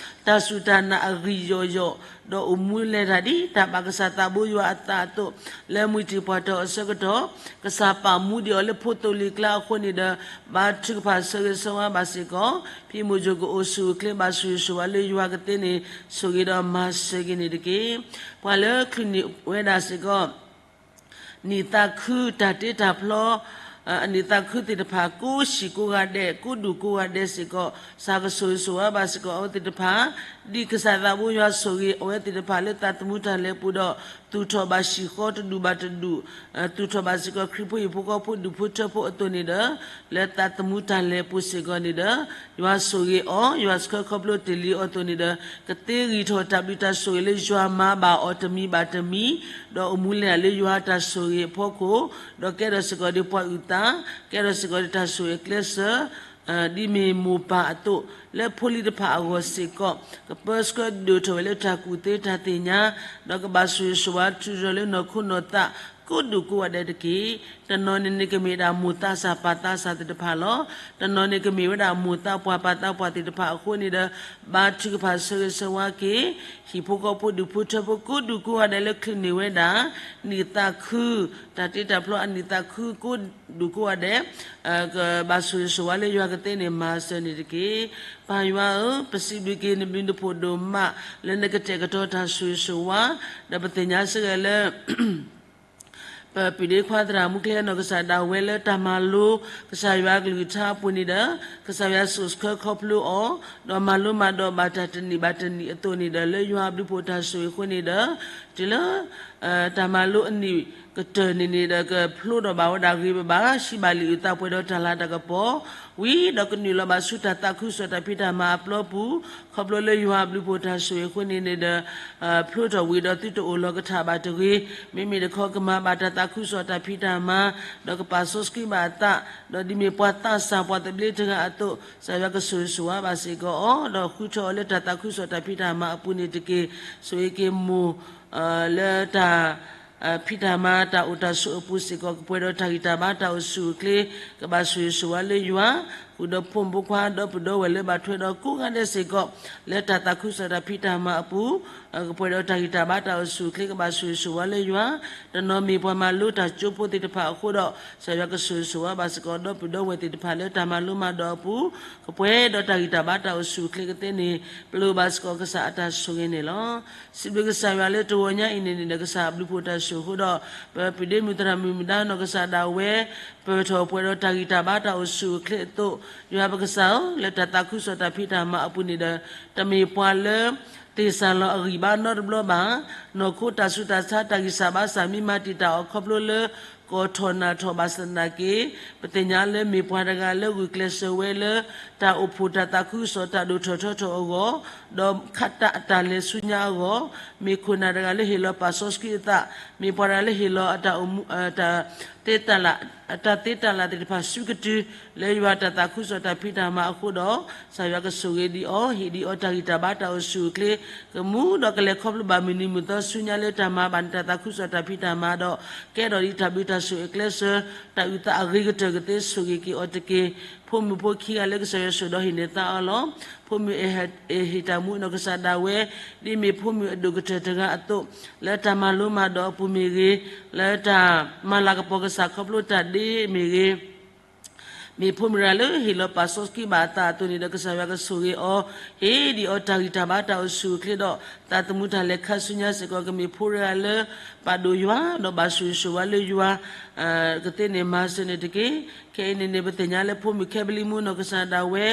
တၢ်စူၢ်တၢ်နာ်အဂံၢ်ယီၣ်ယီၣ်, ဒီးအိၣ်မူလဲၤတၢ်ဒ်တၢ်ဘၣ်ကစၢ်သးဘိယွၤအသးအသိး, လၢမှံတံၢ်ပှၢ်တီၢ်အဆၢကတီၢ်, ကစၢ်ပာ်မူဒံးအီၤလၢဖိသိၣ်လံၤကျါအဃိန့ၣ်ဒီး, ဘါထုကဖၣ်ဆၢဂ့ၤဆၢဝါဘၣ်စ့ၢ်ကီး, ဖံမုၢ်ယိၤကအိၣ်ဆူၣ်အိၣ်ချ့ဘၣ်ဆိၣ်ဂ့ၤဆိၣ်ဝါလၢယွၤကသ့န့ၣ် ဆိၣ်ဂ့ၤဒီးမၤစၢၤဂ့ၤန့ၣ်တက့ၢ်. ပှၤလၢချုးန့ၢ်ဝဲဒၣ်စ့ၢ်ကီး နံၣ်သးခုတၢ်တ့တၢ်ဖျီ, အနံၣ်သးခုသ့ၣ်တဖၣ် ကိးဆံးကိးဂၤဒဲး ကိးဒူၣ်ကိးဂၤဒဲးစ့ၢ်ကီး, ကစၢ်ကဆိၣ်ဂ့ၤဆိၣ်ဝါဘၣ်စ့ၢ်ကီးအဝဲသ့ၣ်တဖၣ်, ဒ်ကစၢ်သးဘိယွၤဆိၣ်ဂ့ၤအဝဲသ့ၣ်တဖၣ်လၢသးသမူတၢ်လဲၤပူၤဒီး, သူၣ်ထီၣ်ဘၣ်ဟံၣ်ဃီတဒူၣ်ဘၣ်တဒူၣ်, သူၣ်ထီၣ်ဘၣ်စ့ၢ်ကီးခရံာ်ဖိဟံၣ်ဖိဃီဖိဒူၣ်ဖိထၢဖိအသိးန့ၣ်ဒီး, လၢသးသမူတၢ်လဲၤပူၤစ့ၢ်ကီးန့ၣ်ဒီး, ယွၤဆိၣ်ဂ့ၤအီၤ, ယွၤဆှၢခီဖျိတ့ၢ်လံအီၤအသိးန့ၣ်ဒီး, ကသ့ဂံၢ်ထီၣ်တၢ်ဘျုးတၢ်ဆိၣ်ဂ့ၤလၢယွၤမၤဘၣ်အီၤတမံၤဘၣ်တမံၤ, ဒီးအိၣ်မူလဲၤလၢယွၤတၢ်ဆိၣ်ဂ့ၤအဖီခိၣ်, ဒီးကဲထီၣ်စ့ၢ်ကီးဒီးပှၤအုၣ်သး, ကဲထီၣ်စ့ၢ်ကီးဒီးတၢ်ဆိၣ်ဂ့ၤအကျဲစၢး, ဒ်မ့ၢ်မိၢ်ပၢ်အသိး, လၢဖိလံၤတဖၣ်အဂီၢ်စ့ၢ်ကီး, ကပၢဆှၢဒိၣ်ထီၣ်ဝဲလၢတၢ်ကူၣ်သ့တၢ်သ့ၣ်ညါ, ဒီးကဘၣ်ဆိၣ်ဂ့ၤဆိၣ်ဝါထုးထီၣ်လၢနီၢ်ခိနီၢ်သး ကိးဒူၣ်ကိးဂၤဒဲးတက့ၢ်. တနီၤန့ၣ်န့ၣ်ကမ့ၢ်ဒၣ်မိၢ်သးစၢ်ပၢ်သးစၢ်သ့ၣ်တဖၣ်လီၤ. တနီၤန့ၣ်ကမ့ၢ်ဝဲဒၣ်မိၢ်သးပှၢ်ပၢ်သးပှၢ်သ့ၣ်တဖၣ်အဃိန့ၣ်ဒီး, ဘါထုကဖၣ်ဆၢဂ့ၤဆၢဝါက့ၤ, ဟံၣ်ဖိဃီဖိဒူၣ်ဖိထၢဖိကိးဒူၣ်ကိးဂၤဒဲးလၢချုးန့ၢ်ဝဲဒၣ်, နံၣ်သးခု, တၢ်တ့တၢ်ဖျီအနံၣ်သးခုကိးဒူၣ်ကိးဂၤဒဲး, ကဘၣ်ဆိၣ်ဂ့ၤဆိၣ်ဝါလၢယွၤကသ့န့ၣ်မၤစၢၤန့ၣ်တက့ၢ်. ပၢ်ယွၤဧၢ, ပစံးဘျုးက့ၤနဘျုးနဖှိၣ်ဒိၣ်မး, လၢနကတဲာ်ကတီၤတၢ်ဆိၣ်ဂ့ၤဆိၣ်ဝါ, ဒီးပသ့ၣ်ညါစ့ၢ်ကီးလၢ ပပုၢ်ဒ့ခွါသရၣ်မုၣ်ကျဲနီၢ်ကစၢ်ဒၣ်ဝဲလၢတၢ်မၤလိ, ကစၢ်ယွၤအကလုၢ်ကထါအပူၤန့ၣ်ဒီး, ကစၢ်ယွၤဆိၣ်ဆှၢခီဖျိအီၤ, ဒီးမၤလိမၤဒိးဘၣ်တၢ်တနံၣ်ဘၣ်တနံၣ်အသိးန့ၣ်ဒီး လၢယွၤအဘျုးဖှိၣ်တၢ်ဆိၣ်ဂ့ၤအဃိန့ၣ်ဒီး, တုၤလၢ တၢ်မၤလိအနံၣ်ကတၢၢ်န့ၣ်န့ၣ်ဒီး ကဖျိထီၣ်ဘၣ်ဝဲဒၣ်ဂ့ၤဘၣ်ဘၣ်, ဟံးဘၣ်လံာ်အုၣ်သးပှဲၤဒီးတၢ်လၤတၢ်ကပီၤ, ဝံၤဒီးကနုာ်လီၤဘၣ်ဆူတၢ်သးခုကစီၣ်တၢ်ဖံးတၢ်မၤအပျီပူၤ, ခီဖျိလၢယွၤအဘျုးဖှိၣ်တၢ်ဆိၣ်ဂ့ၤအဃိန့ၣ်န့ၣ်ဒီး, ဖျိထီၣ်ဝံၤဒီးသုတအိၣ်လီၤကထၣ်ဘၣ်တဂ့ၤ, မ့မ့ၢ်တခီကမၤဘၣ်တၢ်သးခုကစီၣ်တၢ်ဖံးတၢ်မၤ, ဒီးကပာ်စီဆှံဘၣ်အသး, ဒီးဒ်မ့ၢ်ပှၤသးစၢ်ပှၤသဘျ့တဂၤအသိး, ကစၢ်ယွၤကဆိၣ်ဂ့ၤဆိၣ်ဝါဘၣ်စ့ၢ်ကီးအီၤ, ဒီးဃုထၢအီၤလၢတၢ်သးခုကစီၣ်တၢ်ဖံးတၢ်မၤအပူၤန့ၣ်တက့ၢ်. ဆိၣ်ဂ့ၤက့ၤမိၢ် လၢတၢ် ဖံးတၢ်မၤတၢ်အိၣ်တၢ်ဆိးအပူၤစ့ၢ်ကီး ကပှဲၤဒီးတၢ်ဂံၢ်တၢ်ဘါတၢ်အိၣ်ဆူၣ်အိၣ်ချ့, ကဘၣ်ဆိၣ်ဂ့ၤဆိၣ်ဝါလၢယွၤ, ဃုာ်ဒီးဖိမုၣ်ဖိခွါဒီပုၢ်ဒီဝဲၢ်လၢဘၣ်ထွဲဒီးကိးဂၤဒဲးစ့ၢ်ကီး, လၢတၢ်သးခုကစီၣ်တၢ်ဖံးတၢ်မၤအပူၤ, ကပှဲၤဒီးတၢ်ဂံၢ်တၢ်ဘါတၢ်အိၣ်ဆူၣ်အိၣ်ချ့ ကဘၣ်ဆိၣ်ဂ့ၤဆိၣ်ဝါလၢယွၤ, တနီၤမ့ၢ်ပှၤမၤလိတၢ်ကၠိဖိသ့ၣ်တဖၣ်အဃိဒီး, ကစၢ်ယွၤကဆိၣ်ဂ့ၤဆိၣ်ဝါဘၣ်စ့ၢ်ကီးဒီပုၢ်ဒီဝဲၢ်သ့ၣ်တဖၣ်လၢတၢ်မၤလိမၤဒိးအပူၤ, ကပှဲၤဒီးတၢ်ဂံၢ်တၢ်ဘါတၢ်အိၣ်ဆူၣ်အိၣ်ချ့ကသ့န့ၣ်, ပလိၣ်ဘၣ်စ့ၢ်ကီးကစၢ်အတၢ်ဆိၣ်ဂ့ၤန့ၣ်လီၤ. စံးဘျုးကစၢ်ယွၤလၢတဂီၤညါအံၤန့ၣ်န့ၣ်ဒီး ကစၢ်အဘျုးဖှိၣ်တၢ်ဆိၣ်အဃိဒီး, ပပုၢ်ဒ့မုၣ်သရၣ်မုၣ်မုၢ်ဒါနီၢ်ကစၢ်ဒၣ်ဝဲ, ပၢၢ်ထီၣ်ပှဲၤဒီးတၢ်ဂံၢ်တၢ်ဘါတၢ်အိၣ်ဆူၣ်အိၣ်ချ့အသိး, ယွၤပကစၢ်ဧၢ, လၢတၢ်သးခုကစီၣ်တၢ်ဖံးတၢ်မၤအပူၤန့ၣ်ဒီး, တမ့ၢ်ပှၤလၢ သ့ၣ်စၢ်လီၤအဂံၢ်ဘါနီတဘျီဘၣ်, နီၢ်ခိတၢ်ဆူးတၢ်ဆါတၢ်ဂံၢ်စၢ်ဘါစၢ်မ့ၢ်မၤတံာ်တာ်အီၤခီဖျိလၢ ကိးထီၣ်နၢ်ထီၣ်ဘၣ်ဆၣ်သနာ်က့ ပသ့ၣ်ညါလၢမ့ၢ်ပှၤတဂၤလၢဂုာ်ကျဲးစၢးဝဲလၢ တၢ်အိၣ်ဖှိၣ်တၢ်သးခုကစီၣ်တၢ်ဒိၣ်ထီၣ်ထီထီၣ်အဂီၢ်, ဒီးခးတၢ်အတၢ်လဲၤဆူညါအဂီၢ်, မ့ၢ်ခိၣ်နၢ်တဂၤလၢဟ့ၣ်လီၤပာ်စီဆှံအသး, မ့ၢ်ပှၤတဂၤလၢဟ့ၣ်လီၤအတၢ်အိၣ်မူ တၢ် သ့တၢ်လၢ် အတၢ်သ့တၢ်လၢ်သ့ၣ်တဖၣ်ဆူကတုၤ လၢယွၤတၢ်သးခုကစီၣ်တၢ်ဖံးတၢ်မၤအဃိဒီး, ကစၢ်ယွၤကဆိၣ်ဂ့ၤဒံးအီၤ, ဟ့ၣ်ဒံးအီၤတၢ်ဂံၢ်တၢ်ဘါတၢ်အိၣ်ဆူၣ်အိၣ်ချ့, ကမူဒီးကလဲၤခီဖျိဘၣ်မုၢ်နံၤမုၢ်သီဆူညါလၢတၢ်မၤဘၣ်န့ၣ်တၢ်သးခုကစီၣ်တၢ်ဖံးတၢ်မၤဒီး, ကဲထီၣ်ဒံးတၢ်ဘျုးတၢ်ဆိၣ်ဂ့ၤအကျဲစၢၤ, တၢ်အုၣ်သးအဂ့ၤကတၢၢ်ကသ့ဆိၣ်ဂ့ၤက့ၤအီၤတက့ၢ်. ဖိမုၣ်ဖိခံဂၤလၢကစၢ်ယွၤဆိၣ်ဒီးဟ့ၣ်န့ၢ်သါအီၤလီၤ. ဖိမုၣ်အဲၣ်ဟ့ၣ်တၢ်မူနီၢ်ကစၢ်ဒၣ်ဝဲ, ဒ်မ့ၢ်ဖိမုၣ်အဒိၣ်ကတၢၢ်တဂၤအသိး, လၢတၢ်မၤလိမၤဒိးအပူၤမ့ၢ်ဂ့ၤ, လၢတၢ်မၤလၤကပီၤကစၢ်ခီဖျိတၢ်ဒ့မ့ၢ်ဂ့ၤ, မ့ၢ်ဖိမုၣ်တဂၤလၢဟ့ၣ်လီၤပာ်စီဆှံဘၣ်အသးအသိးန့ၣ်ဒီး ကစၢ်ယွၤကဆိၣ်ဂ့ၤအီၤ, ဟ့ၣ်ဒံးအီၤတၢ်ဂံၢ်တၢ်ဘါတၢ်အိၣ်ဆူၣ်အိၣ်ချ့ဒီး သးသမူတၢ်လဲၤခါဆူညါစ့ၢ်ကီး ကမ့ၢ်ဖိတဂၤလၢ ပာ်ဒိၣ်ယွၤ ဒီးဘၣ်ဆိၣ်ဂ့ၤဆိၣ်ဝါလၢယွၤ ကသ့န့ၣ်မၤစၢၤန့ၣ်တက့ၢ်. ခဲအံၤန့ၣ်န့ၣ် ပသ့ၣ်ညါလၢဖိမုၣ်ခဲဘလံမူနီၢ်ကစၢ်ဒၣ်ဝဲ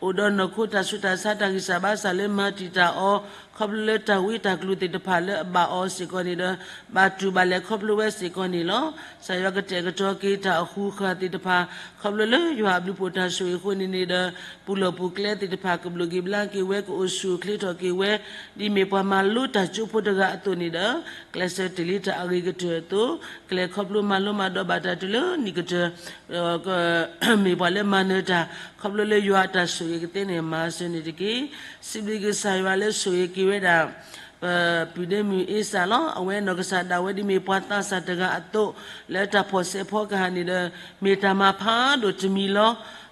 အိၣ်ဒီးနီၢ်ခိတၢ်ဆူးတၢ်ဆါတၢ်ဂံၢ်စၢ်ဘါစၢ်လၢမၤတံာ်တာ်အီၤ, ခီဖျိလၢတၢ်ဝံတၢ်ကလူၤသ့ၣ်တဖၣ်လၢအဘၣ်အီၤစ့ၢ်ကီးန့ၣ်ဒီး ဘၣ်တူၢ်ဘၣ်လဲၤခီဖျိဝဲစ့ၢ်ကီးန့ၣ်လီၤ. ကစၢ်ယွၤကတဲာ်ကတီၤက့ၤတၢ်အဃူဃာ်သ့ၣ်တဖၣ် ခီဖျိလၢယွၤအဘျုးဖှိၣ်တၢ်ဆိၣ်ဂ့ၤအဃိန့ၣ်န့ၣ်ဒီး ပူၤလီၢ်ပူၤကျဲသ့ၣ်တဖၣ် ကဘျိးက့ၤဘျါက့ၤဝဲ ကအိၣ်ဆူၣ်အိၣ်ချ့ထီၣ်က့ၤဝဲ ဒ်မ့ၢ်ပှၤမၤလိတၢ်ကၠိဖိတဂၤအသိးန့ၣ်ဒီး ကျဲးစၢးတ့ၢ်လံတၢ်အဂ့ၤကတၢၢ်အသိး ကလဲၤခီဖျိမၤလိမၤဒိးဘၣ်တၢ်တုၤလၢနံၣ်ကတၢၢ် မ့ၢ်ပှၤလၢမၤနၢၤတၢ် ခီဖျိလၢယွၤအတၢ်ဆိၣ်ဂ့ၤကသ့န့ၣ် မၤစၢၤန့ၣ်တက့ၢ်. စံးဘျုးက့ၤကစၢ်ယွၤလၢဆိၣ်ဂ့ၤက့ၤဝဲဒၣ် ပပုၢ်ဒ့မုၣ်အ့စၢ်လီၤ. အဝဲနီၢ်ကစၢ်ဒၣ်ဝဲဒ်မ့ၢ်ပှၤသးစၢ်တဂၤအသိး လၢတၢ်ဖီၣ်စဲးဖီကဟၣ်န့ၣ်ဒီး မ့ၢ်တၢ်မၤဖးဒိၣ်တမံၤလီၤ.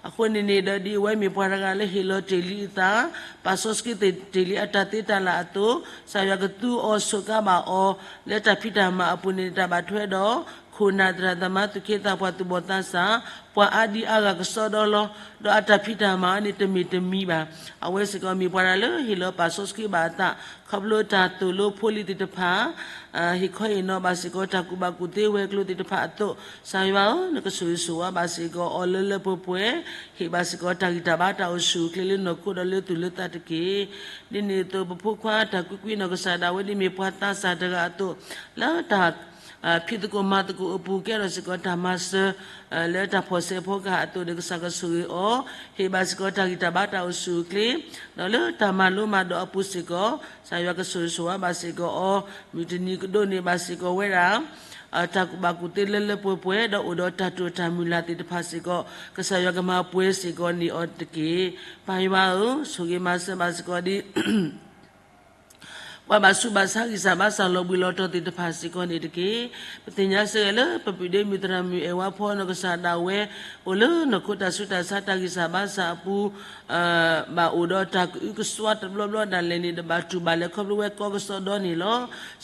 အဃိန့ၣ်န့ၣ်ဒီး ဒ်အဝဲမ့ၢ်ပှၤတဂၤလၢဟ့ၣ်လီၤတ့ၢ်လံအသး ပာ်စီဆှံတ့ၢ်လံအတၢ်သ့တၢ်လၢ်အသိး ကစၢ်ယွၤကသူအီၤဆိးကါဘၣ်အီၤ လၢတၢ်ဖံးတၢ်မၤအပူၤန့ၣ် တၢ်ဘၣ်ထွဲဒီး ခိၣ်နၢ်သရၣ်သမါသူၣ်က့သးပှၢ်သူၣ်ဘီၣ်သးစၢ် ပှၤအါဒံအါဂၤကစီဒီလီၤ. ဒီးအတၢ်ဖံးတၢ်မၤန့ၣ်တမ့ၢ်တမံၤဘၣ်. အဝဲစ့ၢ်ကီးမ့ၢ်ပှၤတဂၤလၢဟ့ၣ်လီၤပာ်စီဆှံဘၣ်အသး ခီဖျိတၢ်သိၣ်လိဖိလံၤသ့ၣ်တဖၣ် ဟ့ၣ်ခီဟ့ၣ်နီၤဘၣ်စ့ၢ်ကီး တၢ်ကူၣ်ဘၣ်ကူၣ်သ့ဝဲၤကျိၤသ့ၣ်တဖၣ်အသိး ကစၢ်ယွၤဧၢ နကဆိၣ်ဂ့ၤဆိၣ်ဝါဘၣ်စ့ၢ်ကီးအီၤလၢလၢပှဲၤပှဲၤ ဟ့ၣ်ဘၣ်စ့ၢ်ကီးတၢ်ဂံၢ်တၢ်ဘါတၢ်အိၣ်ဆူၣ်အိၣ်ချ့လၢနီၢ်ခိဒီးလၢသူၣ်လၢသးတက့ၢ်. ဒ်န့ၣ်အသိး ပဖိခွါတၢ်ကွံကွံနီၢ်ကစၢ်ဒၣ်ဝဲဒ်မ့ၢ်ပှၤသးစၢ်တဂၤအသိး လၢတၢ် ဖံးသကိးမၤသကိးအပူၤ ကဲထီၣ်စ့ၢ်ကီးတၢ်မၤစၢၤ လၢတၢ်ဖီၣ်စဲးဖီကဟၣ်အသိးဒီး ကစၢ်ကဆိၣ်ဂ့ၤအီၤ ဟ့ၣ်ဘၣ်စ့ၢ်ကီးတၢ်ဂံၢ်တၢ်ဘါတၢ်အိၣ်ဆူၣ်အိၣ်ချ့ ဒီးလၢတၢ်မၤလိမၤဒိးအပူၤစ့ၢ်ကီး ကစၢ်ယွၤကဆိၣ်ဂ့ၤဆိၣ်ဝါဘၣ်စ့ၢ်ကီးအီၤ မုၢ်တနံၤကဒိးန့ၢ်ဘၣ်စ့ၢ်ကီးဝဲဒၣ် တၢ်ကူၣ်ဘၣ်ကူၣ်သ့လၢလၢပှဲၤပှဲၤ ဒီးအိၣ်ဒီးတၢ်တိာ်တၢ်မုၢ်လၢ်သ့ၣ်တဖၣ်စ့ၢ်ကီး ကစၢ်ယွၤကမၤပှဲၤစ့ၢ်ကီးန့ၢ်အီၤတက့ၢ်. ပၢ်ယွၤဧၢ, ဆိၣ်ဂ့ၤမၤစၢၤဘၣ်စ့ၢ်ကီးဒ် ပှၤဘၣ်ဆူးဘၣ်ဆါဂံၢ်စၢ်ဘါစၢ်လီၤဘှံးလီၤတီၤသ့ၣ်တဖၣ်စ့ၢ်ကီးန့ၣ်တက့ၢ်. ပသ့ၣ်ညါစ့ၢ်ကီးလၢ ပပုၢ်ဒ့မုၣ်သရၣ်မုၣ်အဲၣ်ဝါဖီနီၢ်ကစၢ်ဒၣ်ဝဲ အိၣ်လၢနီၢ်ခိတၢ်ဆူးတၢ်ဆါတၢ်ဂံၢ်စၢ်ဘါစၢ်အပူၤ ဘၣ်အိၣ်ဒီးတၢ်ကအုကစွါတဘျီဘျီဒၣ်လဲာ်န့ၣ်ဒီး ဘၣ်တူၢ်ဘၣ်လဲၤခီဖျိဝဲကီကစီဒီန့ၣ်လီၤ.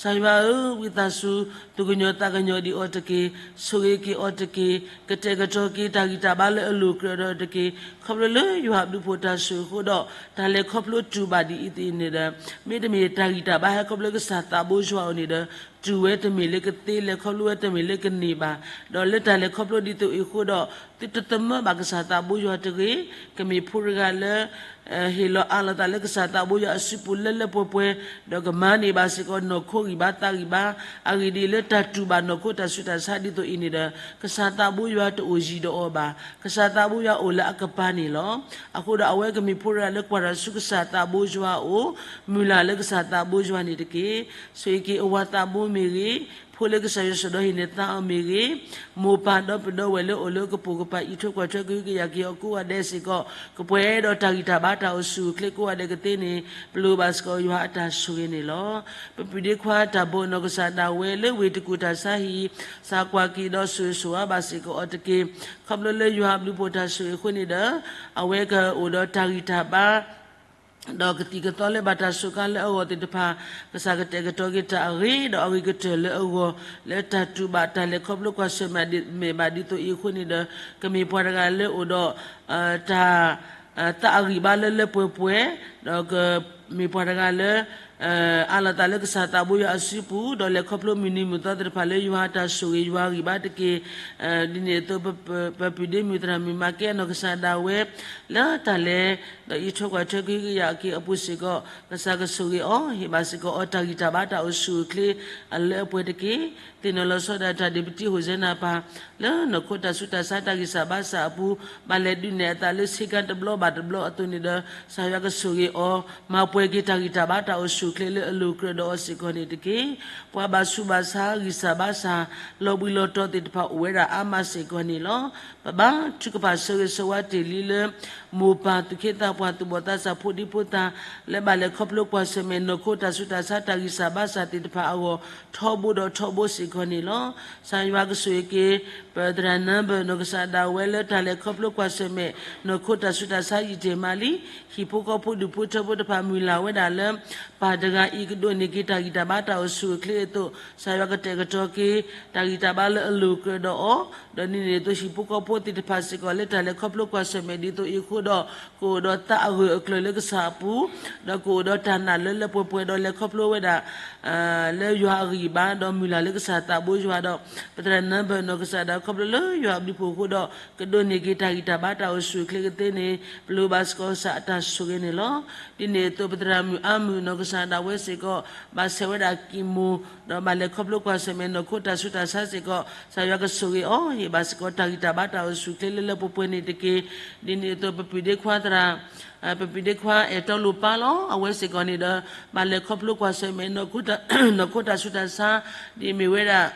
ကစၢ်ယွၤဧၢ, ဝံသးစူၤ သူၣ်ကညီၤသးကညီၤဒံးအီၤတက့ၢ်. ဆိၣ်ဂ့ၤက့ၤအီၤတက့ၢ်. ကတဲာ်ကတီၤက့ၤတၢ်ဂံၢ်တၢ်ဘါလၢအလိၤကြၢးဒီးတက့ၢ်. ခီဖျိလၢယွၤအဘျုးဖှိၣ်တၢ်ဆိၣ်ဂ့ၤအဃိဒီး တၢ်လဲၤခီဖျိတူၢ်ဘၣ်ဒ်အံၤသ့ၣ်န့ၣ်ဒီး မ့တမ့ၢ်တၢ်ဂံၢ်တၢ်ဘါဟဲခီဖျိကစၢ်သးဘိယွၤအအိၣ်န့ၣ်ဒီး တူၢ်ဝဲတမ့ၢ်လၢကသ့ လဲၤခီဖျိဝဲတမ့ၢ်လၢကန့ၢ်ဘၣ်. ဒီးလၢတၢ်လဲၤခီဖျိဒ်သိးအံၤအဃိဒီး သုတသမၢဘၣ်ကစၢ်သးဘိယွၤတဂ့ၤ. ကမ့ၢ်ဖိတဂၤလၢ ဟ့ၣ်လီၤအးလီၤသးလၢကစၢ်သးဘိယွၤအစုပူၤလၢလၢပှဲၤပှဲၤ, ဒီးကမၤန့ၢ်ဘၣ်စ့ၢ်ကီးနီၢ်ခိဂံၢ်ဘါသးဂံၢ်ဘါ, အဂ့ၢ်ဒ်အံၤလၢတၢ်တူၢ်ဘၣ်နီၢ်ခိတၢ်ဆူးတၢ်ဆါဒ်သိးအံၤန့ၣ်ဒီး ကစၢ်သးဘိယွၤတအိၣ်ယံၤဒီးအီၤဘၣ်. ကစၢ်သးဘိယွၤအိၣ်လၢအကပၤန့ၣ်လီၤ. အဃိဒီးအဝဲကမ့ၢ်ဖိတဂၤလၢကွၢ်တၢ်ဆူကစၢ်သးဘိယွၤအအိၣ်, မုၢ်လၢ်လၢကစၢ်သးဘိယွၤန့ၣ်တက့ၢ်. ဆိၣ်ဂ့ၤက့ၤအဝၤသးဘိမ့ၢ်ဂ့ၤ, ဖိလၢကစၢ်ယွၤဆိၣ်ဒီးဟ့ၣ်န့ၢ်သါအီၤမ့ၢ်ဂ့ၤ, မိၢ်ပၢ်ဒီပုၢ်ဝဲၢ်လၢအိၣ်လၢကပိာ်ကပၤအံးထွဲကွၢ်ထွဲကဟုကယာ်က့ၤအီၤကိးဂၤဒဲးစ့ၢ်ကီး ကပှဲၤဒီးတၢ်ဂံၢ်တၢ်ဘါတၢ်အိၣ်ဆူၣ်အိၣ်ချ့ကိးဂၤဒဲးကသ့န့ၣ် ပလိၣ်ဘၣ်စ့ၢ်ကီးယွၤအတၢ်ဆိၣ်ဂ့ၤန့ၣ်လီၤ. ပပုၢ်ဒ့ခွါတၢ်ဘိနီၢ်ကစၢ်ဒၣ်ဝဲလၢဝ့ၢ်တကူၣ်တၢ်ဆါဟံၣ် စၢ်ကွၢ်က့ၤဒီးဆိၣ်ဂ့ၤဆိၣ်ဝါဘၣ်စ့ၢ်ကီးအီၤတက့ၢ်. ခီဖျိလၢယွၤအဘျုးဖှိၣ်တၢ်ဆိၣ်ဂ့ၤအဃိန့ၣ်ဒီး အဝဲကအိၣ်ဒီးတၢ်ဂံၢ်တၢ်ဘါ ဒီးကသံၣ်ကသီလၢဘၣ်တၢ်စူးကါလၢအဂီၢ်သ့ၣ်တဖၣ် ကစၢ်ကတဲာ်ကတီၤက့ၤတၢ်အဂ့ၤ ဒီးအဂ့ၤကတၢၢ်လၢအဂီၢ် လၢတၢ်တူၢ်ဘၣ်တၢ်လဲၤခီဖျိကွၢ်ဆၢၣ်မဲာ်ဒ်မဲာ်ဘၣ်ဒ်သိးအံၤအဃိန့ၣ်ဒီး ကမ့ၢ်ပှၤတဂၤလၢအိၣ်ဒီး တၢ် သးအဂံၢ်ဘါလၢလၢပှဲၤပှဲၤ, ဒီးကမ့ၢ်ပှၤတဂၤလၢ အးလီၤသးလၢကစၢ်သးဘိယွၤအစုပူၤ, ဒီးလဲၤခီဖျိမုၢ်နံၤမုၢ်သီသ့ၣ်တဖၣ်လၢယွၤအတၢ်ဆိၣ်ဂ့ၤယွၤအဂံၢ်ဘါတက့ၢ်. ဒ်န့ၣ်အသိး ပပုၢ်ဒ့မုၣ်သရၣ်မုၣ် မၤကဲနီၢ်ကစၢ်ဒၣ်ဝဲ လၢတၢ်လဲၤ ဒီးအံးထွဲကွၢ်ထွဲကဟုကယာ်က့ၤအပူၤစ့ၢ်ကီး ကစၢ်ကဆိၣ်ဂ့ၤအီၤ, ဟ့ၣ်ဘၣ်စ့ၢ်ကီးအီၤ တၢ်ဂံၢ်တၢ်ဘါတၢ်အိၣ်ဆူၣ်အိၣ်ချ့အလၢအပှဲၤတက့ၢ်. သ့ၣ်နီၣ်လီၤဆီဒၣ်တၢ်ဒ့ၣ်ပတံဟိၣ်စဲနၤပၢ် လၢနီၢ်ခိတၢ်ဆူးတၢ်ဆါတၢ်ဂံၢ်စၢ်ဘါစၢ်အပူၤ ဘၣ်လဲၤဒုးနဲၣ်အသးလၢဆ့ကၤတဘျီဘၣ်တဘျီအသိးန့ၣ်ဒီး ကစၢ်ယွၤကဆိၣ်ဂ့ၤအီၤ မၤပှဲၤက့ၤတၢ်ဂံၢ်တၢ်ဘါတၢ်အိၣ်ဆူၣ်အိၣ်ချ့လၢအလိၤကြၢးဒီးအီၤစ့ၢ်ကီးန့ၣ်တက့ၢ်. ပှၤဘၣ်ဆူးဘၣ်ဆါဂံၢ်စၢ်ဘါစၢ် လီၤဘှံးလီၤတီၤသ့ၣ်တဖၣ်အိၣ်ဝဲဒၣ်အါမးစ့ၢ်ကီးန့ၣ်လီၤ. ပဘါထုကဖၣ်ဆၢဂ့ၤဆၢဝါတ့ၢ်လံလၢ မိၢ်ပၢ်သူၣ်က့သးပှၢ်သူၣ်ဘီၣ်သးစၢ်ဖိဒံဖိသၣ် လၢဘၣ်လဲၤခီဖျိကွၢ်ဆၢၣ်မဲာ်နီၢ်ခိတၢ်ဆူးတၢ်ဆါတၢ်ဂံၢ်စၢ်ဘါစၢ်သ့ၣ်တဖၣ်အဂီၢ် ထီဘိဒီးထီဘိစ့ၢ်ကီးန့ၣ်လီၤ. ကစၢ်ယွၤကဆိၣ်ဂ့ၤက့ၤ ပသရၣ်နၢဘၢၣ်နီၢ်ကစၢ်ဒၣ်ဝဲလၢတၢ်လဲၤခီဖျိကွၢ်ဆၢၣ်မဲာ် နီၢ်ခိတၢ်ဆူးတၢ်ဆါယံာ်တ့ၢ်မးလံ. ဟံၣ်ဖိဃီဖိဒူၣ်ဖိထၢဖိတဖၣ်မုၢ်လၢ်ဝဲဒၣ်လၢ ပၢ်တဂၤအံၤကဒိးန့ၢ်က့ၤတၢ်ဂံၢ်တၢ်ဘါတၢ်အိၣ်ဆူၣ်အိၣ်ချ့အသိး ကစၢ်ယွၤကတဲာ်ကတီၤက့ၤ တၢ်ဂံၢ်တၢ်ဘါလၢအလိၤကြၢးဒီးအီၤ, ဒီးဒ်န့ၣ်အသိးဟံၣ်ဖိဃီဖိသ့ၣ်တဖၣ်စ့ၢ်ကီးလၢတၢ်လဲၤခီဖျိကွၢ်ဆၢၣ်မဲာ်ဒ်သိးအံၤအဃိဒီး ကအိၣ်ဒီးသးအဂၢၢ်အကျၢၤလၢကစၢ်အပူၤ, ဒီးကအိၣ်ဒီးတၢ်နာ်လၢလၢပှဲၤပှဲၤဒီးလဲၤခီဖျိဝဲဒၣ် လၢယွၤအဂံၢ်ဘါ ဒီးမုၢ်လၢ်လၢကစၢ်သးဘိယွၤဒီး ပသရၣ်နၢဘၢၣ်နီၢ်ကစၢ်ဒၣ်ခီဖျိလၢယွၤအဘျုးဖှိၣ်အဃိဒီး ကဒိးန့ၢ်က့ၤတၢ်ဂံၢ်တၢ်ဘါတၢ်အိၣ်ဆူၣ်အိၣ်ချ့ကသ့န့ၣ် ပလိၣ်ဘၣ်စ့ၢ်ကီးကစၢ်အတၢ်ဆိၣ်ဂ့ၤန့ၣ်လီၤ. ဒ်န့ၣ်အသိးပသရၣ်မုၣ်အါမုၣ်နီၢ်ကစၢ်ဒၣ်ဝဲစ့ၢ်ကီး ဘၣ်ဆဲးဝဲဒၣ်ကံၢ်မိၢ် ဒီးဘၣ်လဲၤခီဖျိကွၢ်ဆၢၣ်မဲာ်နီၢ်ခိတၢ်ဆူးတၢ်ဆါစ့ၢ်ကီး ကစၢ်ယွၤကဆိၣ်ဂ့ၤအီၤ ဟ့ၣ်ဘၣ်စ့ၢ်ကီးတၢ်ဂံၢ်တၢ်ဘါတၢ်အိၣ်ဆူၣ်အိၣ်ချ့လၢလၢပှဲၤပှဲၤန့ၣ်တက့ၢ်. ဒ်န့ၣ်အသိးပပုၢ်ဒ့ခွါသရၣ် ပပုၢ်ဒ့ခွါအဲၣ်တီလိာ်ပၢ်လီၤ. အဝဲစ့ၢ်ကီးန့ၣ်ဒီး ဘၣ်လဲၤခီဖျိကွၢ်ဆၢၣ်မဲာ် နီၢ်ခိတၢ်ဆူးတၢ်ဆါ ဒ်မ့ၢ်ဝဲဒၣ်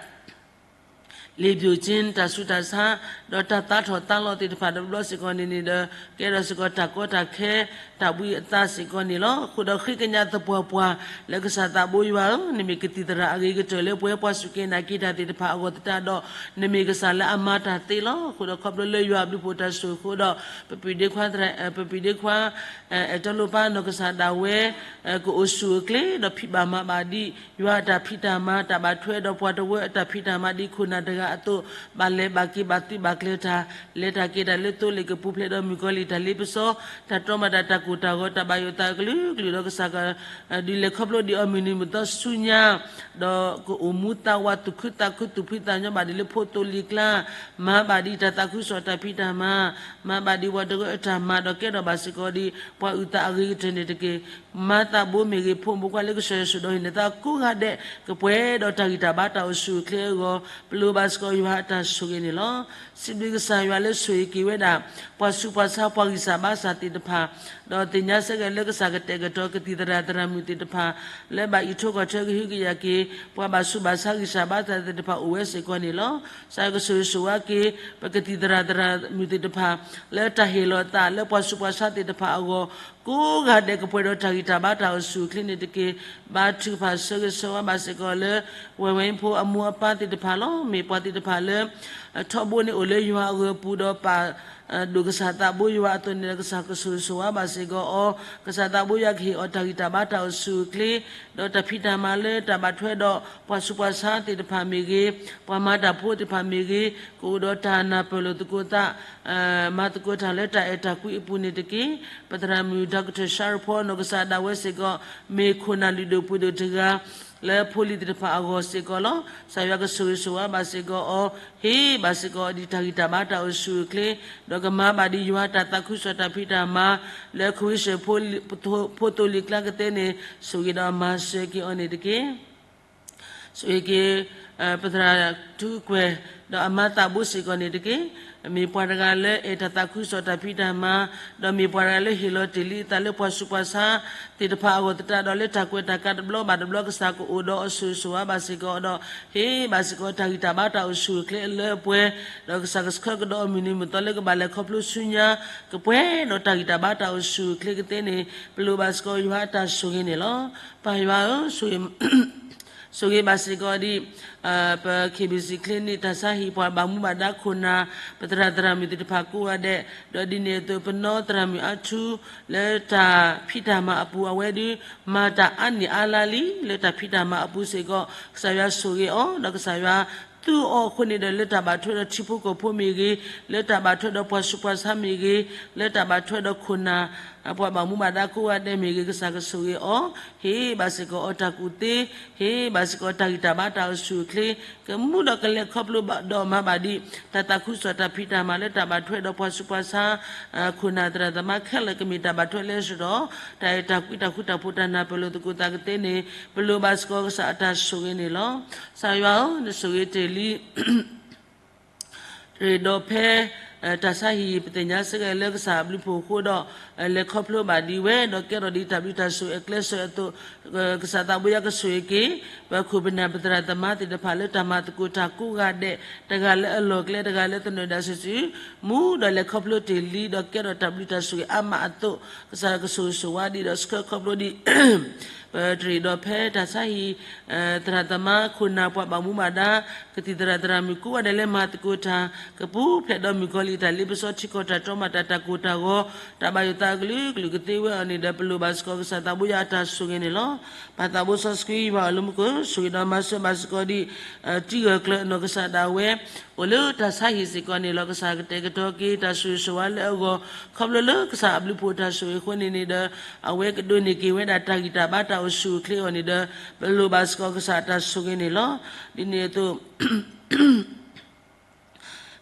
လံာ်ပျိၣ်ကၠ့တၢ်ဆူးတၢ်ဆါ ဒီးတၢ်သးထီၣ်သးလီၤသ့ၣ်တဖၣ်တဘျီစ့ၢ်ကီးန့ၣ်န့ၣ်ဒီး ကဲထီၣ်စ့ၢ်ကီးတၢ်ကီတၢ်ခဲ တၢ်ဘှံးအသးစ့ၢ်ကီးန့ၣ်လီၤ. အဃိဒီးဃ့ကညးသပှၢ်ပှၢ် လၢကစၢ်သးဘိယွၤဧၢ, နမ့ၢ်ကသံၣ်သရၣ်အဂ့ၤကတၢၢ်လၢပှၤ ပှၤစူၢ်က့ၤနာ်က့ၤတၢ်သ့ၣ်တဖၣ်အဂီၢ်သတးဒီး နမ့ၢ်ကစၢ်လၢအမၤတၢ်သ့လီၤ. အဃိဒီးခီဖျိလၢယွၤအဘျုးဖှိၣ်တၢ်ဆိၣ်အဃိဒီး ပပုၢ်ဒ့ခွါ ပပုၢ်ဒ့ခွါ အဲၣ်တီလိာ်ပၢ်နီၢ်ကစၢ်ဒၣ်ဝဲ ကအိၣ်ဆူၣ်အိၣ်ချ့ ဒီးဖံးဘၣ်မၤဘၣ်ဒ် ယွၤအတၢ်ဖံးတၢ်မၤ တၢ်ဘၣ်ထွဲဒီးပှၤတဝၢအတၢ်ဖံးတၢ်မၤဒ်ခိၣ်နၢ်တဂၤအသိး ဘၣ်လဲၤဘၣ်က့ၤဘၣ်သုးဘၣ်ကျဲၤတၢ် လဲၤတၢ်က့ၤတၢ်လၢသိလ့ၣ်ကပူၤဖျဲးဒီးမုၣ်ကီၤလံၢ်တၢ်လ့ပစီ တၢ်တီမၤတၢ်တၢ်ကိၢ်တၢ်ဂီၤ တၢ်ဘၣ်ယိၣ်သးအကလုာ်ကလုာ်ဒီးကစၢ်က ဒုးလဲၤခီဖျိဒံးအီၤမုၢ်နံၤမုၢ်သီဆူညါ ဒီးကအိၣ်မူသးဝးသူၣ်ခုသးခုသူၣ်ဖှံသးညီဘၣ်ဒံးလၢဖိသိလံၤကျါ မၤဘၣ်ဒံးတၢ်သးခုကစီၣ်တၢ်ဖံးတၢ်မၤ မၤဘၣ်ဒံးပှၤတဝၢအတၢ်မၤ ဒီးကဲထီၣ်ဘၣ်စ့ၢ်ကီးဒံး ပှၤအုၣ်သးအဂ့ၤကတၢၢ်န့ၣ်တက့ၢ်. မၤသးဘိမ့ၢ်ဂ့ၤ ဖိမုၣ်ဖိခွါလၢကစၢ်ယွၤဆိၣ်ဒီးဟ့ၣ်န့ၢ်သးကိးဂၤဒဲး ကပှဲၤဒီးတၢ်ဂံၢ်တၢ်ဘါတၢ်အိၣ်ဆူၣ်အိၣ်ချ့အဂီၢ် ပလိၣ်ဘၣ်စ့ၢ်ကီးယွၤအတၢ်ဆိၣ်ဂ့ၤန့ၣ်လီၤ. စံးဘျုးကစၢ်ယွၤလၢဆိၣ်ဂ့ၤက့ၤဝဲဒၣ် ပှၤဆူးပှၤဆါပှၤဂံၢ်စၢ်ဘါစၢ်သ့ၣ်တဖၣ် ဒီးသ့ၣ်ညါဆၢက့ၤလၢကစၢ်ကတဲာ်ကတီၤကသံၣ်သရၣ်သရၣ်မုၣ်သ့ၣ်တဖၣ် လၢဘၣ်အံးထွဲကွၢ်ထွဲကဟုကယာ်က့ၤ ပှၤဘၣ်ဆူးဘၣ်ဆါဂံၢ်စၢ်ဘါစၢ်သ့ၣ်တဖၣ်အိၣ်ဝဲစ့ၢ်ကီးန့ၣ်လီၤ. ကစၢ်ယွၤကဆိၣ်ဂ့ၤဆိၣ်ဝါက့ၤ ပကသံၣ်သရၣ်သရၣ်မုၣ်သ့ၣ်တဖၣ် လၢတၢ်ဟ့ၣ်လီၤသးလၢပှၤဆူးပှၤဆါသ့ၣ်တဖၣ်အဂီၢ် ကိးဂၤဒဲးကပှဲၤဒီးတၢ်ဂံၢ်တၢ်ဘါတၢ်အိၣ်ဆူၣ်အိၣ်ချ့န့ၣ်တက့ၢ်. ဘါထုကဖၣ်ဆၢဂ့ၤဆၢဝါဘၣ်စ့ၢ်ကီးလၢ ဝဲၢ်ဝဲဖိအမိၢ်အပၢ်သ့ၣ်တဖၣ်လီၤ. မ့ၢ်ပှၤသ့ၣ်တဖၣ်လၢ ထီဘိန့ၣ်အိၣ်လၢယွၤအဂၢၤအပူၤဒီးပာ် ဒိၣ်ကစၢ်သးဘိယွၤအသိးန့ၣ်ဒီး ကစၢ်ကဆိၣ်ဂ့ၤဆိၣ်ဝါဘၣ်စ့ၢ်ကီးအီၤ, ကစၢ်သးဘိယွၤကဟ့ၣ်အီၤတၢ်ဂံၢ်တၢ်ဘါတၢ်အိၣ်ဆူၣ်အိၣ်ချ့ ဒီးတၢ်ဖံးတၢ်မၤလၢတၢ်ဘၣ်ထွဲဒီးပှၤဆူးပှၤဆါသ့ၣ်တဖၣ်မ့ၢ်ဂ့ၤ, ပှၤမၤတၢ်ဖိသ့ၣ်တဖၣ်မ့ၢ်ဂ့ၤ, ကအိၣ်ဒီးတၢ်နၢ်ပၢၢ်လိာ်သကိးသး မၤသကိးတၢ်လၢတၢ်အဲၣ်တၢ်ကွံအပူၤန့ၣ်တက့ၢ်. ပသရၣ်မုၣ် doctor ဆါရဖီ နီၢ်ကစၢ်ဒၣ်ဝဲစ့ၢ်ကီး မ့ၢ်ခိၣ်နၢ်လုၢ်ဒိၣ်ပှ့ၤဒိၣ်တဂၤ လၢဖိလံၤသ့ၣ်တဖၣ်အဂီၢ်စ့ၢ်ကီးလီၤ. ကစၢ်ယွၤကဆိၣ်ဂ့ၤဆိၣ်ဝါဘၣ်စ့ၢ်ကီးအီၤ, ဟ့ၣ်ဘၣ်စ့ၢ်ကီးအီၤဒ်တၢ်ဂံၢ်တၢ်ဘါတၢ်အိၣ်ဆူၣ်အိၣ်ချ့, ဒီးကမၤဘၣ်ဒ်ယွၤတၢ်သးခုကစီၣ်တၢ်ဖံးတၢ်မၤ လၢခဝ့ၡၢၣ်ဖိသိလံၤကျါကသ့န့ၣ် ဆိၣ်ဂ့ၤဒီးမၤစၢၤက့ၤအီၤန့ၣ်တက့ၢ်. ဆိၣ်ဂ့ၤက့ၤ ပသရၣ်ထူကွဲၤ ဒီးအမါသးဘိစ့ၢ်ကီးန့ၣ်တက့ၢ်. မ့ၢ်ပှၤတဂၤလၢအဲၣ်တၢ်သးခုကစီၣ်တၢ်ဖံးတၢ်မၤ, ဒီးမ့ၢ်ပှၤတဂၤလၢဟ့ၣ်လီၤတ့ၢ်လံအသးလၢပှၤဆူးပှၤဆါသ့ၣ်တဖၣ်အဂီၢ်သတးဒီး လၢတၢ်ကွဲးတၢ်ကးတဘျီဘၣ်တဘျီ ကစၢ်ကအိၣ်ဒီးအီၤဆိၣ်ဂ့ၤဆိၣ်ဝါဘၣ်စ့ၢ်ကီးအီၤဒီး ဟ့ၣ်ဘၣ်စ့ၢ်ကီးတၢ်ဂံၢ်တၢ်ဘါတၢ်အိၣ်ဆူၣ်အိၣ်ချ့အလၢအပှဲၤ, ဒီးကစၢ်ကဆှၢကဒီးအီၤမုၢ်နံၤမုၢ်သီလၢကဘၣ်လဲၤခီဖျိဆူညါ ကပှဲၤဒီးတၢ်ဂံၢ်တၢ်ဘါတၢ်အိၣ်ဆူၣ်အိၣ်ချ့ကသ့န့ၣ် ပလိၣ်ဘၣ်စ့ၢ်ကီးယွၤအတၢ်ဆိၣ်ဂ့ၤန့ၣ်လီၤ. ပၢ်ယွၤဧၢ, ဆိၣ်ဂ့ၤဘၣ်စ့ၢ်ကီးဒ် ပ KBC Clinic တၢ်ဆါဟံၣ် ပှၤဘၣ်မူဘၣ်ဒါခိၣ်နၢ် ပသရၣ်သရၣ်မုၣ်သ့ၣ်တဖၣ်ကိးဂၤဒဲး, ဒီးဒ်န့ၣ်အသိး ပနီၢ်သရၣ်မုၣ်အါထူ လၢတၢ်ဖံးတၢ်မၤအပူၤ အဝဲဒုး မၤတၢ်အါနံၣ်အါလါလံ လၢတၢ်ဖံးတၢ်မၤအပူၤစ့ၢ်ကီး ကစၢ်ယွၤဆိၣ်ဂ့ၤအီၤ ဒီးကစၢ်ယွၤ သူအီၤအဃိန့ၣ်ဒီး လၢတၢ်ဘၣ်ထွဲဒီးထံဖိကီၢ်ဖိမ့ၢ်ဂ့ၤ, လၢတၢ်ဘၣ်ထွဲဒီးပှၤဆူးပှၤဆါမ့ၢ်ဂ့ၤ, လၢတၢ်ဘၣ်ထွဲဒီးခိၣ်နၢ် ပှၤဘၣ်မူဘၣ်ဒါကိးဂၤဒဲးမ့ၢ်ဂ့ၤ, ကစၢ်ကဆိၣ်ဂ့ၤအီၤ, ဟ့ၣ်ဘၣ်စ့ၢ်ကီးအီၤတၢ်ကူၣ်သ့, ဟ့ၣ်ဘၣ်စ့ၢ်ကီးတၢ်ဂံၢ်တၢ်ဘါတၢ်အိၣ်ဆူၣ်အိၣ်ချ့, ကမူဒီးကလဲၤခီဖျိဒီးမၤဘၣ်ဒံး တၢ်သးခုကစီၣ်တၢ်ဖံးတၢ်မၤလၢတၢ်ဘၣ်ထွဲဒီးပှၤဆူးပှၤဆါ ခိၣ်နၢ်သရၣ်သမါခဲလၢာ် ကမ့ၢ်တၢ်ဘၣ်ထွဲလၢစရီ, တၢ်အဲၣ်တၢ်ကွံတၢ်ဃူတၢ်ဖိးတၢ်နၢ်ပၢၢ်လိာ်သကိးသးကသ့န့ၣ် ပလိၣ်ဘၣ်စ့ၢ်ကီးကစၢ်အတၢ်ဆိၣ်ဂ့ၤန့ၣ်လီၤ. ကစၢ်ယွၤဧၢ, နဆိၣ်ဂ့ၤတ့ၢ်လံ တရ့ၣ်ဒီးဖဲ တၢ်ဆါဟံၣ် ပသ့ၣ်ညါစ့ၢ်ကီးလၢကစၢ်အဘျုးဖှိၣ်အဃိဒီး လဲၤခီဖျိဘၣ်ဒံးဝဲ ဒီးကဲထီၣ်ဒံးတၢ်ဘျုးတၢ်ဆိၣ်ဂ့ၤအကျဲစၢၤအသိး ကစၢ်သးဘိယွၤကဆိၣ်ဂ့ၤက့ၤ ပခိၣ်ပနၢ်ပသရၣ်သမါသ့ၣ်တဖၣ်လၢတၢ်မၤသကိးတၢ်ကိးဂၤဒဲး တဂၤလၢအလီၢ်ကျဲ တဂၤလၢသနၢၣ်ဒၣ်စုာ်စုာ် မူဒီးလဲၤခီဖျိတ့ၢ်လံ ဒီးကဲထီၣ်တၢ်ဘျုးတၢ်ဆိၣ်ဂ့ၤအါမးအသိး ကစၢ်ယွၤကဆိၣ်ဂ့ၤဆိၣ်ဝါဒံးဒီးဆှၢခီဖျိဒံး ပတရ့ၣ်ဒီးဖဲတၢ်ဆါဟံၣ် သရၣ်သမါခိၣ်နၢ်ပှၤဘၣ်မူဘၣ်ဒါ ကသံၣ်သရၣ်သရၣ်မုၣ်ကိးဂၤဒဲးလၢမၤသကိးတၢ် ကပူၤဖျဲးဒီးမုၣ်ကီၤလံၢ်တၢ်လ့ပစီထံကီၢ်တၢ်တြီမၤတၢ်တၢ်ကိၢ်တၢ်ဂီၤ တၢ်ဘၣ်ယိၣ်သးအကလုာ်ကလုာ်ကသ့ဝဲအီၤန့ၣ်ဒီး ပလိၣ်ဘၣ်စ့ၢ်ကီးကစၢ်သးဘိယွၤအတၢ်ဆိၣ်ဂ့ၤန့ၣ်လီၤ. ပၢ်သးဘိစီဆှံယွၤအိၣ်လၢမူခိၣ် ဆိၣ်ဂ့ၤဒီးမၤစၢၤဘၣ်စ့ၢ်ကီးဒံး တံၤဂၢၢ်ကျၢၤအနီၢ်ကစၢ်ဒၣ်ဝဲ အိၣ်လၢတၢ်ဆါဟံၣ်စ့ၢ်ကီးန့ၣ်လီၤ. ကစၢ်ကတဲာ်ကတီၤက့ၤတၢ်ဆိၣ်ဂ့ၤဆိၣ်ဝါလၢအဂီၢ် ခီဖျိလၢကစၢ်အဘျုးဖှိၣ်တၢ်ဆိၣ်ဂ့ၤအဃိန့ၣ်န့ၣ်ဒီး အဝဲကဒိးန့ၢ်က့ၤဝဲဒၣ်တၢ်ဂံၢ်တၢ်ဘါတၢ်အိၣ်ဆူၣ်အိၣ်ချ့အီၤန့ၣ်ဒီး ပလိၣ်ဘၣ်စ့ၢ်ကီးကစၢ်အတၢ်ဆိၣ်ဂ့ၤန့ၣ်လီၤ. ဒ်န့ၣ်အသိး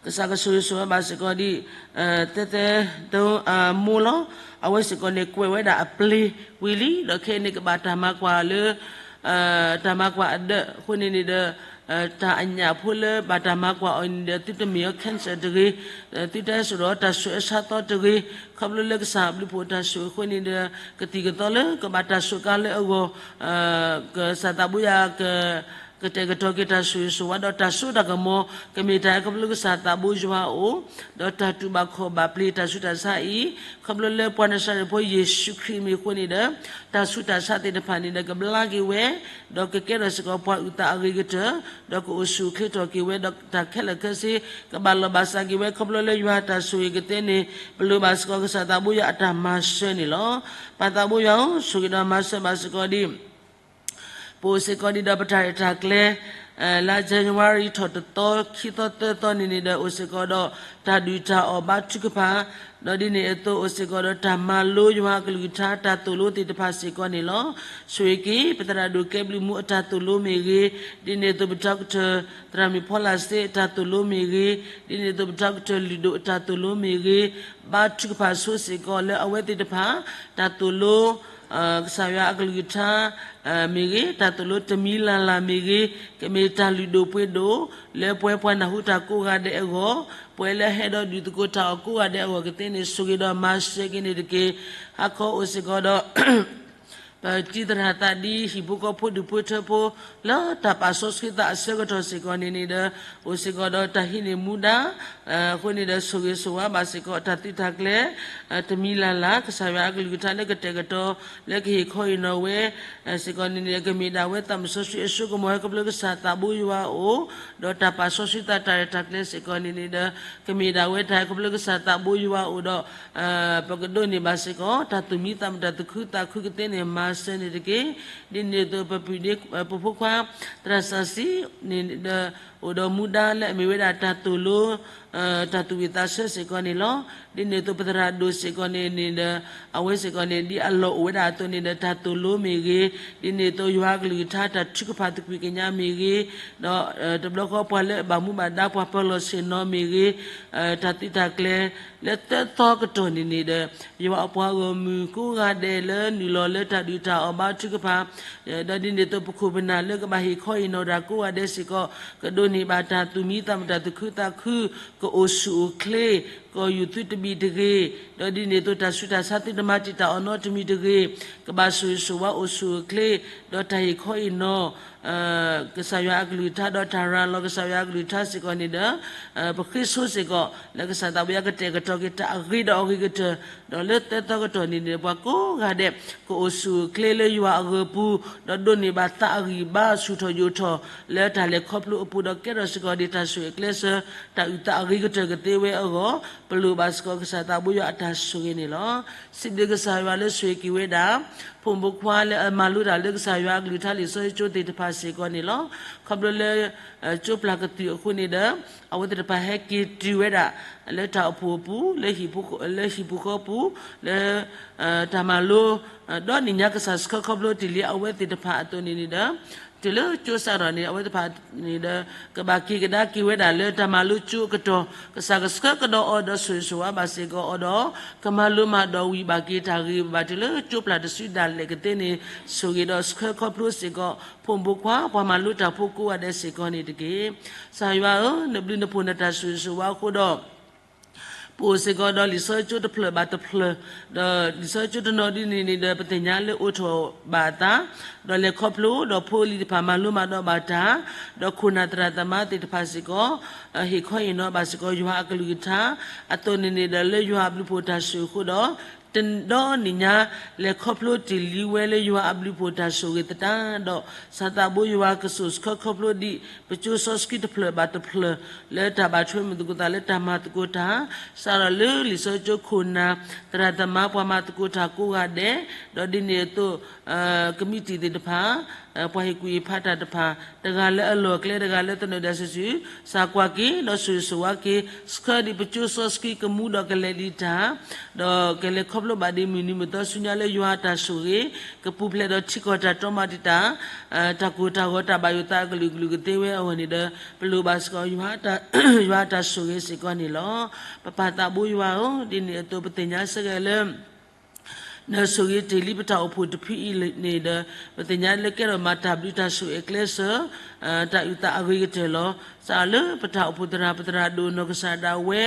ကစၢ်ကဆိၣ်ဂ့ၤဆိၣ်ဝါဘၣ်စ့ၢ်ကီးဒံး သဲသဲဒိအမိၢ်လီၤ. အဝဲစ့ၢ်ကီးန့ၣ် ကွဲးဝဲဒၣ်အပျ့ၤဝံၤလံ ဒီးခဲအံၤန့ၣ်ကဘၣ်တၢ်မၤကွၢ်လၢ တၢ်မၤကွၢ်အဒၢးအဃိန့ၣ်န့ၣ်ဒီး တၢ်အညၣ်ဖိလၢဘၣ်တၢ်မၤကွၢ်အီၤန့ၣ်ဒီး သုတမ့ၢ်အီၤ cancer တဂ့ၤ, သုတဟဲစိာ်ဒီးတၢ်ဆိၣ်အၢဆါသီတဂ့ၤ, ခီဖျိလၢကစၢ်အဘျုးဖှိၣ်တၢ်ဆိၣ်ဂ့ၤအဃိန့ၣ်ဒီး ကသံၣ်ကသီလၢကဘၣ်တၢ်စူးကါလၢအဂီၢ် ကစၢ်သးဘိယွၤ ကတဲာ်ကတီၤက့ၤတၢ်ဆိၣ်ဂ့ၤဆိၣ်ဝါဒီးတၢ်စိတၢ်ကမီၤ ကမ့ၢ်တၢ်ခီဖျိကစၢ်သးဘိယွၤအအိၣ် ဒီးတၢ်တူၢ်ဘၣ်ခီၣ်ဘၣ်ပျ့ၤတၢ်ဆူးတၢ်ဆါအံၤ ခီဖျိလၢပှၤနၤစၤရ့းဖိယ့ၣ်ၡူးခရံာ်မ့ၢ်အဃိန့ၣ်ဒီး တၢ်ဆူးတၢ်ဆါသ့ၣ်တဖၣ်န့ၣ်ဒီး ကဘျါက့ၤဝဲ ဒီးကကဲထီၣ်စ့ၢ်ကီးပှၤအုၣ်သးအဂ့ၤကတၢၢ် ဒီးကအိၣ်ဆူၣ်အိၣ်ချ့ထီၣ်က့ၤဝဲ ဒီးတၢ်ခဲလၢာ်ခဲဆ့ ကဘၣ်လီၤဘၣ်စးက့ၤဝဲ ခီဖျိလၢယွၤတၢ်ဆိၣ်ဂ့ၤကသ့န့ၣ် ပလိၣ်ဘၣ်စ့ၢ်ကီးကစၢ်သးဘိယွၤအတၢ်မၤစၢၤန့ၣ်လီၤ. ပၢ်သးဘိယွၤဧၢ, ဆိၣ်ဂ့ၤဒီးမၤစၢၤဘၣ်စ့ၢ်ကီးဒံး ပအိၣ်စ့ၢ်ကီးဒံးဒီးပတၢ်ရဲၣ်တၢ်ကျဲၤ လါ January ထီၣ်တသီ ခံသီသၢသီန့ၣ်န့ၣ်ဒီး အိၣ်စ့ၢ်ကီးဒီးတၢ်ဒုၣ်တၢ်အီၣ်ဘါထုကဖၣ်, ဒီးဒ်န့ၣ်အသိး အိၣ်စ့ၢ်ကီးဒီးတၢ်မၤလိယွၤအကလုၢ်ကထါ တၢ်သိၣ်လိသ့ၣ်တဖၣ်စ့ၢ်ကီးန့ၣ်လီၤ. ဆိၣ်ဂ့ၤက့ၤ ပသရၣ်ဒိၣ်ကဲဘျုးမူအတၢ်သိၣ်လိမ့ၢ်ဂ့ၤ, ဒ်န့ၣ်အသိး ပဒီကထၢၣ် သရၣ်မုၣ်ဖီလာ်စ့အတၢ်သိၣ်လိမ့ၢ်ဂ့ၤ, ဒ်န့ၣ်အသိး ပဒီကထၢၣ်လုၢ်ဒိၣ်အတၢ်သိၣ်လိမ့ၢ်ဂ့ၤ, ဘါထုကဖၣ်ဆိစ့ၢ်ကီးလၢအဝဲသ့ၣ်တဖၣ် တၢ်သိၣ်လိ ကစၢ်ယွၤအကလုၢ်ကထါ မ့ၢ်ဂ့ၤ, တၢ်သိၣ်လိတမံၤလၢ်လၢ်မ့ၢ်ဂ့ၤ, ကမ့ၢ်တၢ်လုၢ်ဒိၣ်ပှ့ၤဒိၣ် လၢပဝဲပှၤနၢ်ဟူတၢ်ကိးဂၤဒဲးအဂီၢ်, ပဝဲလၢဟဲဒီးဒုးသကိးတၢ်အီၣ်ကိးဂၤဒဲးအဂီၢ်ကသ့န့ၣ် ဆိၣ်ဂ့ၤဒီးမၤစၢၤက့ၤန့ၣ်တက့ၢ်. ဟါခီအိၣ်စ့ၢ်ကီးဒီး ပတံၤသရၣ်သးဒံ ဟံၣ်ဖိဃီဖိဒူၣ်ဖိထၢဖိ လၢတၢ်ပာ်စီဆှံသးအဆၢကတီၢ်စ့ၢ်ကီးန့ၣ်န့ၣ်ဒီး အိၣ်စ့ၢ်ကီးဒီးတၢ်ဟံးန့ၢ်မူဒါ အဃိန့ၣ်ဒီး ဆိၣ်ဂ့ၤဆိၣ်ဝါဘၣ်စ့ၢ်ကီးတၢ်သုးတၢ်ကျဲၤ တမံၤလၢ်လၢ် ကစၢ်ယွၤအကလုၢ်ကထါလၢကတဲာ်ကတီၤ လၢကဟ့ၣ်ခီဟ့ၣ်နီၤဝဲ စ့ၢ်ကီးန့ၣ်န့ၣ် ကမ့ၢ်ဒၣ်ဝဲသးစီဆှံအစိကမီၤဟဲခီဖျိကစၢ်သးဘိယွၤအအိၣ် ဒီးတၢ်ပာ်စီဆှံသးတၢ်ရဲၣ်တၢ်ကျဲၤစ့ၢ်ကီးန့ၣ်န့ၣ်ဒီး ကမ့ၢ်ဒၣ်ဝဲတၢ်ဟဲခီဖျိကစၢ်သးဘိယွၤအအိၣ်ဒီး ပကဒိးန့ၢ်ဘၣ်စ့ၢ်ကီး တၢ်သူၣ်မံသးမုာ်တၢ်သူၣ်ခုသးခုကသ့န့ၣ် မၤစၢၤန့ၣ်တက့ၢ်. ဒ်န့ၣ်အသိး ပပုၢ်ဒ့ ပဖိခွါ သရၣ်စီဆှံန့ၣ်ဒီး အိၣ်ဒီးမူဒါလၢအမ့ၢ်ဝဲဒၣ်တၢ်သိၣ်လိ တၢ်သူၣ်ဝံၣ်သးဆၢစ့ၢ်ကီးန့ၣ်လီၤ. ဒ်န့ၣ်အသိး ပသရၣ်ဒိၣ်စ့ၢ်ကီးန့ၣ်န့ၣ်ဒီး အဝဲစ့ၢ်ကီးန့ၣ် ဒ်အလီၢ်အိၣ်ဝဲဒၣ်အသိးန့ၣ်ဒီး တၢ်သိၣ်လိမ့ၢ်ဂ့ၤ, ဒ်န့ၣ်အသိး ယွၤအကလုၢ်ကထါတၢ်ထုကဖၣ်သကွံာ်ကညးမ့ၢ်ဂ့ၤ, ဒီးတဘျီဃီပှၤလၢအဘၣ်မူဘၣ်ဒါပှၤပၢၤလီၢ်ဆ့ၣ်နီၤမ့ၢ်ဂ့ၤ, တၢ်သုးတၢ်ကျဲၤ လၢသၢသီကတီၢ်န့ၣ်န့ၣ်ဒီး ယွၤအပှၤဂီၢ်မုၢ်ကိးဂၤဒဲးလၢနုာ်လီၤလၢတၢ်ဒုၣ်တၢ်အီၣ်ဘါထုကဖၣ် ဒီးဒ်န့ၣ်အသိး ပခိၣ်ပနၢ်လၢကဘၣ်ဟ့ၣ်ခီဟ့ၣ်နီၤတၢ်ကိးဂၤဒဲးစ့ၢ်ကီး ကဒိးန့ၢ်ဘၣ်တၢ်သူၣ်မံသးမုာ်တၢ်သူၣ်ခုသးခု ကအိၣ်ဆူၣ်အိၣ်ချ့ ကီၢ်ယူၢ်သုတဘံၣ်တဂ့ၤ, ဒီးဒ်န့ၣ်အသိး တၢ်ဆူးတၢ်ဆါသုတမၤတံာ်တာ်အီၤနီတမံၤတဂ့ၤ, ကဘၣ်ဆိၣ်ဂ့ၤဆိၣ်ဝါအိၣ်ဆူၣ်အိၣ်ချ့ ဒီးတၢ်ဟ့ၣ်ခီဟ့ၣ်နီၤ ကစၢ်ယွၤအကလုၢ်ကထါဒီးတၢ်ရၤလီၤကစၢ်ယွၤအကလုၢ်ကထါစ့ၢ်ကီးန့ၣ်ဒီး ပဃ့ဆိစ့ၢ်ကီး လၢကစၢ်သးဘိယွၤကတဲာ်ကတီၤက့ၤတၢ်အဂ့ၤဒီးအဂ့ၤကတၢၢ် ဒီးလၢသၢသီကတီၢ်န့ၣ်န့ၣ် ပှၤကိးဂၤဒဲး ကအိၣ်ဆူၣ်အိၣ်ချ့လၢယွၤအဂၢၤပူၤ ဒီးဒိးန့ၢ်ဘၣ်သးအဂံၢ်ဘါဆူၣ်ထီၣ်ယိာ်ထီၣ် လၢတၢ်လဲၤခီဖျိအပူၤ ဒီးကဲထီၣ်စ့ၢ်ကီးဒံးတၢ်ဆိၣ်ဂ့ၤကျဲးစၢး တၢ်အုၣ်သးအဂ့ၤကတၢၢ်ကသ့ဝဲအဂီၢ် ပလိၣ်ဘၣ်စ့ၢ်ကီးကစၢ်သးဘိယွၤအတၢ်ဆိၣ်ဂ့ၤန့ၣ်လီၤ. စံးဘျုးကစၢ်ယွၤလၢဆိၣ်ဂ့ၤက့ၤဝဲဒၣ် ဖိမုၣ်ဖိခွါလၢအမၤလိတၢ်လၢကစၢ်ယွၤအကလုၢ်ကထါလံာ်စီဆှံကၠိသ့ၣ်တဖၣ်စ့ၢ်ကီးန့ၣ်လီၤ. ခီဖျိလၢ ကၠိပျၢ်ကတုၢ်အဃိန့ၣ်ဒီး အဝဲသ့ၣ်တဖၣ်ဟဲက့ၤတုၤဝဲဒၣ် လၢတၢ်အိၣ်ဖှိၣ်အပူၤ လၢဟံၣ်ပူၤဃီပူၤ လၢ တၢ်မၤလိ ဒီးနံၤညါကစၢ်ဆှၢခီဖျိတ့ၢ်လံအဝဲသ့ၣ်တဖၣ်အသိးန့ၣ်န့ၣ်ဒီး တုၤလၢကၠိစးထီၣ်န့ၣ် အဝဲသ့ၣ်တဖၣ်န့ၣ်ဒီး ကဘၣ်က့ၤကဒါက့ၤဝဲဒၣ်လၢတၢ်မၤလိကၠိအကတီၢ် ကစၢ်ကဆှၢကဒီးအီၤဒီးဆိၣ်ဂ့ၤဆိၣ်ဝါဘၣ်စ့ၢ်ကီးအီၤဒီး ကမၤလိမၤဒိးဝံၤဘၣ်က့ၤတၢ်ဂ့ၤဘၣ်တုၤလၢကၠိပျၢ်တစုဒၣ်လဲာ်ကသ့န့ၣ် ဆိၣ်ဂ့ၤဒီးဆှၢခီဖျိစ့ၢ်ကီး ဖိမုၣ်ဖိခွါ ပှၤမၤလိတၢ်ဖိကိးဂၤဒဲးစ့ၢ်ကီးန့ၣ်တက့ၢ်. ကစၢ်ယွၤဧၢ, နဘျုးနဖှိၣ်နတၢ်ဆိၣ်ဂ့ၤဆိၣ်ဝါအဃိဒီး ပအိၣ်စ့ၢ်ကီးဒီးလံာ်စီဆှံကၠိတဖျၢၣ်ဘၣ်တဖျၢၣ်, ဒီးလံာ်စီဆှံကၠိတနီၤဒ်န့ၣ်န့ၣ်ဒီး ပသ့ၣ်ညါလၢအိၣ်ထီၣ်ဘၣ်အသး, ဒီးလဲၤခီဖျိဒီးဖိလံၤတဖၣ်မၤလိမၤဒိးဘၣ်တၢ်, ဒီးခိၣ်နၢ်သရၣ်သမါသ့ၣ်တဖၣ်စ့ၢ်ကီး ဟ့ၣ်ခီဟ့ၣ်နီၤဘၣ်စ့ၢ်ကီးယွၤအကလုၢ်ကထါ, အသိးန့ၣ်န့ၣ်ဒီးလၢယွၤအဘျုးဖှိၣ်တၢ်ဆိၣ်ဂ့ၤအဃိဒီး တဒီနံၤညါ လဲၤခီဖျိတ့ၢ်လံဝဲလၢယွၤအဘျုးဖှိၣ်တၢ်ဆိၣ်ဂ့ၤသတးဒီး ကစၢ်သးဘိယွၤကဆိၣ်ဆှၢခီဖျိဒံး ပကၠိစီဆှံတဖျၢၣ်ဘၣ်တဖျၢၣ် လၢတၢ်ဘၣ်ထွဲမုာ်သကိးသးလၢတၢ်မၤသကိးတၢ်, စးထီၣ်လၢလံာ်စီဆှံကၠိခိၣ်နၢ် သရၣ်သမါပှၤမၤသကိးတၢ်ကိးဂၤဒဲး, ဒီးဒ်န့ၣ်အသိး ကမံးတံာ်သ့ၣ်တဖၣ် ပှၤဟ့ၣ်ကူၣ်ဟ့ၣ်ဖးတၢ်တဖၣ်, တဂၤလၢအလီၢ်အကျဲ တဂၤလၢသနၢၣ်ဒၣ်စုာ်စုာ်, စးကွၢ်က့ၤ ဒီးဆိၣ်ဂ့ၤဆိၣ်ဝါက့ၤ ဆှၢဒံးပကၠိစီဆှံကမူဒီးကလဲၤဒံးတၢ်, ဒီးကလဲၤခီဖျိဘၣ်ဒံးမုၢ်နံၤမုၢ်သီဆူညါလၢယွၤအတၢ်ဆိၣ်ဂ့ၤ, ကပူၤဖျဲးဒီးထံကီၢ်တၢ်တီမၤတံာ်တာ် တၢ်ကိၢ်တၢ်ဂီၤ တၢ်ဘၣ်ယိၣ်သးအကလုာ်ကလုာ်ကသ့ဝဲအဂီၢ်န့ၣ်ဒီး ပလိၣ်ဘၣ်စ့ၢ်ကီး ယွၤအတၢ်ဆိၣ်ဂ့ၤစ့ၢ်ကီးန့ၣ်လီၤ. ပပၢ်သးဘိယွၤဧၢ, ဒ်န့ၣ်အသိးပသ့ၣ်ညါစ့ၢ်ကီးလၢ နဆိၣ်ဂ့ၤတ့ၢ်လံပတၢ်အိၣ်ဖှိၣ်တဖုအံၤန့ၣ်ဒီး ပသ့ၣ်ညါလၢကဲထီၣ်မၤတၢ်ဘျုးတၢ်ဆိၣ်ဂ့ၤအကျဲစၢၤ တၢ်အုၣ်သးအဂ့ၤကတၢၢ်လီၤ. စးလၢပတၢ်အိၣ်ဖှိၣ်သရၣ် ပသရၣ်ဒိၣ်နီၢ်ကစၢ်ဒၣ်ဝဲ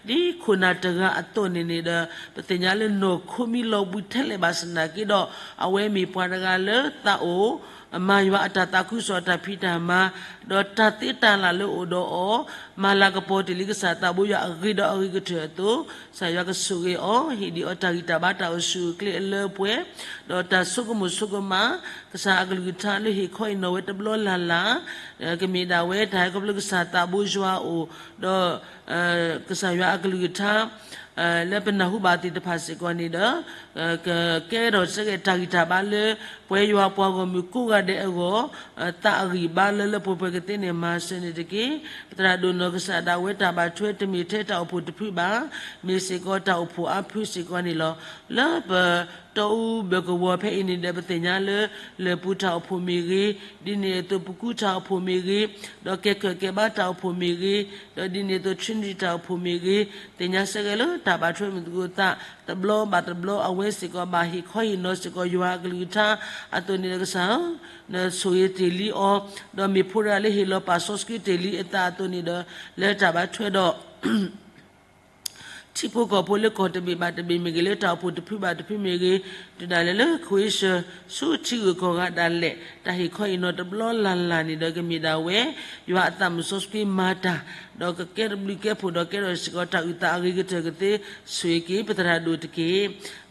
ဒ်ခိၣ်နၢ်တဂၤအသိးန့ၣ်န့ၣ်ဒီး ပသ့ၣ်ညါလၢနီၢ်ခိမံလီၤဘှံးထဲလဲၣ်ဘၣ်ဆၣ်သနာ်က့ဒီး အဝဲမ့ၢ်ပှၤတဂၤလၢသးအိၣ် မၤယွၤအတၢ်သးခုကစီၣ်တၢ်ဖံးတၢ်မၤ ဒီးတၢ်သ့တၢ်လၢ်လၢအိၣ်ဒီးအီၤ မၤလၤကပီၤတ့ၢ်လံကစၢ်သးဘိယွၤအဂ့ၤဒီးအဂ့ၤကတၢၢ်အသိး ကစၢ်ယွၤကဆိၣ်ဂ့ၤအီၤ ဟ့ၣ်ဒံးအီၤတၢ်ဂံၢ်တၢ်ဘါတၢ်အိၣ်ဆူၣ်အိၣ်ချ့အလၢအပှဲၤ, ဒီးတၢ်ဆိကမိၣ်ဆိကမး ကစၢ်အကလုၢ်ကထါလၢဟ့ၣ်ခီဟ့ၣ်နီၤဝဲတဘျီလၢ်လၢ် ကမ့ၢ်ဒၣ်ဝဲတၢ်ဟဲခီဖျိကစၢ်သးဘိယွၤအအိၣ်, ဒီး ကစၢ်ယွၤအကလုၢ်ကထါ လၢပနၢ်ဟူဘၣ်သ့ၣ်တဖၣ်စ့ၢ်ကီးန့ၣ်ဒီး ကကဲထီၣ်စ့ၢ်ကီးတၢ်ဂံၢ်တၢ်ဘါလၢ ပှၤယွၤပှၤဂီၢ်မုၢ်ကိးဂၤဒဲးအဂီၢ် သးအဂံၢ်ဘါလၢလၢပှဲၤပှဲၤကသ့န့ၣ် မၤစၢၤန့ၣ်တက့ၢ်. ပသရၣ်ဒိၣ်နီၢ်ကစၢ်ဒၣ်ဝဲတၢ်ဘၣ်ထွဲတမ့ၢ်ထဲတၢ်အိၣ်ဖှိၣ်တဖုဘၣ်, မ့ၢ်စ့ၢ်ကီးတၢ်အိၣ်ဖှိၣ်အါဖုစ့ၢ်ကီးန့ၣ်လီၤ. လၢပတီအူဘၢၣ်ကဝီၤဖဲအံၤန့ၣ်ဒီး ပသ့ၣ်ညါလၢ လၢၢ်ပူၤတၢ်အိၣ်ဖှိၣ်မ့ၢ်ဂ့ၤ, ဒ်န့ၣ်အသိးပကူတၢ်အိၣ်ဖှိၣ်မ့ၢ်ဂ့ၤ, ဒီးကဲခၢၣ်ကဲဘါတၢ်အိၣ်ဖှိၣ်မ့ၢ်ဂ့ၤ, ဒီးဒ်န့ၣ်အသိး Trinity တၢ်အိၣ်ဖှိၣ်မ့ၢ်ဂ့ၤ, သ့ၣ်ညါစ့ၢ်ကီးလၢတၢ်ဘၣ်ထွဲမုာ်သကိးသး တဘျီဘၣ်တဘျီ အဝဲစ့ၢ်ကီးဘၣ်ဟ့ၣ်ခီဟ့ၣ်နီၤစ့ၢ်ကီးယွၤအကလုၢ်ကထါ အသိးန့ၣ်ဒီးကစၢ်ဧၢ, နဆိၣ်ဂ့ၤတ့ၢ်လံအီၤ, ဒီးမ့ၢ်ဖိတဂၤလၢဟ့ၣ်လီၤပာ်စီဆှံတ့ၢ်လံအသးအသိးန့ၣ်ဒီး လၢတၢ်ဘၣ်ထွဲဒီး ထံဖိကီၢ်ဖိလၢကီၢ်တဘ့ၣ်ဘၣ်တဘ့ၣ်မ့ၢ်ဂ့ၤ, လၢတၢ်အိၣ်ဖှိၣ်တဖုဘၣ်တဖုမ့ၢ်ဂ့ၤ, တုၤဒၣ်လဲာ်လၢ Croatia ဆူထံဂုၤကီၢ်ဂၤဒၣ်လဲာ် တၢ်ဟ့ၣ်ခီဟ့ၣ်နီၤတဘျီလၢ်လၢ်န့ၣ်ဒီး ကမ့ၢ်ဒၣ်ဝဲ ယွၤအသးမုၢ်စီဆှံမၤတၢ်, ဒီးကကဲတဘျုးကဲဖှိၣ်ဒီးကဲထီၣ်စ့ၢ်ကီး တၢ်အုၣ်သးအဂ့ၤကတၢၢ်ကသ့ ဆိၣ်ဂ့ၤက့ၤပသရၣ်ဒိၣ်တက့ၢ်.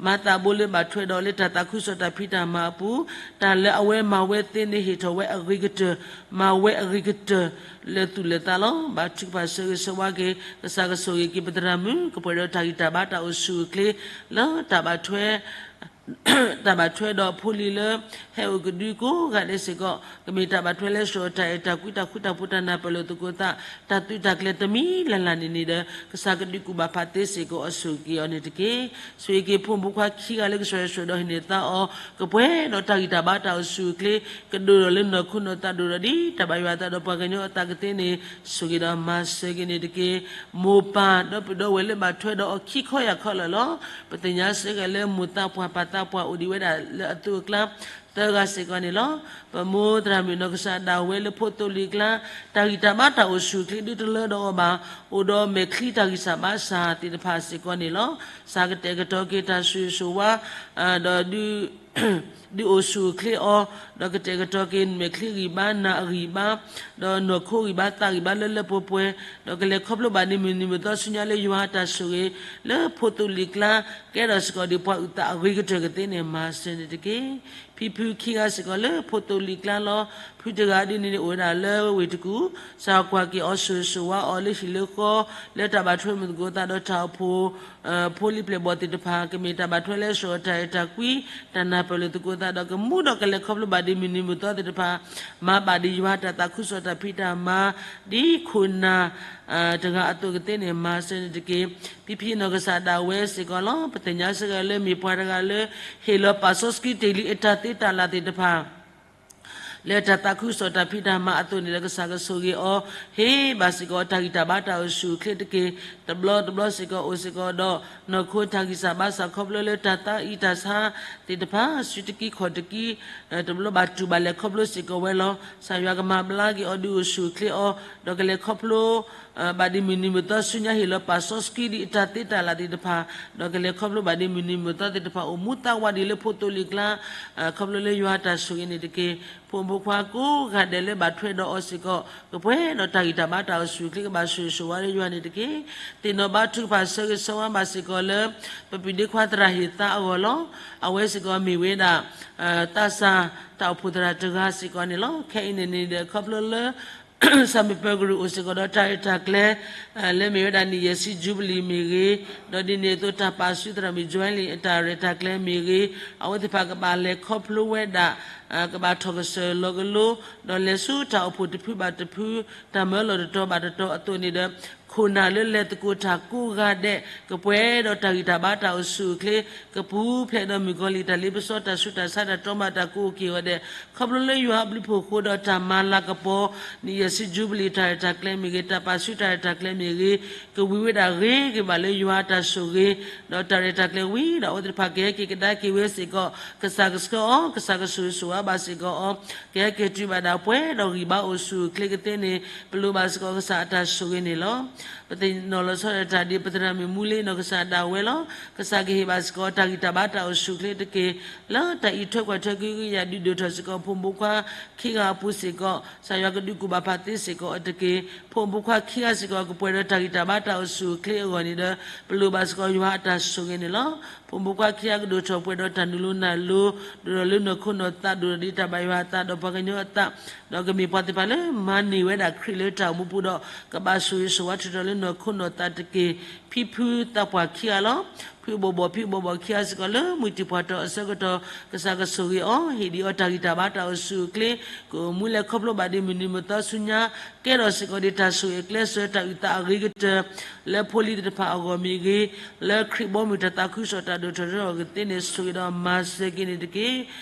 မၤသးဘိလၢဘၣ်ထွဲဒီးလၢတၢ်သးခုကစီၣ်တၢ်ဖံးတၢ်မၤအပူၤ, တၢ်လၢအဝဲမၤဝဲသ့န့ၣ် ဟ့ၣ်ထီၣ်ဝဲအဂ့ၤကတၢၢ်, မၤဝဲအဂ့ၤကတၢၢ် လၢသူၣ်လၢသးလီၤ. ဘါထုကဖၣ်ဆၢဂ့ၤဆၢဝါက့ၤ ကစၢ်ကဆိၣ်ဂ့ၤက့ၤပသရၣ်မုၣ် ကပှဲၤဒီးတၢ်ဂံၢ်တၢ်ဘါတၢ်အိၣ်ဆူၣ်အိၣ်ချ့ လၢတၢ်ဘၣ်ထွဲ တၢ်ဘၣ်ထွဲဒီးဖိလံၤလၢ ဟဲအိၣ်ကဒုကိးဂၤဒဲးစ့ၢ်ကီး ကမ့ၢ်တၢ်ဘၣ်ထွဲလၢ စှီၤတၢ်အဲၣ်တၢ်ကွံ တၢ်ဃူတၢ်ဖိး တၢ်နၢ်ပၢၢ်လိာ်သကိးသး တၢ်သုးတၢ်ကျဲၤတမံၤလၢ်လၢ်န့ၣ်န့ၣ်ဒီး ကစၢ်ကဒုးကူၣ်ဘၣ်ဖးသ့စ့ၢ်ကီးအီၤ ဆိၣ်ဂ့ၤက့ၤအီၤန့ၣ်တက့ၢ်. ဆိၣ်ဂ့ၤက့ၤဖိမုၣ်ဖိခွါခံဂၤလၢကစၢ်ယွၤဆိၣ်ဒီးဟ့ၣ်န့ၢ်သါအီၤ ကပှဲၤဒီးတၢ်ဂံၢ်တၢ်ဘါတၢ်အိၣ်ဆူၣ်အိၣ်ချ့ ကဒိၣ်ဒီးလၢနီၢ်ခိနီၢ်သး ဒိၣ်ဒီးဒ်တၢ်ဘၣ်ယွၤအသးဒီးပှၤကညီအသးကသ့န့ၣ် ဆိၣ်ဂ့ၤဒီးမၤစၢၤက့ၤန့ၣ်တက့ၢ်. မိၢ်ပၢ်ဒီပုၢ်ဒီဝဲၢ်လၢဘၣ်ထွဲဒီးအီၤခံခီယၢ်ခီလၢာ်လီၤ. ပသ့ၣ်ညါစ့ၢ်ကီးလၢမိၢ်သးပှၢ်ပၢ်သးပှၢ် အိၣ်ဒံးဝဲဒၣ်လၢအသိးအကျါ သၢဂၤစ့ၢ်ကီးန့ၣ်လီၤ. ပမိၢ်သရၣ်မုၣ်နီၢ်ကစၢ်ဒၣ်ဝဲလၢဖိသိလံၤကျါ တၢ်ဂံၢ်တၢ်ဘါတၢ်အိၣ်ဆူၣ်အိၣ်ချ့ဒုးတလၢဒီးအီၤဘၣ်, အိၣ်ဒီးမဲာ်ချံတၢ်ဂံၢ်စၢ်ဘါစၢ်သ့ၣ်တဖၣ်စ့ၢ်ကီးန့ၣ်လီၤ. စးကတဲာ်ကတီၤက့ၤတၢ်ဆိၣ်ဂ့ၤဆိၣ်ဝါ ဒီး ဒုးအိၣ်ဆူၣ်အိၣ်ချ့အီၤ, ဒီးကတဲာ်ကတီၤက့ၤမဲာ်ချံဂံၢ်ဘါ နၢ်အဂံၢ်ဘါ, ဒီးနီၢ်ခိဂံၢ်ဘါသးဂံၢ်ဘါလၢလၢပှဲၤပှဲၤ, ဒီးကလဲၤခီဖျိဘၣ်န့ၣ်မုၢ်နံၤမုၢ်သီဆူညါလၢယွၤအတၢ်ဆိၣ်ဂ့ၤ လၢဖိသိလံၤကျါ ကဲထီၣ်စ့ၢ်ကီးဒံးပှၤအုၣ်သးအဂ့ၤကတၢၢ်ကသ့န့ၣ် မၤစၢၤန့ၣ်တက့ၢ်. ဖံဖုခံဂၤစ့ၢ်ကီးလၢဖိသိလံၤကျါလီၤ. ဖုတဂၤဒ်န့ၣ်န့ၣ်အိၣ်ဝဲဒၣ်လၢဝ့ၢ်တကူၣ်, စးကွၢ်က့ၤအီၤဆိၣ်ဂ့ၤဆိၣ်ဝါအီၤလၢဟံၣ်လၢဃီ, လၢတၢ်ဘၣ်ထွဲမုၢ်သကိးသးဒီးတၢ်အိၣ်ဖှိၣ် ဖိလံၤပျဲၢ်ဘီၣ်သ့ၣ်တဖၣ် ကမ့ၢ်တၢ်ဘၣ်ထွဲလၢစှီၤတၢ်အဲၣ်တၢ်ကွံ, တၢ်နၢ်ပၢၢ်လိာ်သကိးသးဒီးကမူဒီးကလဲၤခီဖျိဘၣ်ဒ်မုၢ်နံၤမုၢ်သီသ့ၣ်တဖၣ်, မၤဘၣ်ဒ်ယွၤတၢ်သးခုကစီၣ်တၢ်ဖံးတၢ်မၤ ဒ်ခိၣ်နၢ် တဂၤအသိးကသ့န့ၣ် မၤစၢၤန့ၣ်တက့ၢ်. ဖံဖံနီၢ်ကစၢ်ဒၣ်ဝဲစ့ၢ်ကီးလီၤ. ပသ့ၣ်ညါစ့ၢ်ကီးလၢမ့ၢ်ပှၤတဂၤလၢ ဟ့ၣ်လီၤပာ်စီဆှံတ့ၢ်လံအတၢ်သ့တၢ်လၢ်သ့ၣ်တဖၣ် လၢတၢ်သးခုကစီၣ်တၢ်ဖံးတၢ်မၤအသိးန့ၣ်ဒီး ကစၢ်ကဆိၣ်ဂ့ၤအီၤ, ဟ့ၣ်ဘၣ်စ့ၢ်ကီးတၢ်ဂံၢ်တၢ်ဘါတၢ်အိၣ်ဆူၣ်အိၣ်ချ့တက့ၢ်. တဘျီတဘျီစ့ၢ်ကီးအိၣ်စ့ၢ်ကီးဒီး နီၢ်ခိတၢ်ဂံၢ်စၢ်ဘါစၢ်ခီဖျိလၢတၢ်သးအံၤတၢ်ဆါသ့ၣ်တဖၣ် စုတကံခီၣ်တကံ တဘျီဘၣ်တူၢ်ဘၣ်လဲၤခီဖျိစ့ၢ်ကီးဝဲလီၤ. ကစၢ်ယွၤကမၤဘျါက့ၤအီၤဒုးအိၣ်ဆူၣ်အိၣ်ချ့အီၤ, ဒီးကလဲၤခီဖျိ ဘၣ်ဒ်မုၢ်နံၤမုၢ်သီဆူညါ ဟ့ၣ်လီၤပာ်စီဆှံဒ်အတၢ်သ့တၢ်လၢ်သ့ၣ်တဖၣ်, ဒီးကလဲၤခီဖျိဘၣ်ဒ်မုၢ်နံၤမုၢ်သီသ့ၣ်တဖၣ် အိၣ်မူသးဝးဒံးလၢဖိသိလံၤကျါ, ခီဖျိလၢယွၤတၢ်ဆိၣ်ဂ့ၤန့ၣ်တက့ၢ်. ဖိမုၣ်ဖိခွါကိးဂၤဒဲးလၢဘၣ်ထွဲဒီးအီၤစ့ၢ်ကီး ကပှဲၤဒီးတၢ်ဂံၢ်တၢ်ဘါတၢ်အိၣ်ဆူၣ်အိၣ်ချ့ ကဘၣ်ဆိၣ်ဂ့ၤဆိၣ်ဝါလၢယွၤန့ၣ်တက့ၢ်. သ့ၣ်နီၣ်ဘါထုကဖၣ်ဆၢဂ့ၤဆၢဝါဘၣ်စ့ၢ်ကီးလၢ ပပၢ်ဒ့ခွါသရၣ်ဟ့ၣ်သါအဂီၢ်လီၤ. အဝဲစ့ၢ်ကီးမ့ၢ်ဝဲဒၣ် သးစၢ်တၢ်အိၣ်ဖှိၣ်သရၣ်တဂၤစ့ၢ်ကီးန့ၣ်လီၤ. ခဲအံၤန့ၣ်န့ၣ်ဒီး ခီဖျိလၢ စၢ်မုၢ်ပၢၤကရူၢ်အိၣ်စ့ၢ်ကီးဒီးတၢ်ရဲၣ်တၢ်ကျဲၤ လၢမ့ၢ်ဝဲဒၣ်နံၣ်ယဲၢ်ဆံ jubilee မ့ၢ်ဂ့ၤ, ဒီးဒ်န့ၣ်အသိးတၢ်ပာ်စုသရၣ်မုၣ် Joy Lee အတၢ်ရဲၣ်တၢ်ကျဲၤမ့ၢ်ဂ့ၤ, အဝဲသ့ၣ်တဖၣ်ကဘၣ်လဲၤခီဖျိဝဲဒၣ် ကဘၣ်ထီၣ်ကစၢၢ်လီၤကလိ, ဒီးလဲၤဆူတၢ်အိၣ်ဖှိၣ်တဖုဘၣ်တဖု, တၢ်မၢလီၢ်တတီၤဘၣ်တတီၤအသိးန့ၣ်ဒီး ခိၣ်နၢ်လၢလဲၤသကိးတၢ်ကိးဂၤဒဲး ကပှဲၤဒီးတၢ်ဂံၢ်တၢ်ဘါတၢ်အိၣ်ဆူၣ်အိၣ်ချ့ ကပူၤဖျဲးဒီးမုၣ်ကီၤလံၢ်တၢ်လ့ပစီ တၢ်ဆူးတၢ်ဆါ တၢ်တီဘၣ်တၢ်ကိးအိၣ်က့ၤအဂီၢ်ဒဲး ခီဖျိလၢယွၤအဘျုးဖှိၣ်အဃိဒီးတၢ်မၤလၤကပီၤ နံၣ်ယဲၢ်ဆံ jubilee တၢ်ရဲၣ်တၢ်ကျဲၤမ့ၢ်ဂ့ၤ, တၢ်ပာ်စုတၢ်ရဲၣ်တၢ်ကျဲၤမ့ၢ်ဂ့ၤ, ကဝံၤဝဲဒၣ်ဂ့ၤဂ့ၤဘၣ်လၢယွၤအတၢ်ဆိၣ်ဂ့ၤ, ဒီးတၢ်ရဲၣ်တၢ်ကျဲၤဝံၤဒီး အဝဲသ့ၣ်တဖၣ်ကဟဲက့ၤကဒါက့ၤဝဲစ့ၢ်ကီး, ကစၢ်ကဆှၢအီၤ, ကစၢ်ကဆိၣ်ဂ့ၤဆိၣ်ဝါဘၣ်စ့ၢ်ကီးအီၤ, ကဟဲက့ၤတုၤဘၣ်ဒၣ်ပှဲၤဒီးဂံၢ်ဘါအိၣ်ဆူၣ်အိၣ်ချ့ကသ့န့ၣ် ပလိၣ်ဘၣ်စ့ၢ်ကီးကစၢ်အတၢ်ဆိၣ်ဂ့ၤန့ၣ်လီၤ. ပသ့ၣ်နီၣ်လီၤဆီဒၣ်တၢ်ဒ်ပသရၣ်မုၣ်မူလ့နီၢ်ကစၢ်ဒၣ်ဝဲလီၤ. ကစၢ်ကဟ့ၣ်ဘၣ်စ့ၢ်ကီးတၢ်ဂံၢ်တၢ်ဘါတၢ်အိၣ်ဆူၣ်အိၣ်ချ့တက့ၢ်. လၢတၢ်အံးထွဲကွၢ်ထွဲကဟုကယာ်ဒုးဒိၣ်ထီၣ်စ့ၢ်ကီး ဖိမုၣ်ဖိခွါခံဂၤအပူၤစ့ၢ်ကီး ကစၢ်ယွၤကဒုးကူၣ်ဘၣ်ပာ်သ့စ့ၢ်ကီးအီၤတက့ၢ်. ဖိမုၣ်ဖိခွါခံဂၤစ့ၢ်ကီး ကပှဲၤဒီးတၢ်ဂံၢ်တၢ်ဘါတၢ်အိၣ်ဆူၣ်အိၣ်ချ့အဂီၢ်န့ၣ်ဒီး ပလိၣ်ဘၣ်စ့ၢ်ကီးယွၤအတၢ်ဆိၣ်ဂ့ၤန့ၣ်လီၤ. ဖိမုၣ်ဖိခွါခံဂၤကဒိၣ်ထီၣ်ပှဲၤဒီးတၢ်နုာ်လီၤနာ်လီၤ, ဒိၣ်ထီၣ်လၢနီၢ်ခိနီၢ်သး ဒိၣ်ထီၣ်ဒ်တၢ်ဘၣ်ယွၤအသးဒီးပှၤကညီအသး, ဒီးကမ့ၢ်ပှၤသ့ၣ်တဖၣ်လၢမၤန့ၢ်ဝဲဒၣ်ခရံာ်လၢတၢ်အိၣ်မူပူၤဒီး ကဘၣ်ဆိၣ်ဂ့ၤဆိၣ်ဝါထုးထီၣ်လၢနီၢ်ခိနီၢ်သးတက့ၢ်. ဖံဖုသးပှၢ်ခံဂၤလီၤ. ဖုဘီၣ်ဘီၣ် ဖံဘီၣ်ဘီၣ်ခံဂၤစ့ၢ်ကီး လၢမှံၤတံၢ်ပှၢ်တီၤအဆၢကတီၢ် ကစၢ်ကဆိၣ်ဂ့ၤအီၤ, ဟ့ၣ်ဒံးအီၤတၢ်ဂံၢ်တၢ်ဘါတၢ်အိၣ်ဆူၣ်အိၣ်ချ့, ကအိၣ်မူလဲၤခီဖျိဘၣ်ဒ်မုၢ်နံၤမုၢ်သီဆူညါ, ကဲထီၣ်စ့ၢ်ကီးဒ်တၢ်ဆိၣ်ဂ့ၤအကျဲးစၢး တၢ်အုၣ်သးအဂ့ၤကတၢၢ် လၢဖိလံၤသ့ၣ်တဖၣ်အဂီၢ်မ့ၢ်ဂ့ၤ, လၢခရံာ်ဘီမုၢ်တၢ်သးခုကစီၣ်တၢ်ဒိၣ်ထီၣ်ထီထီၣ်ကသ့န့ၣ် ဆိၣ်ဂ့ၤဒီးမၤစၢၤက့ၤန့ၣ်တက့ၢ်.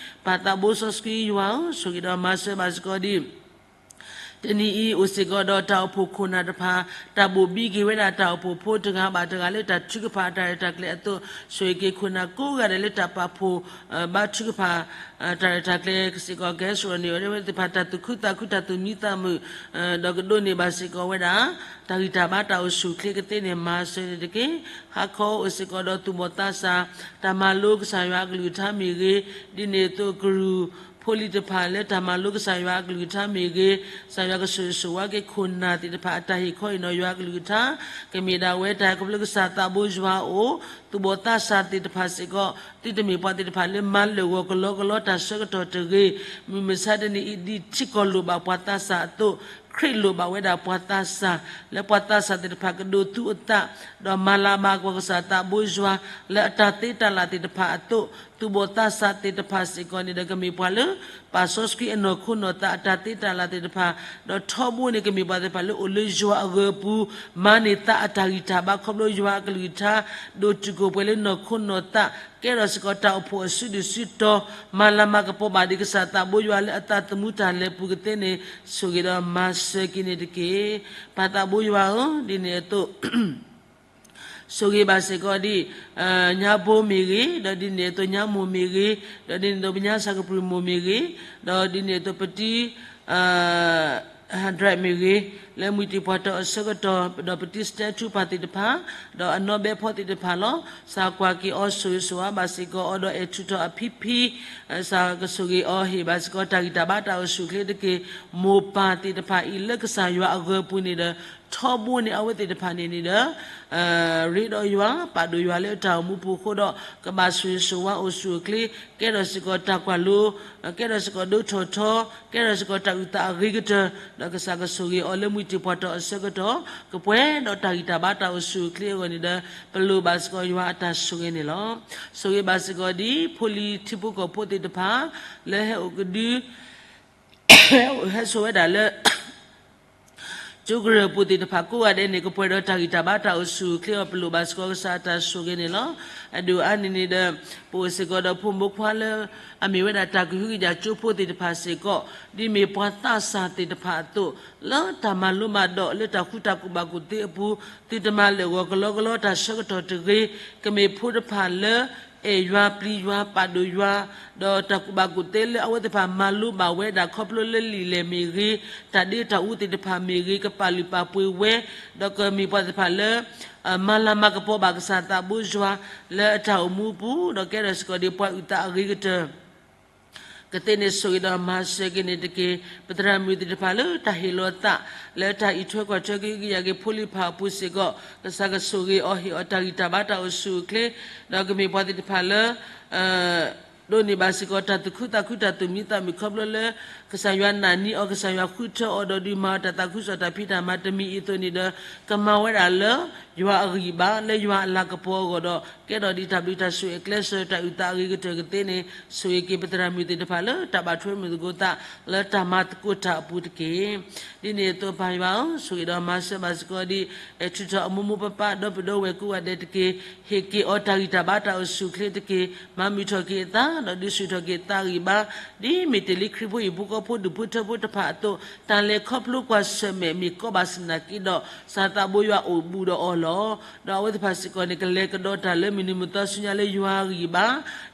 ပၢ်သးဘိစီဆှံယွၤဧၢ, ဆိၣ်ဂ့ၤဒီးမၤစၢၤဘၣ်စ့ၢ်ကီးဒ် တနံၤအံၤအိၣ်စ့ၢ်ကီးဒီးတၢ်အိၣ်ဖှိၣ်ခိၣ်နၢ်တဖၣ်, တၢ်ဘိၣ်ဘံက့ၤဝဲဒၣ်တၢ်အိၣ်ဖှိၣ်ဖိတဂၤဘၣ်တဂၤလၢတၢ်ထုကဖၣ်တၢ်ရဲၣ်တၢ်ကျဲၤအသိး, ဆိၣ်ဂ့ၤက့ၤခိၣ်နၢ်ကိးဂၤဒဲးလၢတၢ်ပာ်ဖှိၣ် ဘါထုကဖၣ် တၢ်ရဲၣ်တၢ်ကျဲၤစ့ၢ်ကီး ကဟဲစိာ်န့ၢ်ဝဲဒၣ်သ့ၣ်တဖၣ် တၢ်သူၣ်ခုသးခု တၢ်သူၣ်မံသးမုာ် ဒီးကဒိးန့ၢ်ဘၣ်စ့ၢ်ကီးဝဲဒၣ် တၢ်ဂံၢ်တၢ်ဘါတၢ်အိၣ်ဆူၣ်အိၣ်ချ့ကသ့န့ၣ် မၤစၢၤန့ၣ်တက့ၢ်. ဟါခီအိၣ်စ့ၢ်ကီးဒီးသူၣ်ဘီၣ်သးစၢ် တၢ်မၤလိကစၢ်ယွၤအကလုၢ်ကထါမ့ၢ်ဂ့ၤ, ဒ်န့ၣ်အသိးကရူၢ် ဖိလံၤတဖၣ်လၢတၢ်မၤလိကစၢ်ယွၤအကလုၢ်ကထါမ့ၢ်ဂ့ၤ, ကစၢ်ယွၤကဆိၣ်ဂ့ၤဆိၣ်ဝါက့ၤခိၣ်နၢ်သ့ၣ်တဖၣ် အတၢ်ဟ့ၣ်ခီဟ့ၣ်နီၤယွၤအကလုၢ်ကထါ, ကမ့ၢ်ဒၣ်ဝဲတၢ်ဟဲခီဖျိကစၢ်သးဘိယွၤအအိၣ်, သူၣ်ဘီၣ်သးစၢ်သ့ၣ်တဖၣ်စ့ၢ်ကီး, သုတမ့ၢ်ပှၤသ့ၣ်တဖၣ်လၢမၤလၢာ်ဂီၤကလီကလီတၢ်ဆၢကတီၢ်တဂ့ၤ, မုၢ်မဆါတနံၤအံၤ ဒ်ထံကီၢ်လိၣ်ဘၣ်ပှၤသးစၢ်အသိး, ခရံာ်လိၣ်ဘၣ်ဝဲဒၣ်ပှၤသးစၢ်, လၢပှၤသးစၢ်သ့ၣ်တဖၣ်ကဒိးသူအသး, ဒီးမၤလၤမၤကပီၤကစၢ်သးဘိယွၤ လၢအတၢ်သ့တၢ်လၢ်သ့ၣ်တဖၣ်အသိး, သူၣ်ဘီၣ်သးစၢ်သ့ၣ်တဖၣ်စ့ၢ်ကီးန့ၣ်ဒီး ကမ့ၢ်ပှၤလၢ ပာ်စီဆှံအနီၢ်ခိနီၢ်သးအတၢ်သ့တၢ်လၢ်သ့ၣ်တဖၣ်, ဒီးထီဘိန့ၣ် ကမ့ၢ်ပှၤသ့ၣ်တဖၣ်လၢအိၣ်လၢယွၤအဂၢၤအပူၤ, မၤန့ၢ်သးအတၢ်ဂံၢ်တၢ်ဘါခီဖျိယွၤအကလုၢ်ကထါ, ဒိၣ်တုာ်ခိၣ်ပှဲၤလၢနီၢ်ခိနီၢ်သး, ကဲထီၣ်စ့ၢ်ကီးတၢ်အိၣ်ဖှိၣ်အစုဒုၣ်စုတီၤ, မၤလၤမၤကပီၤဘၣ်ဒံးကစၢ်သးဘိယွၤလၢအသးသမူတၢ်လဲၤပူၤကသ့န့ၣ်, ဆိၣ်ဂ့ၤဒီးမၤစၢၤက့ၤန့ၣ်တက့ၢ်. ပၢ်သးဘိယွၤဧၢ, ဒ်န့ၣ်အသိး ဆိၣ်ဂ့ၤဘၣ်စ့ၢ်ကီးဒ် ညါဘိမ့ၢ်ဂ့ၤ, ဒီးဒ်န့ၣ်အသိးညါမိၢ်မ့ၢ်ဂ့ၤ, ဒီးဒ်န့ၣ်အသိးပညါစၢ်ကပြုၢ်မိၢ်မ့ၢ်ဂ့ၤ, ဒီးဒ်န့ၣ်အသိးပတံ ဟၣ်ဒြဲးမ့ၢ်ဂ့ၤ, လၢမှံၤတံၢ်ပှၢ်တီၤအဆၢကတီၢ်, ဒီးပတံစတဲထူပၢ်သ့ၣ်တဖၣ်, ဒီးအနီၢ်ဘဲဖီသ့ၣ်တဖၣ်လီၤ. စၢ်ကွၢ်က့ၤအီၤဆိၣ်ဂ့ၤဆိၣ်ဝါဘၣ်စ့ၢ်ကီးအီၤဒီးအဲၣ်ထုးထီၣ်အဖံဖံ, စၢ်ကဆိၣ်ဂ့ၤအီၤဟ့ၣ်ဘၣ်စ့ၢ်ကီးတၢ်ဂံၢ်တၢ်ဘါတၢ်အိၣ်ဆူၣ်အိၣ်ချ့တက့ၢ်. မိၢ်ပၢ်သ့ၣ်တဖၣ်အံၤလၢကစၢ်ယွၤအဂၢၤအပူၤန့ၣ်ဒီး ထီဘိန့ၣ် အဝဲသ့ၣ်တဖၣ်န့ၣ်န့ၣ်ဒီး ရ့ဒီးယွၤ ပာ်ဒိၣ်ယွၤလၢတၢ်အိၣ်မူပူၤအဃိဒီး ကဘၣ်ဆိၣ်ဂ့ၤဆိၣ်ဝါအိၣ်ဆူၣ်အိၣ်ချ့ ကဲထီၣ်စ့ၢ်ကီးတၢ်ကွၢ်လိ ကဲထီၣ်စ့ၢ်ကီးဒိထီၣ်ထီ ကဲထီၣ်စ့ၢ်ကီးတၢ်အုၣ်သးအဂ့ၤကတၢၢ် ဒီးကစၢ်ကဆိၣ်ဂ့ၤအီၤလၢမုၢ်တ့ၢ်ပှၤတီၢ်အဆၢကတီၢ် ကပှဲၤဒီးတၢ်ဂံၢ်တၢ်ဘါတၢ်အိၣ်ဆူၣ်အိၣ်ချ့အဂီၢ်န့ၣ်ဒီး ပလိၣ်ဘၣ်စ့ၢ်ကီးယွၤအတၢ်ဆိၣ်ဂ့ၤန့ၣ်လီၤ. ဆိၣ်ဂ့ၤဘၣ်စ့ၢ်ကီးဒ်ဖိလံၤထံဖိကီၢ်ဖိသ့ၣ်တဖၣ် လၢဟဲအိၣ်ကဒု ဟဲအိၣ်ဟဲဆိးဝဲဒၣ်လၢ ကၠိကရၢၢ်ပူၤသ့ၣ်တဖၣ်ကိးဂၤဒဲးန့ၣ် ကပှဲၤဒီးတၢ်ဂံၢ်တၢ်ဘါတၢ်အိၣ်ဆူၣ်အိၣ်ချ့အီၤ ပလိၣ်ဘၣ်စ့ၢ်ကီးကစၢ်အတၢ်ဆိၣ်ဂ့ၤန့ၣ်လီၤ. အဒိၣ်အါန့ၣ်န့ၣ်ဒီး ပအိၣ်စ့ၢ်ကီးဒီးဖိမုၣ်ဖိခွါလၢ အမ့ၢ်ဝဲဒၣ်တၢ်ကဟုကယာ်ကၠိဖိသ့ၣ်တဖၣ်စ့ၢ်ကီး ဒ်မ့ၢ်ပှၤသးစၢ်သ့ၣ်တဖၣ်အသိး လၢတၢ်မၤလိမၤဒိးလၢတၢ်ဃူတၢ်ကိၢ်ဘၣ်ကူၣ်သ့အပူၤ သုတမၤလၢာ်ဂီၤကလီကလီတၢ်ဆၢကတီၢ်တဂ့ၤ ကမ့ၢ်ဖိတဖၣ်လၢ အဲၣ်ယွၤပျံၤယွၤပာ်ဒိၣ်ယွၤ ဒီးတၢ်ကူၣ်ဘၣ်ကူၣ်သ့လၢအဝဲသ့ၣ်တဖၣ်မၤလိဘၣ်ဝဲဒၣ်ခီဖျိလၢလံာ်လဲၢ်မ့ၢ်ဂ့ၤ တၢ်ဒ့တၢ်အူသ့ၣ်တဖၣ်မ့ၢ်ဂ့ၤ ကပာ်လုၢ်ပာ်ပှ့ၤဝဲ ဒီးကမ့ၢ်ပှၤသ့ၣ်တဖၣ်လၢ မၤလၤမၤကပီၤဘၣ်ကစၢ်သးဘိယွၤ လၢအတၢ်အိၣ်မူအပူၤ ဒီးကဲထီၣ်စ့ၢ်ကီးဒ်ပှၤအုၣ်သးအဂ့ၤကတၢၢ် ကသ့န့ၣ်ဆိၣ်ဂ့ၤဒီးမၤစၢၤက့ၤန့ၣ်တက့ၢ်. ပသရၣ်မုၣ်သ့ၣ်တဖၣ်လၢတၢ်ဟ့ၣ်လီၤသး လၢတၢ်အံးထွဲကွၢ်ထွဲကဟုကယာ်က့ၤဖိလံၤဖးအပူၤစ့ၢ်ကီး ကစၢ်ကဆိၣ်ဂ့ၤအီၤဟ့ၣ်အီၤတၢ်ဂံၢ်တၢ်ဘါတၢ်အိၣ်ဆူၣ်အိၣ်ချ့ ဒီးကမ့ၢ်ပှၤသ့ၣ်တဖၣ်လၢ ဒိးန့ၢ်ဘၣ်စ့ၢ်ကီးတၢ်သူၣ်ခုသးခုတၢ်သူၣ်မံသးမုာ်ခီဖျိလၢ ကစၢ်ယွၤနာ်န့ၢ်အီၤ ကစၢ်ယွၤဃုထၢအီၤဒီးဒုးမၤအီၤတၢ်သးခုကစီၣ်တၢ်ဖံးတၢ်မၤတမံၤအံၤအသိးန့ၣ်ဒီး ကမၤဝဲဒၣ်လၢ ယွၤအဂံၢ်ဘါ လၢယွၤအလၤကပီၤအဂီၢ်ဒီး ကဲထီၣ်ဒ်တၢ်ဘျုးတၢ်ဆိၣ်ဂ့ၤအကျဲးစၢးတၢ်အုၣ်သးအဂ့ၤကတၢၢ်ကသ့န့ၣ် ဆိၣ်ဂ့ၤက့ၤပသရၣ်မုၣ်သ့ၣ်တဖၣ်လၢတၢ်ဘၣ်ထွဲမုာ်သကိးသး လၢတၢ်မၤသကိးတၢ်အပူၤတက့ၢ်. ဒ်န့ၣ်အသိးပၢ်ယွၤဧၢ, ဆိၣ်ဂ့ၤဒီးမၤစၢၤဘၣ်စ့ၢ်ကီးဒ် ထုးထီၣ်အမိၢ်မိၢ်ပၢ်ပၢ်ဒီပုၢ်ဒီဝဲၢ်ကိးဂၤဒဲးတက့ၢ်. ဟ့ၣ်က့ၤအီၤတၢ်ဂံၢ်တၢ်ဘါတၢ်အိၣ်ဆူၣ်အိၣ်ချ့တက့ၢ်. မၤမုာ်ထီၣ်က့ၤအသး ဒီးဒုးဆူၣ်ထီၣ်က့ၤအသးအဂံၢ်ဘါ ဒ်မ့ၢ်တ့ၢ်လံခရံာ်ဖိဟံၣ်ဖိဃီဖိဒူၣ်ဖိထၢဖိတဖၣ်အသိး တၢ်လဲၤခီဖျိကွၢ်ဆၢၣ်မဲာ်မ့ၢ်ကီဘၣ်စနၢၣ်က့ဒီး စၢ်သးဘိယွၤအိၣ်ဘူးဒီးအီၤလီၤ. ဒီးအဝဲသ့ၣ်တဖၣ်စ့ၢ်ကီးန့ၣ် ကလဲၤကဒီးတၢ်လၢမုၢ်နံၤမုၢ်သီဆူညါလၢယွၤအဂံၢ်ဘါ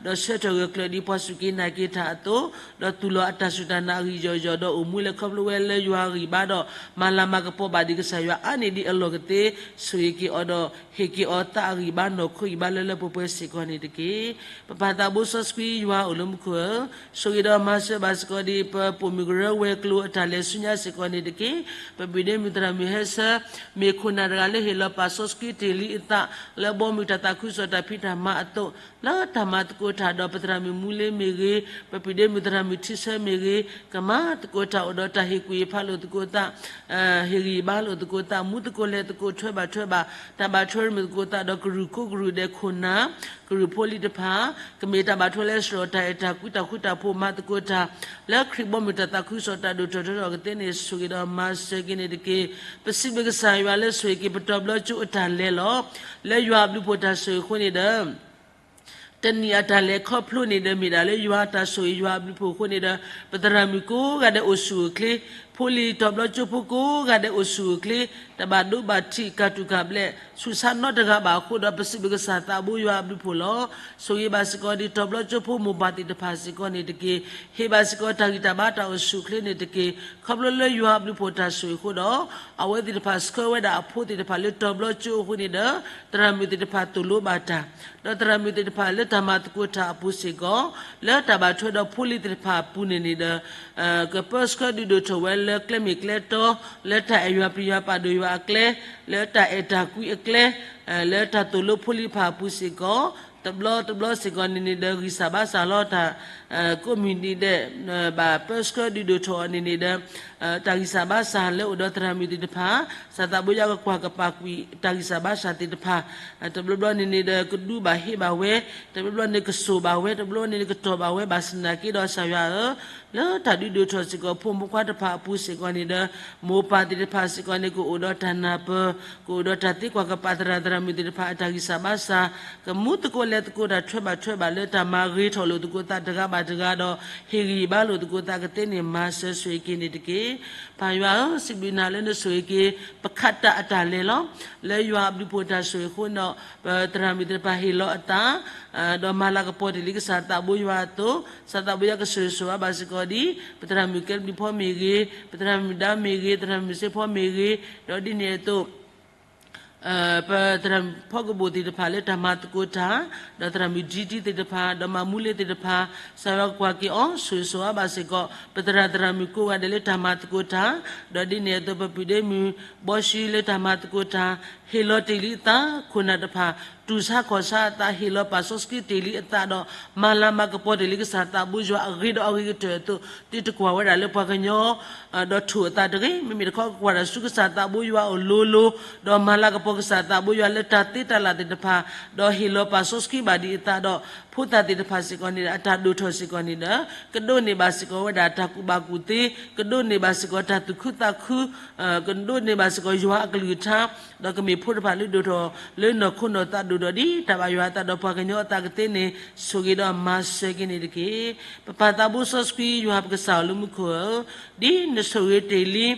ဒီးဆၢထၢၣ်ဂၢၢ်ကျၢၤဒ်ပှၤစူၢ်က့ၤနာ်က့ၤတၢ်အသိး ဒီးသူၣ်လီၤအတၢ်စူၢ်တၢ်နာ်အဂံၢ်ယီၢ်ယီၢ် ဒီးအိၣ်မူလဲၤခီဖျိဝဲလၢယွၤအဂံၢ်ဘါဒီး မၤလၤမၤကပီၤဘၣ်ဒံးကစၢ်ယွၤအါန့ၢ်ဒံးအလီၢ်ကသ့ ဆိၣ်ဂ့ၤက့ၤအီၤဒီး ဟ့ၣ်က့ၤအီၤသးအဂံၢ်ဘါနီၢ်ခိအဂံၢ်ဘါလၢလၢပှဲၤပှဲၤစ့ၢ်ကီးန့ၣ်တက့ၢ်. ပပၢ်သးဘိစီဆှံယွၤအိၣ်လၢမူခိၣ်ဧၢ, ဆိၣ်ဂ့ၤဒီးမၤစၢၤဘၣ်စ့ၢ်ကီးဒ် ပပိာ်မုၣ်ကရၢဝဲၤကျိၤအတၢ်လဲၤဆူညါစ့ၢ်ကီးန့ၣ်တက့ၢ်. ပပုၢ်ဒ့မုၣ်သရၣ်မုၣ်ဟဲဆၢ မ့ၢ်ခိၣ်နၢ်တဂၤလၢဟ့ၣ်လီၤပာ်စီဆှံတ့ၢ်လံအသး လၢဘီမုၢ်တၢ်သးခုကစီၣ်တၢ်ဖံးတၢ်မၤအသိး လၢတၢ်မၤသကိးတၢ်ဒီးပသရၣ်မုၣ်မူလ့မ့ၢ်ဂ့ၤ, ပပုၢ်ဒ့မုၣ်သရၣ်မုၣ်ထံဆၢမ့ၢ်ဂ့ၤ, ကမၤသကိးတၢ်အိၣ်ဒီးတၢ်ဟ့ၣ်ကူၣ်ဟ့ၣ်ဖးလိာ်သကိးသး ဟ့ၣ်ဂံၢ်ဘါလိာ်သကိးသး မူသကိးလဲၤသကိးထွဲဘၣ်ထွဲဘၣ် တၢ်ဘၣ်ထွဲမုာ်သကိးသးဒီးကရူၢ်ကိးကရူၢ်ဒဲးခိၣ်နၢ် ကရူၢ်ဖိလံၤတဖၣ် ကမ့ၢ်တၢ်ဘၣ်ထွဲလၢစရီၣ်တၢ်အဲၣ်တၢ်ကွံတၢ်ဃူတၢ်ဖိးမၤသကိးတၢ် လၢခရံာ်ဘီမုၢ်တၢ်သးခုကစီၣ်တၢ်ဒိၣ်ထီၣ်ထီထီၣ်ကသ့န့ၣ် ဆိၣ်ဂ့ၤဒီးမၤစၢၤက့ၤန့ၣ်တက့ၢ်. ပစံးဘျုးကစၢ်ယွၤလၢဆိၣ်ဂ့ၤက့ၤပတီၤဘျီကၠိအတၢ်လဲၤလီၤ. လၢယွၤအဘျုးဖှိၣ်တၢ်ဆိၣ်ဂ့ၤအဃိန့ၣ်ဒီး တနံၤအတၢ်လဲၤခီဖျိန့ၣ်ဒီးမ့ၢ်ဒၣ်လၢယွၤအတၢ်ဆိၣ်ဂ့ၤယွၤအဘျုးဖှိၣ်အဃိန့ၣ်ဒီး ပသရၣ်မုၣ်ကိးဂၤဒဲးအိၣ်ဆူၣ်အိၣ်ချ့, ဖိလံၤတီၤဘျီကၠိဖိကိးဂၤဒဲးအိၣ်ဆူၣ်အိၣ်ချ့, တဘၣ်ဒိဘၣ်ထံးကၢ်တူာ်ကၢ်ဘျဲး ဆူၣ်ဆါနီတဂၤဘၣ်အဃိဒီး ပစံးဘျုးကစၢ်သးဘိယွၤအဘျုးဖှိၣ်လီၤ. ဆိၣ်ဂ့ၤဘၣ်စ့ၢ်ကီးဒ်တီၤဘျီကၠိဖိမိၢ်ပၢ်သ့ၣ်တဖၣ်စ့ၢ်ကီးန့ၣ်တက့ၢ်. ဟ့ၣ်ဘၣ်စ့ၢ်ကီးတၢ်ဂံၢ်တၢ်ဘါတၢ်အိၣ်ဆူၣ်အိၣ်ချ့န့ၣ်တက့ၢ်. ခီဖျိလၢယွၤအဘျုးဖှိၣ်တၢ်ဆိၣ်ဂ့ၤအဃိဒီး အဝဲသ့ၣ်တဖၣ်ဆှၢဝဲဒၣ်အဖိသ့ၣ်တဖၣ်လၢတီၤဘျီကၠိအဃိန့ၣ်ဒီး သရၣ်မုၣ်သ့ၣ်တဖၣ်သိၣ်လိဘၣ်တၢ်, ဒီးသရၣ်မုၣ်သ့ၣ်တဖၣ်လၢတၢ်မၤသကိးတၢ်အပူၤစ့ၢ်ကီး လၢတၢ်ဘၣ်ထွဲဒီးဖိလံၤသ့ၣ်တဖၣ်အပူၤန့ၣ်န့ၣ်ဒီး ကပၢဆှၢဒုးဒိၣ်ထီၣ်ဝဲလၢကျဲမ့ၢ်ကျဲတီ, လၢတၢ်အဲၣ်ယွၤပျံၤယွၤပာ်ဒိၣ်ယွၤအကျဲ, လၢတၢ်အဲၣ်တၢ်ကွံအကျဲ, လၢတၢ်သိၣ်လိဖိလံၤဖးအပူၤစ့ၢ်ကီး တဘျီတဘျီစ့ၢ်ကီးန့ၣ်န့ၣ်ဒီး ဂံၢ်စၢ်ဘါစၢ်လီၤတၢ် ကိးမုၢ်နံၤဒဲး ဘၣ်ပၢဆှၢဒုးဒိၣ်ထီၣ်အီၤန့ၣ်န့ၣ်ဒီး တၢ်ဂံၢ်စၢ်ဘါစၢ်လၢအိၣ်ဒီးသရၣ်မုၣ်သ့ၣ်တဖၣ် စၢ်သးဘိယွၤကကွၢ်ကပာ်ကွံာ်တၢ်ဂံၢ်စၢ်ဘါစၢ်သ့ၣ်တဖၣ် တဘျီဘျီန့ၣ်န့ၣ်ဒီး ကဒူဘၣ်ဟ့းဘၣ်ဝဲ, တဘျီဘျီန့ၣ်ကစိာ်ဘၣ်ဝဲ, တဘျီဘျီန့ၣ်ကတီၢ်ဘၣ်ဝဲ ဘၣ်ဆၣ်သနာ်က့ဒီး ကစၢ်ယွၤဧၢ, လၢတၢ်ဒုးဒိၣ်ထီၣ်စ့ၢ်ကီး ဖိမုၣ်ဖိခွါတဖၣ်အပူၤစ့ၢ်ကီးန့ၣ်ဒီး မိၢ်ပၢ်သ့ၣ်တဖၣ်စ့ၢ်ကီးန့ၣ် ကအိၣ်ဒီးတၢ်နၢ်ပၢၢ်, ကအိၣ်ဒီးတၢ်သံကွၢ်ကပာ်သရၣ်သရၣ်မုၣ်သ့ၣ်တဖၣ်အတၢ်ဂံၢ်စၢ်ဘါစၢ်, ကမူသကိးလဲၤသကိးတၢ်ထွဲဘၣ်ထွဲဘၣ်လၢတၢ်မၤဂ့ၤထီၣ်လိာ်သကိးသးတဂၤဘၣ်တဂၤဒီး ဟ့ၣ်ဂံၢ်ဘါလိာ်သကိးသးကသ့န့ၣ် မၤစၢၤဆိၣ်ဂ့ၤက့ၤန့ၣ်တက့ၢ်. ပၢ်ယွၤဧၢ, စံးဘျုးနၤလၢနဆိၣ်ဂ့ၤက့ၤ ပခးတၢ်အတၢ်လဲၤလီၤ. လၢယွၤအဘျုးဖှိၣ်တၢ်ဆိၣ်ဂ့ၤအဃိဒီး ပသရၣ်မုၣ်သ့ၣ်တဖၣ်ဟ့ၣ်လီၤအသး ဒီးမၤလၤကပီၤတ့ၢ်လံကစၢ်သးဘိယွၤအသိး, စၢ်သးဘိယွၤကဆိၣ်ဂ့ၤဆိၣ်ဝါဘၣ်စ့ၢ်ကီးဒ် ပသရၣ်မုၣ်ကဲဘျုးဖီမ့ၢ်ဂ့ၤ, ပသရၣ်မုၣ်ဒါမ့ၢ်ဂ့ၤ, သရၣ်မုၣ်စ့ဖီမ့ၢ်ဂ့ၤ, ဒီးဒ်န့ၣ်အသိး ပသရၣ်မုၣ်ဖီကဘိၣ်သ့ၣ်တဖၣ်လၢတၢ်မၤသကိးတၢ်, ဒီးသရၣ်မုၣ်ဒံတံသ့ၣ်တဖၣ်, ဒီးမၤမူလ့သ့ၣ်တဖၣ်, စးယွၤကွၢ်က့ၤအီၤ ဆိၣ်ဂ့ၤဆိၣ်ဝါဘၣ်စ့ၢ်ကီး ပသရၣ်သရၣ်မုၣ်ကိးဂၤဒဲးလၢတၢ်မၤသကိးတၢ်, ဒီးဒ်န့ၣ်အသိး ပပုၢ်ဒ့မုၣ်ဘီၡံလၢတၢ်မၤသကိးတၢ်, ဟ့ၣ်လီၤတ့ၢ်လံအသး, ခိၣ်နၢ်တဖၣ် တူၢ်ဆါခီၣ်ဆါအသး, ဟ့ၣ်လီၤပာ်စီဆှံတ့ၢ်လံအသးဒီး မၤလၤမၤကပီၤတ့ၢ်လံကစၢ်သးဘိယွၤအဂ့ၤဒီးအဂ့ၤကတၢၢ်အသိး သုတကွၢ်ဝဲဒၣ်လၢပှၤကညီ ဒီးထိၣ်အသးတဂ့ၤ, မ့မ့ၢ်တခီကကွၢ်တၢ်ဆူကစၢ်သးဘိယွၤအအိၣ်လိၤလိၤ, ဒီးမၤလၤကပီၤကစၢ်သးဘိယွၤလၢတၢ်သ့တၢ်လၢ်သ့ၣ်တဖၣ်, ဒီးဟ့ၣ်လီၤပာ်စီဆှံဘၣ်ဒံးအသးဒီး ဖိသၣ်သ့ၣ်တဖၣ်စ့ၢ်ကီးန့ၣ်ဒီး အတၢ်ဒိၣ်ထီၣ်စ့ၢ်ကီးန့ၣ်ဒီး ကဒိးန့ၢ်ဘၣ်စ့ၢ်ကီးဝဲဒၣ်တၢ်ကူၣ်ဘၣ်ကူၣ်သ့, ကဒိးန့ၢ်ဘၣ်စ့ၢ်ကီးတၢ်သူၣ်ခုသးခု, ကဒိးန့ၢ်ဘၣ်စ့ၢ်ကီးယွၤအကလုၢ်ကထါ, ဒီးကမ့ၢ်ဖိတဖၣ်လၢဒိၣ်ထီၣ်လၢနီၢ်ခိနီၢ်သးဒိၣ်ထီၣ်ဒ်တၢ်ဘၣ်ယွၤအသးဒီးပှၤကညီအသးကသ့န့ၣ် ဆိၣ်ဂ့ၤဒီးမၤစၢၤက့ၤန့ၣ်တက့ၢ်. ပပၢ်သးဘိစီဆှံယွၤပကစၢ်ဧၢ လၢမူခိၣ်ဧၢ, ဒ်နဆိၣ်ဂ့ၤတ့ၢ်လံ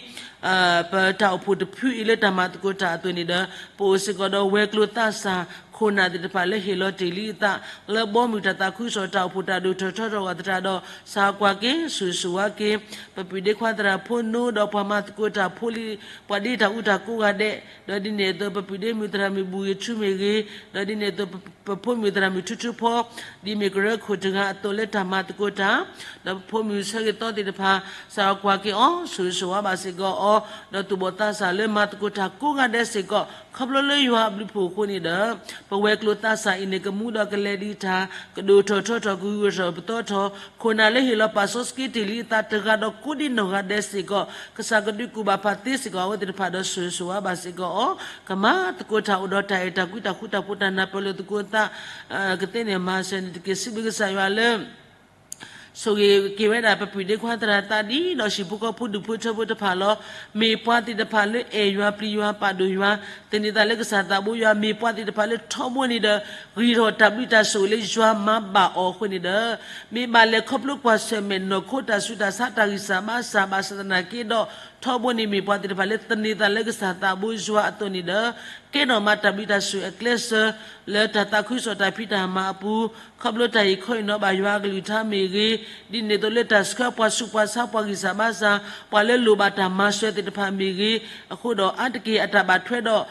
ပတၢ်အိၣ်ဖှိၣ်တဖုအံၤလၢတၢ်မၤသကိးတၢ်အသိးန့ၣ်ဒီး ပအိၣ်စ့ၢ်ကီးဒီးဝဲၤကျိၤသးစၢ် ခိၣ်နၢ်သ့ၣ်တဖၣ်လၢဟ့ၣ်လီၤတ့ၢ်လံအသး လၢဘီမုၢ်တၢ်သးခုကစီၣ်တၢ်အိၣ်ဖှိၣ်တၢ်ဒိၣ်ထီၣ်ထီထီၣ်အဂီၢ်သတးဒီး စၢ်ကွၢ်က့ၤ ဆိၣ်ဂ့ၤဆိၣ်ဝါက့ၤ ပပုၢ်ဒ့ခွါသရၣ်ဖိနိ ဒီးပှၤမၤသကိးတၢ်ဖိလံၤ ပှၤဒ့တၢ်အူတၢ်ကိးဂၤဒဲး, ဒီးဒ်န့ၣ်အသိး ပပုၢ်ဒ့မုၣ်သရၣ်မုၣ်ဘူၣ်ဂ့ၤထူမ့ၢ်ဂ့ၤ, ဒီးဒ်န့ၣ်အသိး ပဖိမုၣ်သရၣ်မုၣ်ထူထူဖီ ဒ်မ့ၢ်ကရၢခိၣ်တဂၤအသိးလၢတၢ်မၤသကိးတၢ်, ဒီးပဖိမုၣ်ဆၢဂ့ၤသီသ့ၣ်တဖၣ် စၢ်ကွၢ်က့ၤအီၤ ဆိၣ်ဂ့ၤဆိၣ်ဝါဘၣ်စ့ၢ်ကီးအီၤ, ဒီးသူၣ်ဘီၣ်သးစၢ်လၢမၤသကိးတၢ်ကိးဂၤဒဲးစ့ၢ်ကီး ခီဖျိလၢယွၤအဘျုးဖှိၣ်အဃိန့ၣ်ဒီး ပဝဲၤကျိၤသးစၢ်အံၤန့ၣ် ကမူဒီးကလဲၤဒံးတၢ် ကဒိၣ်ထီၣ်ထီထီၣ် ကဂုာ်ထီၣ်ပသီထီၣ် ခိၣ်နၢ်လၢဟ့ၣ်လီၤပာ်စီဆှံတ့ၢ်လံအသးတဂၤဒီးကိးဒံနီၢ်ဂၤဒဲးစ့ၢ်ကီး ကစၢ်ကဒုးကူၣ်ဘၣ်ပာ်သ့စ့ၢ်ကီးအဝဲသ့ၣ်တဖၣ်ဒီး ဆိၣ်ဂ့ၤဆိၣ်ဝါဘၣ်စ့ၢ်ကီးအီၤ, ကမၤသကိးတၢ်အိၣ်ဒီးတၢ်အဲၣ်တၢ်ကွံတၢ်ဃူတၢ်ဖိးတၢ်နၢ်ပၢၢ်လိာ်သကိးအသး ကသ့န့ၣ်မၤစၢၤန့ၣ်တက့ၢ်. စံးဘျုးကစၢ်ယွၤလၢ ဆိၣ်ဂ့ၤက့ၤဝဲဒၣ်ပပုၢ်ဒ့ခွါသရၣ်သးဒ်ဒီးဟံၣ်ဖိဃီဖိဒူၣ်ဖိထၢဖိတဖၣ်လီၤ. မ့ၢ်ပှၤသ့ၣ်တဖၣ်လၢအဲၣ်ယွၤပျံၤယွၤပာ်ဒိၣ်ယွၤ သန့ၤသးလၢကစၢ်သးဘိယွၤ မ့ၢ်ပှၤသ့ၣ်တဖၣ်လၢထီဘိန့ၣ်ဒီး ဂံၢ်ထီၣ်တၢ်ဘျုးတၢ်ဆိၣ်ဂ့ၤလၢယွၤမၤဘၣ်အီၤအဃိန့ၣ်ဒီး မ့ၢ်ဘၣ်လဲၤခီဖျိကွၢ်ဆၢၣ်မဲာ်နီၢ်ခိတၢ်ဆူးတၢ်ဆါတၢ်ဂံၢ်စၢ်ဘါစၢ်သနာ်က့ဒီး ထီဘိန့ၣ်မ့ၢ်ပှၤသ့ၣ်တဖၣ်လၢသန့ၤသးလၢကစၢ်သးဘိယွၤအသိးန့ၣ်ဒီး ကဲထီၣ်မးတၢ်ဘျုးတၢ်ဆိၣ်ဂ့ၤအကျဲးစၢး လၢတၢ်သးခုကစီၣ်တၢ်ဖံးတၢ်မၤအပူၤ ခီဖျိတၢ်အံးခီအံးနီၤဘၣ်ယွၤအကလုၢ်ကထါမ့ၢ်ဂ့ၤ, ဒ်န့ၣ်အသိးလၢတၢ်ဆှၢပှၤဆူးပှၤဆါပှၤဂံၢ်စၢ်ဘါစၢ် ပှၤလၢလိၣ်ဘၣ်တၢ်မၤစၢၤသ့ၣ်တဖၣ်မ့ၢ်ဂ့ၤ, အဃိဒီးအါတက့ၢ်အတၢ်ဘၣ်ထွဲဒီး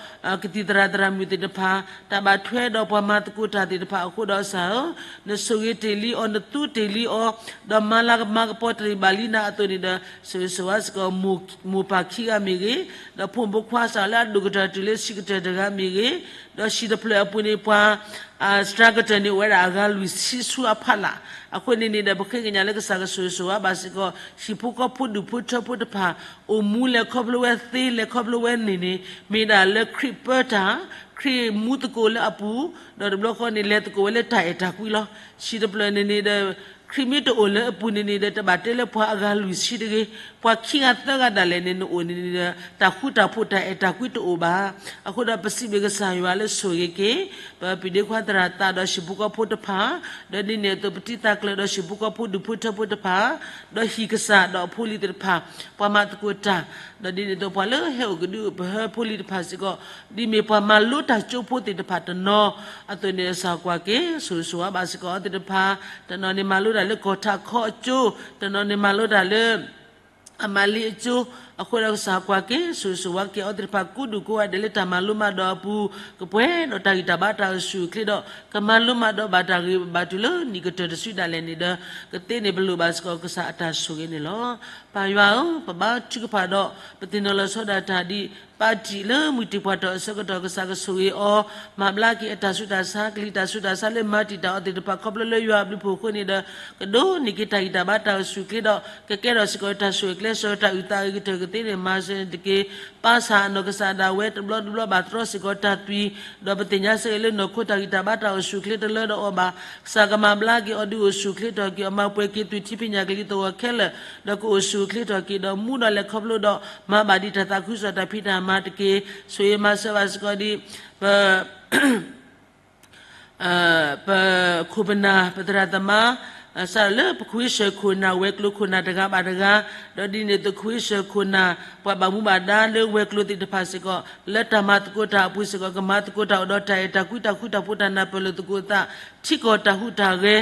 ကသံၣ်သရၣ်သရၣ်မုၣ်သ့ၣ်တဖၣ် တၢ်ဘၣ်ထွဲဒီးပှၤမၤသကိးတၢ်သ့ၣ်တဖၣ်အဃိဒီး ကစၢ်ဧၢ, နဆိၣ်ဂ့ၤတ့ၢ်လံအီၤ နသူတ့ၢ်လံအီၤ ဒီးမၤလၤကမၤကပီၤတ့ၢ်ဘၣ်လံနၤအသိးန့ၣ်ဒီး ဆိၣ်ဂ့ၤဆိၣ်ဝါစ့ၢ်ကီး မိၢ်ပၢ်ခံဂၤမ့ၢ်ဂ့ၤ, ဒီးဖိမုၣ်ဖိခွါစ့ၢ်လၢအဒိၣ်ကတၢၢ်တုၤလၢဆံးကတၢၢ်တဂၤမ့ၢ်ဂ့ၤ, ဒီးဟံၣ်တဖျၢၣ်အပူၤန့ၣ်ပှၤ စှၤကတၢၢ်န့ၣ် အိၣ်ဝဲဒၣ်အဂၤလွံၢ်ဆံဆူအဖီလာ်, အဃိန့ၣ်န့ၣ်ဒီး ပဃ့ကညးလၢကစၢ်ကဆိၣ်ဂ့ၤဆိၣ်ဝါဘၣ်စ့ၢ်ကီး ဟံၣ်ဖိဃီဖိဒူၣ်ဖိထၢဖိတဖၣ် အိၣ်မူလဲၤခီဖျိဝဲသ့ လဲၤခီဖျိဝဲန့ၣ်န့ၣ် မ့ၢ်ဒၣ်လၢခရံာ်ပၢတၢ်, ခရံာ်မူသကိးလၢအပူၤ, ဒီးတဘျီဃီန့ၣ် လဲၤသကိးဝဲလၢတၢ်အဲၣ်တၢ်ကွံလီၤ. ဟံၣ်တဖျၢၣ်န့ၣ်န့ၣ်ဒီး ခရံာ်မ့ၢ်တအိၣ်လၢအပူၤန့ၣ်န့ၣ်ဒီး တဘၣ်တဲလၢပှၤအဂၤလွံၢ်ဆံတဂ့ၤ, ပှၤခံဂၤသၢဂၤဒၣ်လဲာ်န့ၣ် နအိၣ်န့ၣ်န့ၣ်ဒီး တၢ်ဃူတၢ်ဖိးတၢ်အဲၣ်တၢ်ကွံတအိၣ်ဘၣ်. အဃိဒီးပစံးဘျုးကစၢ်ယွၤလၢဆိၣ်ဂ့ၤက့ၤ ပပုၢ်ဒ့ခွါသရၣ်သးဒီးဟံၣ်ဖိဃီဖိတဖၣ်, ဒီးဒ်န့ၣ်အသိးပတံၤသးကျၢၤဒီးဟံၣ်ဖိဃီဖိဒူၣ်ဖိထၢဖိတဖၣ်, ဒီးဟံၣ်ကစၢ်ဒီးအဖိလံၤသ့ၣ်တဖၣ်, ပှၤမၤသကိးတၢ်, ဒီးဒ်န့ၣ်အသိးပှၤလၢဟဲအိၣ်ကဒုအိၣ်ပဟၢဖိလံၤတဖၣ်စ့ၢ်ကီး, ဒ်မ့ၢ်ပှၤမၤလိတၢ်ကၠိဖိသ့ၣ်တဖၣ်တနီၤ, အသိးန့ၣ်စၢ်ကွၢ်က့ၤ ဆိၣ်ဂ့ၤဆိၣ်ဝါဘၣ်စ့ၢ်ကီးအဝဲသ့ၣ်တဖၣ်, တနီၤန့ၣ်မၤလိတၢ်လၢကီၢ်ထးခီအကၠိ, တနီၤန့ၣ်မၤလိတၢ်လၢ အမၤလ့အကၠိ, အဃိဒီးကစၢ်ကွၢ်က့ၤ ဆိၣ်ဂ့ၤဆိၣ်ဝါက့ၤအဝဲသ့ၣ်တဖၣ်ကိးဒူၣ်ကိးဂၤဒဲးလၢတၢ်မၤလိမၤဒိးအပူၤ, ကပှဲၤဒီးတၢ်ဂံၢ်တၢ်ဘါတၢ်အိၣ်ဆူၣ်အိၣ်ချ့ဒီး ကမၤလိမၤဒိးဘၣ်တၢ်ဂ့ၤဘၣ်တုၤလၢနံၣ်ကတၢၢ်တစုဒၣ်လဲာ်န့ၣ်ဒီး ကသ့န့ၣ်ပလိၣ်ဘၣ်စ့ၢ်ကီးကစၢ်အတၢ်ဆိၣ်ဂ့ၤန့ၣ်လီၤ. ပၢ်ယွၤဧၢ, ပဘါထုကဖၣ်ဒီး ပသ့ၣ်နီၣ်လီၤဆီဒၣ်တၢ်ဒ် ပၢ်တံာ်လၢမုၢ်တံာ်ပှၢ်တီၢ်အဆၢကတီၢ် ကစၢ်ကဆိၣ်ဂ့ၤအီၤ, မၤဘျါက့ၤအတၢ်ဆူးတၢ်ဆါ ကလံၤတၢ်ဆူးတၢ်ဆါလၢမၤတံာ်တာ်အီၤသ့ၣ်တဖၣ် ခီဖျိလၢယွၤအဘျုးဖှိၣ်အဃိန့ၣ်ဒီး ကဒိးန့ၢ်က့ၤတၢ်ဂံၢ်တၢ်ဘါတၢ်အိၣ်ဆူၣ်အိၣ်ချ့ဒီး ကကဲထီၣ်စ့ၢ်ကီးတၢ်ဆိၣ်ဂ့ၤကျဲးစၢးတၢ်အုၣ်သးအဂ့ၤကတၢၢ်ကသ့န့ၣ် မၤစၢၤန့ၣ်တက့ၢ်. ပၢ်ဆၣ်အနီၢ်ကစၢ်ဒၣ်ဝဲတဘျီတဘျီဘၣ်တြီစ့ၢ်ကီးတၢ်သွံၣ်, ဒီးပသ့ၣ်ညါစ့ၢ်ကီးလၢနီၢ်ခိတၢ်ဂံၢ်တၢ်ဘါတၢ်အိၣ်ဆူၣ်အိၣ်ချ့တလၢဒီးအီၤဘၣ်. ကစၢ်ကမၤဘျါက့ၤအီၤဒုးအိၣ်ဆူၣ်အိၣ်ချ့ထီၣ်က့ၤအီၤ မၤပှဲၤက့ၤသွံၣ်ထံဖံးညၣ်ကလံၤသဝီခဲလၢာ်, ဒီးကအိၣ်ဆူၣ်အိၣ်ချ့ထီၣ်က့ၤဒီးမူဒီးလဲၤခီဖျိဒီး မၤဘၣ်ဒံးတၢ်သးခုကစီၣ်တၢ်ဖံးတၢ်မၤတက့ၢ်. ဆိၣ်ဂ့ၤမၤစၢၤဘၣ်စ့ၢ်ကီးဒ် ပ ပခိၣ်ပနၢ် ပသရၣ်သမါ စးထီၣ်လၢပခွ့ဆၢၣ်ခိၣ်နၢ် ဝဲၤကျိၤခိၣ်နၢ်တဂၤဘၣ်တဂၤ, ဒီးဒ်န့ၣ်အသိးခွ့ဆၢၣ်ခိၣ်နၢ် ပှၤဘၣ်မူဘၣ်ဒါလၢဝဲၤကျိၤသ့ၣ်တဖၣ်စ့ၢ်ကီး လၢတၢ်မၤသကိးတၢ်အပူၤစ့ၢ်ကီး ကမၤသကိးတၢ်အိၣ်ဒီးတၢ်အဲၣ်တၢ်ကွံ တၢ်ဃူတၢ်ဖိး တၢ်နၢ်ပၢၢ်လိာ်သကိးသး ထံကီၢ်တၢ်ဟူးတၢ်ဂဲၤ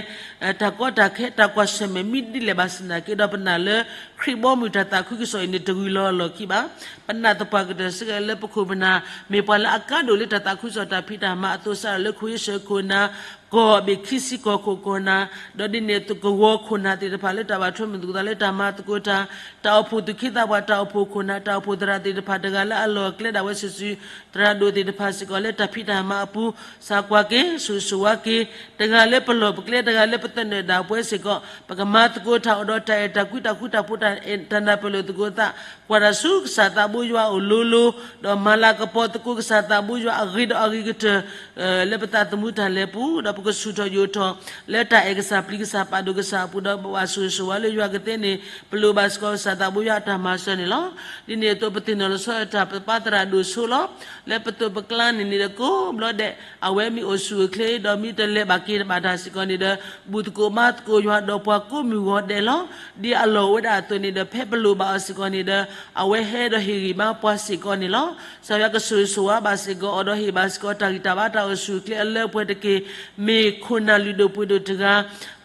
တၢ်ကီတၢ်ခဲ တၢ်ကွၢ်ဆၢၣ်မဲာ် မ့ၢ်ဒ်လဲၣ်ဘၣ်ဆၣ်သနာ်က့ဒီး ပနာ်လၢ ခရံာ်ဘီမုၢ်တၢ်သးခုကစီၣ်အံၤန့ၣ် တဂုၤလီၤလီၢ်ခံဘၣ်. ပနာ်သပှၢ်ကတၢၢ်စ့ၢ်ကီးလၢပခိၣ်ပနၢ် မ့ၢ်ပှၤလၢအကါဒိၣ်လၢတၢ်သးခုကစီၣ်တၢ်ဖံးတၢ်မၤအသိး စးထီၣ်လၢခွ့ဆၢၣ်ခိၣ်နၢ် ကီၢ်ဘ့ၣ်ခံဆံကီၢ်ခိၣ်ကီၢ်နၢ်, ဒီးဒ်န့ၣ်အသိးကဝီၤခိၣ်နၢ်သ့ၣ်တဖၣ်လၢတၢ်ဘၣ်ထွဲမုာ်သကိးသးလၢတၢ်မၤသကိးတၢ်, တၢ်အိၣ်ဖှိၣ်သူၣ်က့သးပှၢ် တၢ်အိၣ်ဖှိၣ်ခိၣ်နၢ် တၢ်အိၣ်ဖှိၣ်သရၣ်သ့ၣ်တဖၣ် တဂၤလၢအလီၢ်အကျဲဒၣ်ဝဲစုာ်စုာ်, သရၣ်ဒိၣ်သ့ၣ်တဖၣ်စ့ၢ်ကီးလၢတၢ်ဖံးတၢ်မၤအပူၤ စးကွၢ်က့ၤ ဆိၣ်ဂ့ၤဆိၣ်ဝါက့ၤ တဂၤလၢပလီၢ်ပကျဲ တဂၤလၢပသနၢၣ်ဒၣ်ပှဲၤစ့ၢ်ကီး ပကမၤသကိးတၢ်အိၣ်ဒီးတၢ်အဲၣ်တၢ်ကွံ တၢ်ဃူတၢ်ဖိး တၢ်နၢ်ပၢၢ်လိာ်သကိးသး ကွၢ်တၢ်ဆူကစၢ်သးဘိယွၤအအိၣ်လိၤလိၤ, ဒီးမၤလၤကပီၤသကိးကစၢ်သးဘိယွၤအဂ့ၤဒီးအဂ့ၤကတၢၢ် လၢပသးသမူတၢ်လဲၤပူၤ, ဒီးပကဆူၣ်ထီၣ်ယိာ်ထီၣ် လၢတၢ်အဲၣ်ကစၢ်ပျံၤကစၢ်ပာ်ဒိၣ်ကစၢ်အပူၤ ဒီးပဘၣ်ဆိၣ်ဂ့ၤဆိၣ်ဝါလၢယွၤကသ့န့ၣ် ပလိၣ်ဘၣ်စ့ၢ်ကီးကစၢ်သးဘိယွၤအတၢ်မၤစၢၤန့ၣ်လီၤ. ဒ်န့ၣ်အသိးပသ့ၣ်နီၣ်လီၤဆီတၢ်ပပၢ်သရၣ်ဒိၣ်ဆိလီၤ. လၢပသိးပကျါန့ၣ်န့ၣ်ဒီး ကိးဘျီဒဲး အဝဲမ့ၢ်အိၣ်ဆူၣ်အိၣ်ချ့ ဒီးမ့ၢ်တလဲၤဘၣ်က့ၤဘၣ်တၢ်စ့ၢ်ကီးန့ၣ်ဒီး ဘူၣ်သကိးဘါသကိးယွၤဒီးပှၤကိးမုၢ်ဂီၤဒဲးလီၤ. ဒ်အလီၢ်အိၣ်ဝဲဒၣ်အသိးန့ၣ်ဒီး ဖဲပလိၣ်ဘၣ်အီၤစ့ၢ်ကီးန့ၣ်ဒီး အဝဲဟဲဒီးဟ့ၣ်ဂံၢ်ဘါပှၤစ့ၢ်ကီးန့ၣ်လီၤ. ကစၢ်ယွၤကဆိၣ်ဂ့ၤဆိၣ်ဝါဘၣ်စ့ၢ်ကီးအီၤဒီးဟ့ၣ်ဘၣ်စ့ၢ်ကီးတၢ်ဂံၢ်တၢ်ဘါတၢ်အိၣ်ဆူၣ်အိၣ်ချ့အလၢအပှဲၤတက့ၢ်. မ့ၢ်ခိၣ်နၢ်လုၢ်ဒိၣ်ပှ့ၤဒိၣ်တဂၤ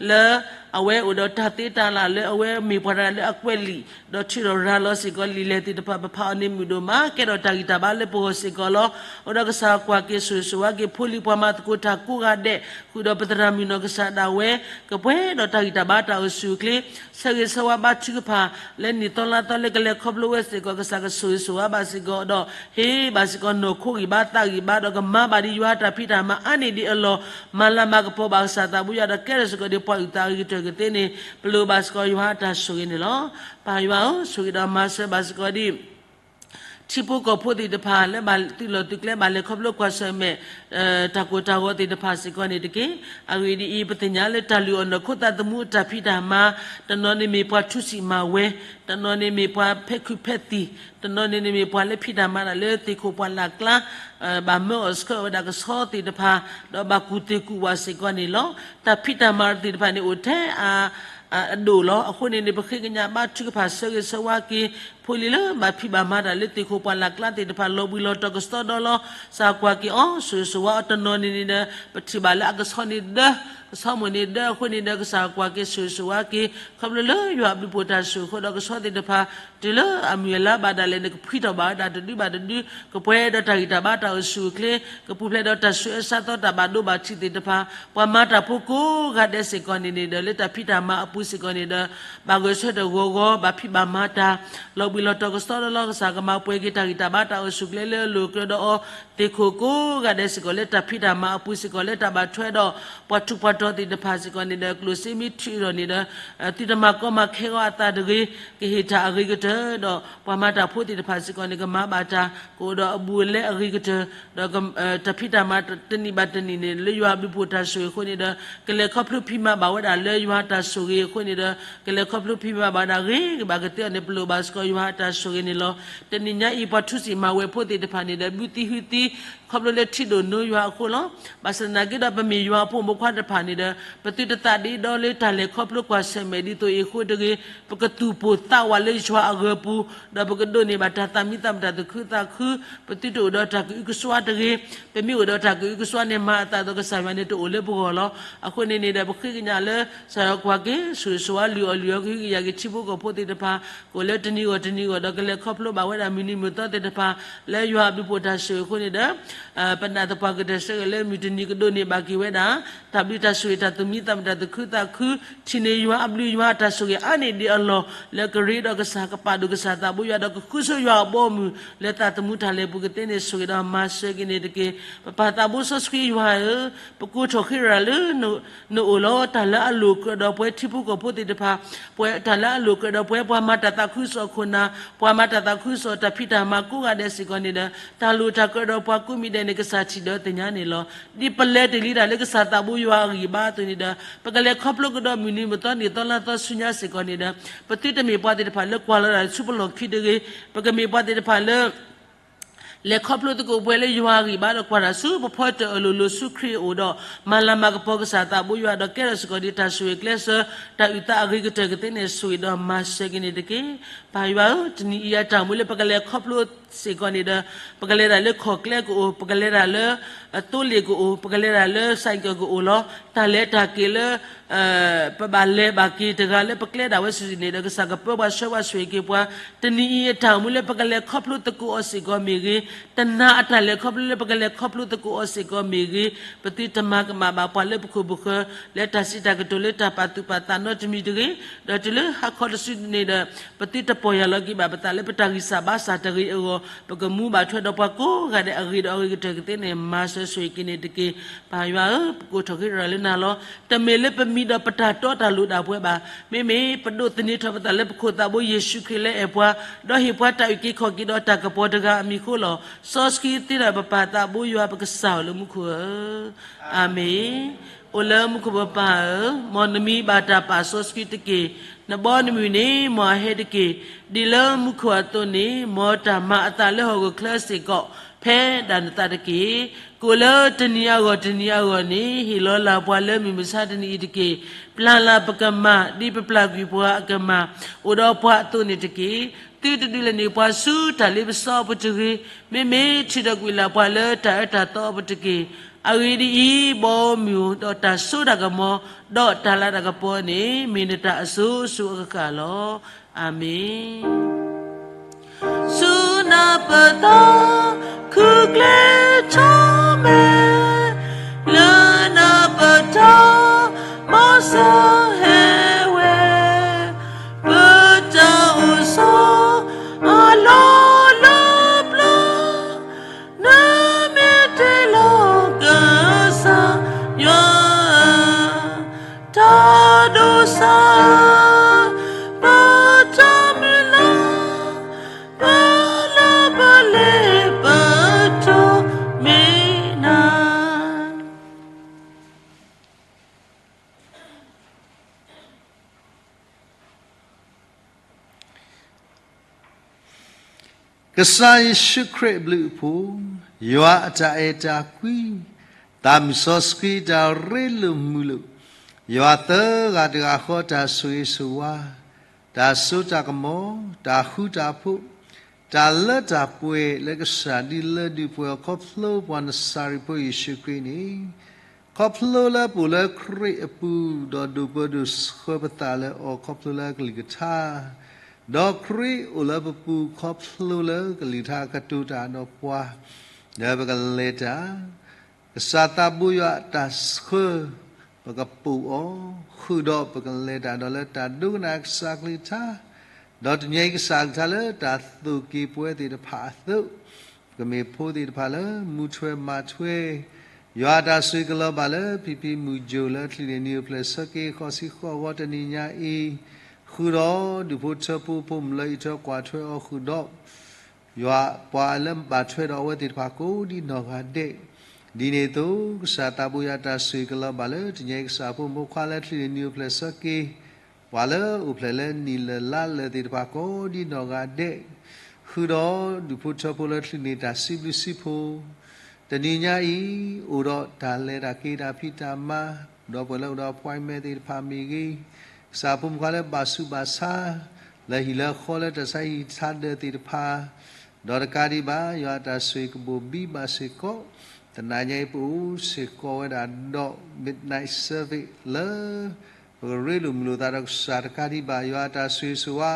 လၢ အဝဲအိၣ်ဒီးတၢ်သ့တၢ်လၢ်လၢအဝဲမ့ၢ်ပှၤတဂၤလၢအကွဲးလံာ် ဒီးထုးထီၣ်ရၤလီၤစ့ၢ်ကီးလံာ်လဲၢ်သ့ၣ်တဖၣ် ပဖးအီၤန့ၣ်မုာ်ဒိၣ်မး ကဲထီၣ်တၢ်ဂံၢ်တၢ်ဘါလၢပဂီၢ်စ့ၢ်ကီးလီၤ. အိၣ်ဒီးကစၢ်ကွၢ်က့ၤဆိၣ်ဂ့ၤဆိၣ်ဝါက့ၤ ဖိလံၤပှၤမၤသကိးတၢ်ကိးဂၤဒဲး ဃုာ်ဒီးပသရၣ်မုၣ်နီၢ်ကစၢ်ဒၣ်ဝဲ ကပှဲၤဒီးတၢ်ဂံၢ်တၢ်ဘါတၢ်အိၣ်ဆူၣ်အိၣ်ချ့ ဆၢဂ့ၤဆၢဝါဘါထုကဖၣ် လၢနံၣ်သီလါသီလၢကလဲၤခီဖျိဝဲစ့ၢ်ကီး ကစၢ်ကဆိၣ်ဂ့ၤဆိၣ်ဝါဘၣ်စ့ၢ်ကီးဒီး ဟ့ၣ်ဘၣ်စ့ၢ်ကီးနီၢ်ခိဂံၢ်ဘါသးဂံၢ်ဘါ ဒီးကမၤဘၣ်ဒံးယွၤတၢ်ဖံးတၢ်မၤအါန့ၢ်ဒံးအလီၢ် မၤလၤမၤကပီၤဘၣ်ကစၢ်သးဘိယွၤ ဒီးကဲထီၣ်စ့ၢ်ကီးဒံးပှၤအုၣ်သးအဂ့ၤကတၢၢ်ကသ့န့ၣ် ပလိၣ်ဘၣ်စ့ၢ်ကီးယွၤအတၢ်ဆိၣ်ဂ့ၤန့ၣ်လီၤ. ပၢ်ယွၤဧၢ, ဆိၣ်ဂ့ၤဒီးမၤစၢၤဘၣ်စ့ၢ်ကီးဒံး ထံဖိကီၢ်ဖိသ့ၣ်တဖၣ် လၢဘၣ်သုးလီၢ်သုးကျဲ ဘၣ်လဲၤခီဖျိကွၢ်ဆၢၣ်မဲာ် တၢ်ကိၢ်တၢ်ဂီၤသ့ၣ်တဖၣ်စ့ၢ်ကီးန့ၣ်တက့ၢ်. အဂ့ၢ်ဒ်အံၤ, ပသ့ၣ်ညါလၢတၢ်လုၢ်အီၣ်နီၢ်ခိသးသမူအတၢ်ဖံးတၢ်မၤ, တနီၤန့ၣ်မ့ၢ်ပှၤထူစံးမၤဝဲ, တနီၤန့ၣ်မ့ၢ်ပှၤဖဲခုးဖဲသံၣ်, တနီၤန့ၣ်န့ၣ်မ့ၢ်ပှၤလၢဖံးတၢ်မၤတၢ်လၢသ့ၣ်ခိၣ်ပှၢ်လၢ်ကျါ ဘၣ်မၢအီၣ်ဆှၢအီၣ်ဝဲဒၣ်ကဆီသ့ၣ်တဖၣ်, ဒီးဘၣ်ကူၣ်သ့ၣ်ကူၣ်ဝၣ်စ့ၢ်ကီးန့ၣ်လီၤ. တၢ်ဖံးတၢ်မၤသ့ၣ်တဖၣ်န့ၣ် အိၣ်ထဲအ အဒိၣ်လီၤ. အဃိန့ၣ်န့ၣ် ပဃ့ကညးဘါထုကဖၣ်ဆၢဂ့ၤဆၢဝါက့ၤ ဖိလံၤလၢဘၣ်ဖံးဘၣ်မၤတၢ်လၢသ့ၣ်ခိၣ်ပှၢ်လၢ်ကျါသ့ၣ်တဖၣ် လီၤဘှံးလီၤတီၤကစီဒီလီၤ. စၢ်ကွၢ်က့ၤအီၤ ဆိၣ်ဂ့ၤဆိၣ်ဝါအီၤ တနီၤန့ၣ်န့ၣ်ဒီး ပထံၣ်ဘၣ်လၢအကဆီန့ၣ်ဒၢ ကဆီမိၢ်န့ၣ်ဒၢအဃိန့ၣ်ဒီး ကစၢ်ကွၢ်က့ၤဆိၣ်ဂ့ၤဆိၣ်ဝါက့ၤ ခီဖျိလၢယွၤအဘျုးဖှိၣ်တၢ်ဆိၣ်ဂ့ၤအဃိဒီး ကဆီသ့ၣ်တဖၣ် တုၤလၢအမုၢ်အလါဘၣ်ဒၣ်လဲာ်န့ၣ် ကဖှံထီၣ်ဘၣ်ဝဲဒၣ်တဒုဘၣ်တဒု, ကပှဲၤဒီးတၢ်ဂံၢ်တၢ်ဘါတၢ်အိၣ်ဆူၣ်အိၣ်ချ့, ကပူၤဖျဲးဒီးတၢ်ဆူးအၢဆါသီတၢ်ဘၣ်ဒိဘၣ်ထံးသ့ၣ်တဖၣ်, ပှၤမၤတၢ်ဖိကိးဂၤဒဲးစ့ၢ်ကီးန့ၣ်န့ၣ်ဒီး လၢတၢ်ဖံးတၢ်မၤအပူၤစ့ၢ်ကီးန့ၣ်ဒီး ဘၣ်ဂဲၤဆၢထၢၣ်ဂီၤဂီၤ ဘၣ်ဖံးဘၣ်မၤတၢ် လီၤဘှံးလီၤတီၤကစီဒီလီၤ. ကစၢ်ကမၤပှဲၤက့ၤတၢ်ဂံၢ်တၢ်ဘါတၢ်အိၣ်ဆူၣ်အိၣ်ချ့လၢအလိၤအကြၢးဒီးအီၤ သ့ၣ်ခိၣ်ကိးဂၤဒဲးစ့ၢ်ကီး လၢတၢ်ဖံးတၢ်မၤအပူၤစ့ၢ်ကီး လၢတၢ်ဘၣ်ထွဲဒီး ပှၤထူးပှၤတီၤသ့ၣ်တဖၣ်စ့ၢ်ကီးန့ၣ်ဒီး ကျိၣ်စ့မ့ၢ်ထုးထီၣ်န့ၣ်ဒီး သုတမၤကီမၤခဲဂီၤအသးတဂ့ၤ, ကဟ့ၣ်တၢ်အဂ့ၤကတၢၢ်ဒီး ပှၤမၤတၢ်ဖိသ့ၣ်တဖၣ်စ့ၢ်ကီးန့ၣ် ကမၤဘၣ်တၢ် ကအိၣ်ဒီးအဘူးအလဲအဂ့ၤကတၢၢ် ဒီး တၢ်ဖံးတၢ်မၤတနံၣ်ဘၣ်တနံၣ်န့ၣ် လၢယွၤအဘျုးဖှိၣ်တၢ်ဆိၣ်ဂ့ၤအဃိန့ၣ်ဒီး ကလဲၤခီဖျိဖံးမၤဘၣ်ဝဲဒၣ်လၢယွၤအတၢ်ဆိၣ်ဂ့ၤအဃိန့ၣ်ဒီး ကလဲၤခီဖျိဖံးမၤဘၣ်ဝဲဒၣ်ဂ့ၤကဘၣ်ကသ့အီၤန့ၣ် ပလိၣ်ဘၣ်စ့ၢ်ကီးယွၤအတၢ်ဆိၣ်ဂ့ၤန့ၣ်လီၤ. တနံၤညါအံၤ ပှၤထူစံးမၤဝဲဖိသ့ၣ်တဖၣ်န့ၣ်ဒီး ဘုသံဟုသံ ခီဖျိလၢထံဒိၣ်နိယွၤအဃိလီၤ. ဘၣ်ဆၣ်သနာ်က့ဒီး ပမ့ၢ်ယွၤအဖိမုၣ်ဖိခွါတဖၣ်န့ၣ်ဒီး ပသုတသးဒ့ဒီလၢတၢ်လဲၤခီဖျိကွၢ်ဆၢၣ်မဲာ်ဒ်သိးအံၤအဃိတဂ့ၤ, ပကသူၣ်ပိၢ်သးဝးလၢယွၤအဂၢၤပူၤ, ဒီးပကဒိးန့ၢ်ဘၣ်တၢ်သးမံသးမတၢ်သးခုသးခု, ပသုတအိၣ်ဒီးတၢ်ကအုကစွါတဂ့ၤ. ပမ့ၢ်အိၣ်ဒီးတၢ်ကအုကစွါန့ၣ် မၤအသးဒီးကစၢ်ယွၤန့ၣ်တအိၣ်လၢပဂီၢ်လီၤ. အဃိန့ၣ်န့ၣ်ဒီး ပဃ့ကညးလၢ ကစၢ်ယွၤကွၢ်က့ၤ ဆိၣ်ဂ့ၤဆိၣ်ဝါလုၢ်အီၣ်လုၢ်အီကဟုကယာ်က့ၤထံဖိကီၢ်ဖိသ့ၣ်တဖၣ် ကအိၣ်လၢတနံၤဂီၢ်တနံၤဂီၢ်ဒီး ကလဲၤခီဖျိဘၣ်ဝဲဒၣ်မုၢ်နံၤမုၢ်သီသ့ၣ်တဖၣ် လၢယွၤအဘျုးဖှိၣ်တၢ်ဆိၣ်ဂ့ၤအဃိန့ၣ်ဒီး ပနာ်သပှၢ်ကတၢၢ်ဆၢဂ့ၤလၢမုၢ်တနံၤကဒိးန့ၢ်ဘၣ်က့ၤဝဲဒၣ် တၢ်ဘျုးတၢ်ဆိၣ်ဂ့ၤတၢ်သူၣ်မံသးမတၢ်သးခုသးခု ထံၣ်န့ၢ်ယွၤအဘျုးယွၤအတၢ်ဆိၣ်ဂ့ၤအါန့ၢ်ဒံးအလီၢ် လၢကရ့ဒီးကစၢ် ကပာ်ဒိၣ်ကစၢ်သးဘိယွၤဒီးကဃုဆိယွၤအဘီအမုၢ် လၢသးသမူတၢ်လဲၤပူၤကသ့န့ၣ် ဆိၣ်ဂ့ၤဒီးမၤစၢၤက့ၤန့ၣ်တက့ၢ်. ပပၢ်သးဘိစီဆှံယွၤဧၢ, ပကိးထီၣ်ဃ့ရၤလၢ နအိၣ်လီၤ. တၢ်လၢအလိၣ်ကြၢးဒီးပဝဲထံဖိကီၢ်ဖိသ့ၣ်တဖၣ်, ပဝဲတၢ်လၢအလိၣ်ကြၢးဒီးပဝဲပှၤမၤတၢ်သးခုကစီၣ်ခိၣ်နၢ်, ပှၤမၤတၢ်သးခုကစီၣ်တၢ်ဖံးတၢ်မၤကိးဂၤဒဲးစ့ၢ်ကီးန့ၣ်ဒီး တၢ်လိၣ်တၢ်ကြၢးဒီးပှၤကိးမံၤဒဲးန့ၣ် ကစၢ်ထံၣ်ဒီးသ့ၣ်ညါန့ၣ်လီၤ. ဒ်ပလဲၤတ့ၢ်လံတၢ်လၢကစၢ်သးဘိယွၤအဂံၢ်ဘါအသိးန့ၣ်ဒီး ပကလဲၤခီဖျိကဒီးမုၢ်နံၤမုၢ်သီနံၣ်သီလါသီဆူညါစ့ၢ်ကီးန့ၣ်ဒီး ပသုတမ့ၢ်ပှၤသ့ၣ်တဖၣ်လၢကွၢ်လီၤတၢ်လၢ ဆူပလီၢ်ခံတဂ့ၤ, ပကမ့ၢ်ပှၤသ့ၣ်တဖၣ်လၢ လဲၤခီဖျိသကိးပှဲၤလၢယွၤအဂံၢ်ဘါဒီးကွၢ်တၢ်ဆူပဖီတၢၣ်အလိၤလိၤဆူခရံာ်အအိၣ်ဒီး မၤလၤမၤကပီၤကစၢ်သးဘိယွၤဒီးကဲထီၣ်စ့ၢ်ကီးဒ်တၢ်ဆိၣ်ဂ့ၤကျဲးစၢး တၢ်အုၣ်သးအဂ့ၤကတၢၢ်ကသ့န့ၣ်ဆိၣ်ဂ့ၤဒီးမၤစၢၤက့ၤန့ၣ်တက့ၢ်. ပၢ်ယွၤဧၢ, တနံၤအံၤအတၢ်အိၣ်မူလၢပကလဲၤခီဖျိစ့ၢ်ကီးန့ၣ်ဒီး ပကလဲၤဒၣ်လၢခီၣ်ကျဲကအိၣ်, ပကလဲၤဒၣ်လၢ သိလ့ၣ်ကအိၣ်, ပကလဲၤဒၣ်လၢစဲးကၢၣ်ကအိၣ်လီၤ. တၢ်လဲၤတၢ်က့ၤလၢ ပဘၣ်လဲၤဘၣ်က့ၤတဂၤလၢပကျဲဒၣ်ဝဲစုာ်စုာ်န့ၣ်ဒီး ကစၢ်ကပၢပှၤဆှၢပှၤဆိၣ်ဂ့ၤက့ၤပှၤ, တနံၤအံၤအတၢ်အိၣ်မူလၢပကလဲၤခီဖျိသကိးအီၤစ့ၢ်ကီးမ့ၢ်ဂ့ၤ, တနၤအတၢ်လဲၤခီဖျိလၢပကလဲၤခီဖျိသကိးအီၤစ့ၢ်ကီးမ့ၢ်ဂ့ၤ, ပသုတမၤကမၣ်ဘၣ်ပှၤလၢပခိၣ်ပဃၢၤ လၢတၢ်စံးတၢ်ကတိၤလၢတၢ်ပာ်သူၣ်ပာ်သးနီတမံၤတဂ့ၤ, ဒီးတုၤလၢဟါခီတစုန့ၣ်ဒီး ပသုတပီၢ်ယၢ်လီၤက့ၤဘၣ်ပသးလၢပတၢ်ဂံၢ်စၢ်ဘါစၢ်တဂ့ၤအဂီၢ်, ပကမူဘၣ်ထွဲဒီးပှၤကိးဂၤဒဲးအဂ့ၤဒီးအဂ့ၤကတၢၢ်ကသ့န့ၣ် မၤစၢၤဆိၣ်ဂ့ၤက့ၤန့ၣ်တက့ၢ်. ပၢ်ယွၤဧၢ, ပကိးထီၣ်ဃ့ရၤလၢနၤလီၤ. တမ့ၢ်လၢပမံၤဒီးပတၢ်တီတၢ်လိၣ်ဒၣ်ပှဲၤဘၣ်. မ့မ့ၢ်ပဒိးသန့ၤထီၣ်ပသးလၢပခိၣ်သးဘိယ့ၣ်ၡူးခရံာ်လၢအဲၣ်ပှၤ, ဒီးဟ့ၣ်ပှၤတၢ်အုၣ်က့ၤခီၣ်က့ၤဒီးတၢ်ကပီၤတဂၤအမံၤအဃိလီၤ. စီဆှံသ့တၢ်ပပၢ်သးဘိယွၤပကစၢ်ဧၢလၢမူခိၣ်ဧၢ, အၤမ့ၣ်. အိၣ်လၢမူခိၣ်ပပၢ်ဧၢ, မ်နမံၤဘၣ်တၢ်ပာ်စီဆှံတက့ၢ်. နဘီနမုၢ်န့ၣ် မ်အဟဲတက့ၢ်. ဒ်လၢမူခိၣ်အသိးန့ၣ် မ်တၢ်မၤအသးလၢဟီၣ်ခိၣ်ချၢစ့ၢ်ကီး ဖဲဒၣ်နသးတက့ၢ်. ကအိၣ်လၢတနံၤအဂီၢ်တနံၤအဂီၢ်န့ၣ် ဟ့ၣ်လီၤလၢ်ပှၤလၢမုၢ်မဆါတနံၤအံၤတက့ၢ်. ပျၢ်လၢ်ပကမၣ် ဒ်ပပျၢ်ကွံာ်ပှၤအကမၣ် အိၣ်ဒီးပှၤအသိးန့ၣ်တက့ၢ်. သုတဒုးလဲၤန့ၢ်ပှၤဆူတၢ်လ့ပစီအပူၤတဂ့ၤ. မ့မ့ၢ်ထုးထီၣ်ကွံာ်လၢ်ပှၤလၢတၢ်အၢတၢ်သီအပူၤတက့ၢ်. အဂ့ၢ်ဒ်အံၤ, ဘီမုၢ်ဒီးတၢ်စိတၢ်ကမီၤ ဒီးတၢ်လၤတၢ်ကပီၤန့ၣ် မ့ၢ်နတၢ်အစိၤစိၤအဃၣ်ဃၣ်လီၤ. အၤမ့ၣ်. ဆူနၢ်ပၢၢ်သီ ခုၣ်ကျဲထီၣ်မဲာ်, လၢနၢ်ပၢၢ်ထီ မီၤစၢ်ဟဲဝဲ, ပတၢ်အိၣ်ဆီ အလီၢ်လၢပျၢၤ, နမ့ၢ်တ့ၢ်လီၤကစၢ်ယွၤ တၢ်ဒိၣ်စၢ် ပတၢ်မုၢ်လၢ် ပလၢပလဲၤပတီၢ်မ့ၢ်နၤ. ကစၢ်ယ့ၣ်ၡူးခရံာ်အဘျုးအဖှိၣ်, ယွၤအတၢ်အဲၣ်တၢ်ကွံ, သးမုၢ်စီဆှံတၢ်ရ့လိာ်မုာ်လိာ်, ယွၤသၢဂၤတဂၤဃီတၢ်ဆိၣ်ဂ့ၤဆိၣ်ဝါ, တၢ်စိတၢ်ကမီၤ, တၢ်ဃူတၢ်ဖိး, တၢ်လၢတၢ်ပှဲၤလၢကစၢ်ဒုးလၢဒုးပှဲၤအီၤခီဖျိပှၤနစၤရ့းဖိယ့ၣ်ၡူးခရံာ်န့ၣ်, ခီဖျိလၢပအိၣ်လၢခရံာ်အပူၤ, ဒီးဒိၣ်ပၢဒိၣ်ဆှၢပသးလၢအီၤခီဖျိလၢကလုၢ်ကထါ, ဒီးခရံာ်အိၣ်လၢပပူၤခီဖျိလၢကလုၢ်ကထါကတိၤတၢ်ဒီးပှၤ, ဒီးပကလဲၤတၢ် ကစၢ်သးဘိယွၤအတၢ်ဆှၢ, ပကပိာ်အီၤ, ဃုာ်ဒီးပကလဲၤတၢ်ဒီးလၢတၢ်ဒိကနၣ်ကစၢ်ကလုၢ်ကထါ, ဒီးတနံၤအံၤကစၢ်ကလုၢ်ကထါလၢတၢ်သိၣ်က့ၤပဝဲသ့ၣ်တဖၣ်အသိး, ပကမ့ၢ်ဖိသ့ၣ်တဖၣ်လၢမူထွဲမၤထွဲ, ယွၤအတၢ်ဆိၣ်ဂ့ၤကလီၤဘၣ်လၢဖံဖံမုၢ်ကၠိလၢချံးန့ၣ်နံၤအိၣ်ဖျဲၣ်ဆၢက့ၤဃီၤဆံဃီၤဂီၤတနံၤညါအံၤ, ဃုာ်ဒီးဒူၣ်ဖိထၢဖိဖိမုၢ်လၢအံးထွဲကွၢ်ထွဲအီၤဃုာ်ဒီး ယွၤပှၤလၢဘၣ်ထွဲဒီးအဝဲသ့ၣ်တဖၣ်ကိးဒ်နီၢ်ဂၤဒဲး, ဒ်န့ၣ်အသိး ကစၢ်သးဘိယွၤတၢ်ဆိၣ်ဂ့ၤကလီၤဘၣ်လၢတနံၤအံၤကစၢ်ဖိမုၣ်ဖိခွါလၢချံးန့ၣ်နံၤအိၣ်ဖျဲၣ်ဆၢက့ၤ, ပှၤလၢအိၣ်ဖျဲၣ်လၢနံၣ်လၢ်လါလၢာ်သ့ၣ်တဖၣ်ကိးဒ်နီၢ်ဂၤဒဲး, ဃုာ်ဒီးဒူၣ်ဖိထၢဖိလၢချံးန့ၣ်တၢ်စံးဘျုးစံးဖှိၣ်, တနံၤညါအံၤ အိၣ်ဒီးတၢ်လဲၤတၢ်က့ၤတၢ်ဖံးတၢ်မၤ, ဒီးပှၤလၢအိၣ်ဒီး appointment သ့ၣ်တဖၣ်မ့ၢ်ဂ့ၤ, ကစၢ်ဖိမုၣ်ခွါလၢဘၣ်ဆူးဘၣ်ဆါ, လၢဟံၣ်လၢဃီလၢတၢ်ဆါဟံၣ်ဆါဒၢးသ့ၣ်တဖၣ်, ဒီးတကးဒံးဘၣ် ယွၤအတၢ်ဆိၣ်ဂ့ၤကဘိၣ်ဘံၣ်ဘၣ်စ့ၢ်ကီး, တနံၤညါအံၤပအိၣ်စ့ၢ်ကီးဝဲဒၣ်ဒီး midnight service လၢ ပကရ့လိာ်မုာ်လိာ်သးဒီးကစၢ်တကးဒံးဘၣ် ယွၤအတၢ်ဆိၣ်ဂ့ၤဆိၣ်ဝါ,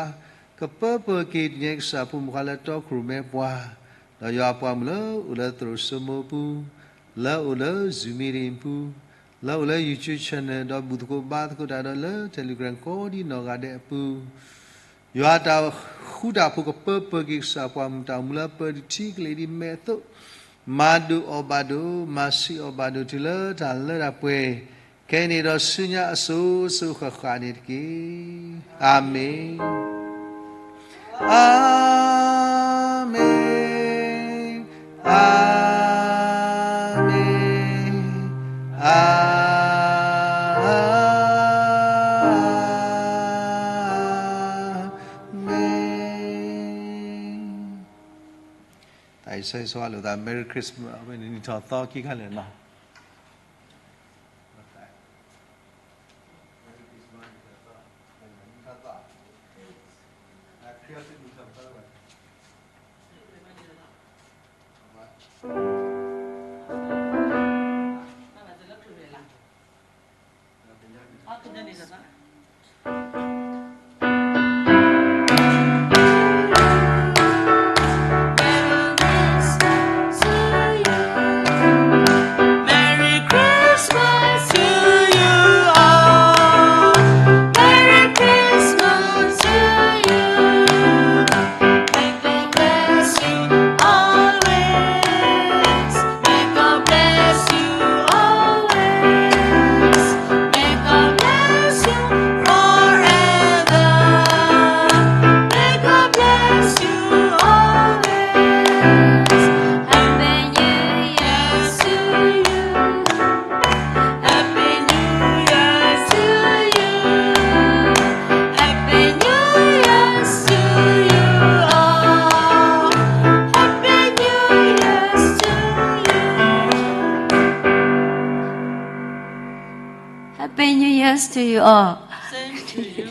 ကပၢပၢက့ၤတနံၤညါအံၤကစၢ်ဖိမုၣ်ခွါလၢတီခိၣ်ရိၣ်မဲပှၤ, ဒီးယွၤအပှၤမုၣ်လၢအိၣ်လၢသရိာ်စိမိပူၤ, လၢအိၣ်လၢ Zoom meeting ပူၤ, လၢအိၣ်လၢ YouTube channel ဒီးဘူၣ်သကိးဘါသကိးတၢ်ဒီးလၢ Telegram ကိးဒ်နီၢ်ဂၤဒဲးအပူၤ, ယွၤတၢ်ဃူတၢ်ဖိးကပၢပၢက့ၤကစၢ်ပှၤမုၣ်တၢ်အိၣ်မူလၢပၢဒံးထံကလ့ၤဒ်မဲာ်အသိး, မၤဒိၣ်အီၣ်ဘၣ်ဒိၣ်, မၤဆံးအီၣ်ဘၣ်ဒိၣ်တုၤလၢတၢ်လၢတၢ်ပှဲၤ, ခဲအံၤန့ၣ်ဒီးဆူညါအစိၤစိၤဃၣ်ဃၣ်န့ၣ်တက့ၢ်. အၤမ့ၣ်, အၤမ့ၣ်, အၤမ့ၣ်, အၤမ့ၣ်. ဆိၣ်ဂ့ၤဆိၣ်ဝါလိာ်သး Merry Christmas အဝဲန့ၣ် နံၣ်ထီၣ်သီခံခါလၢာ်နီၤ. Happy New Year's to you all. Same to you.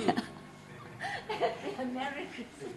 Merry Christmas.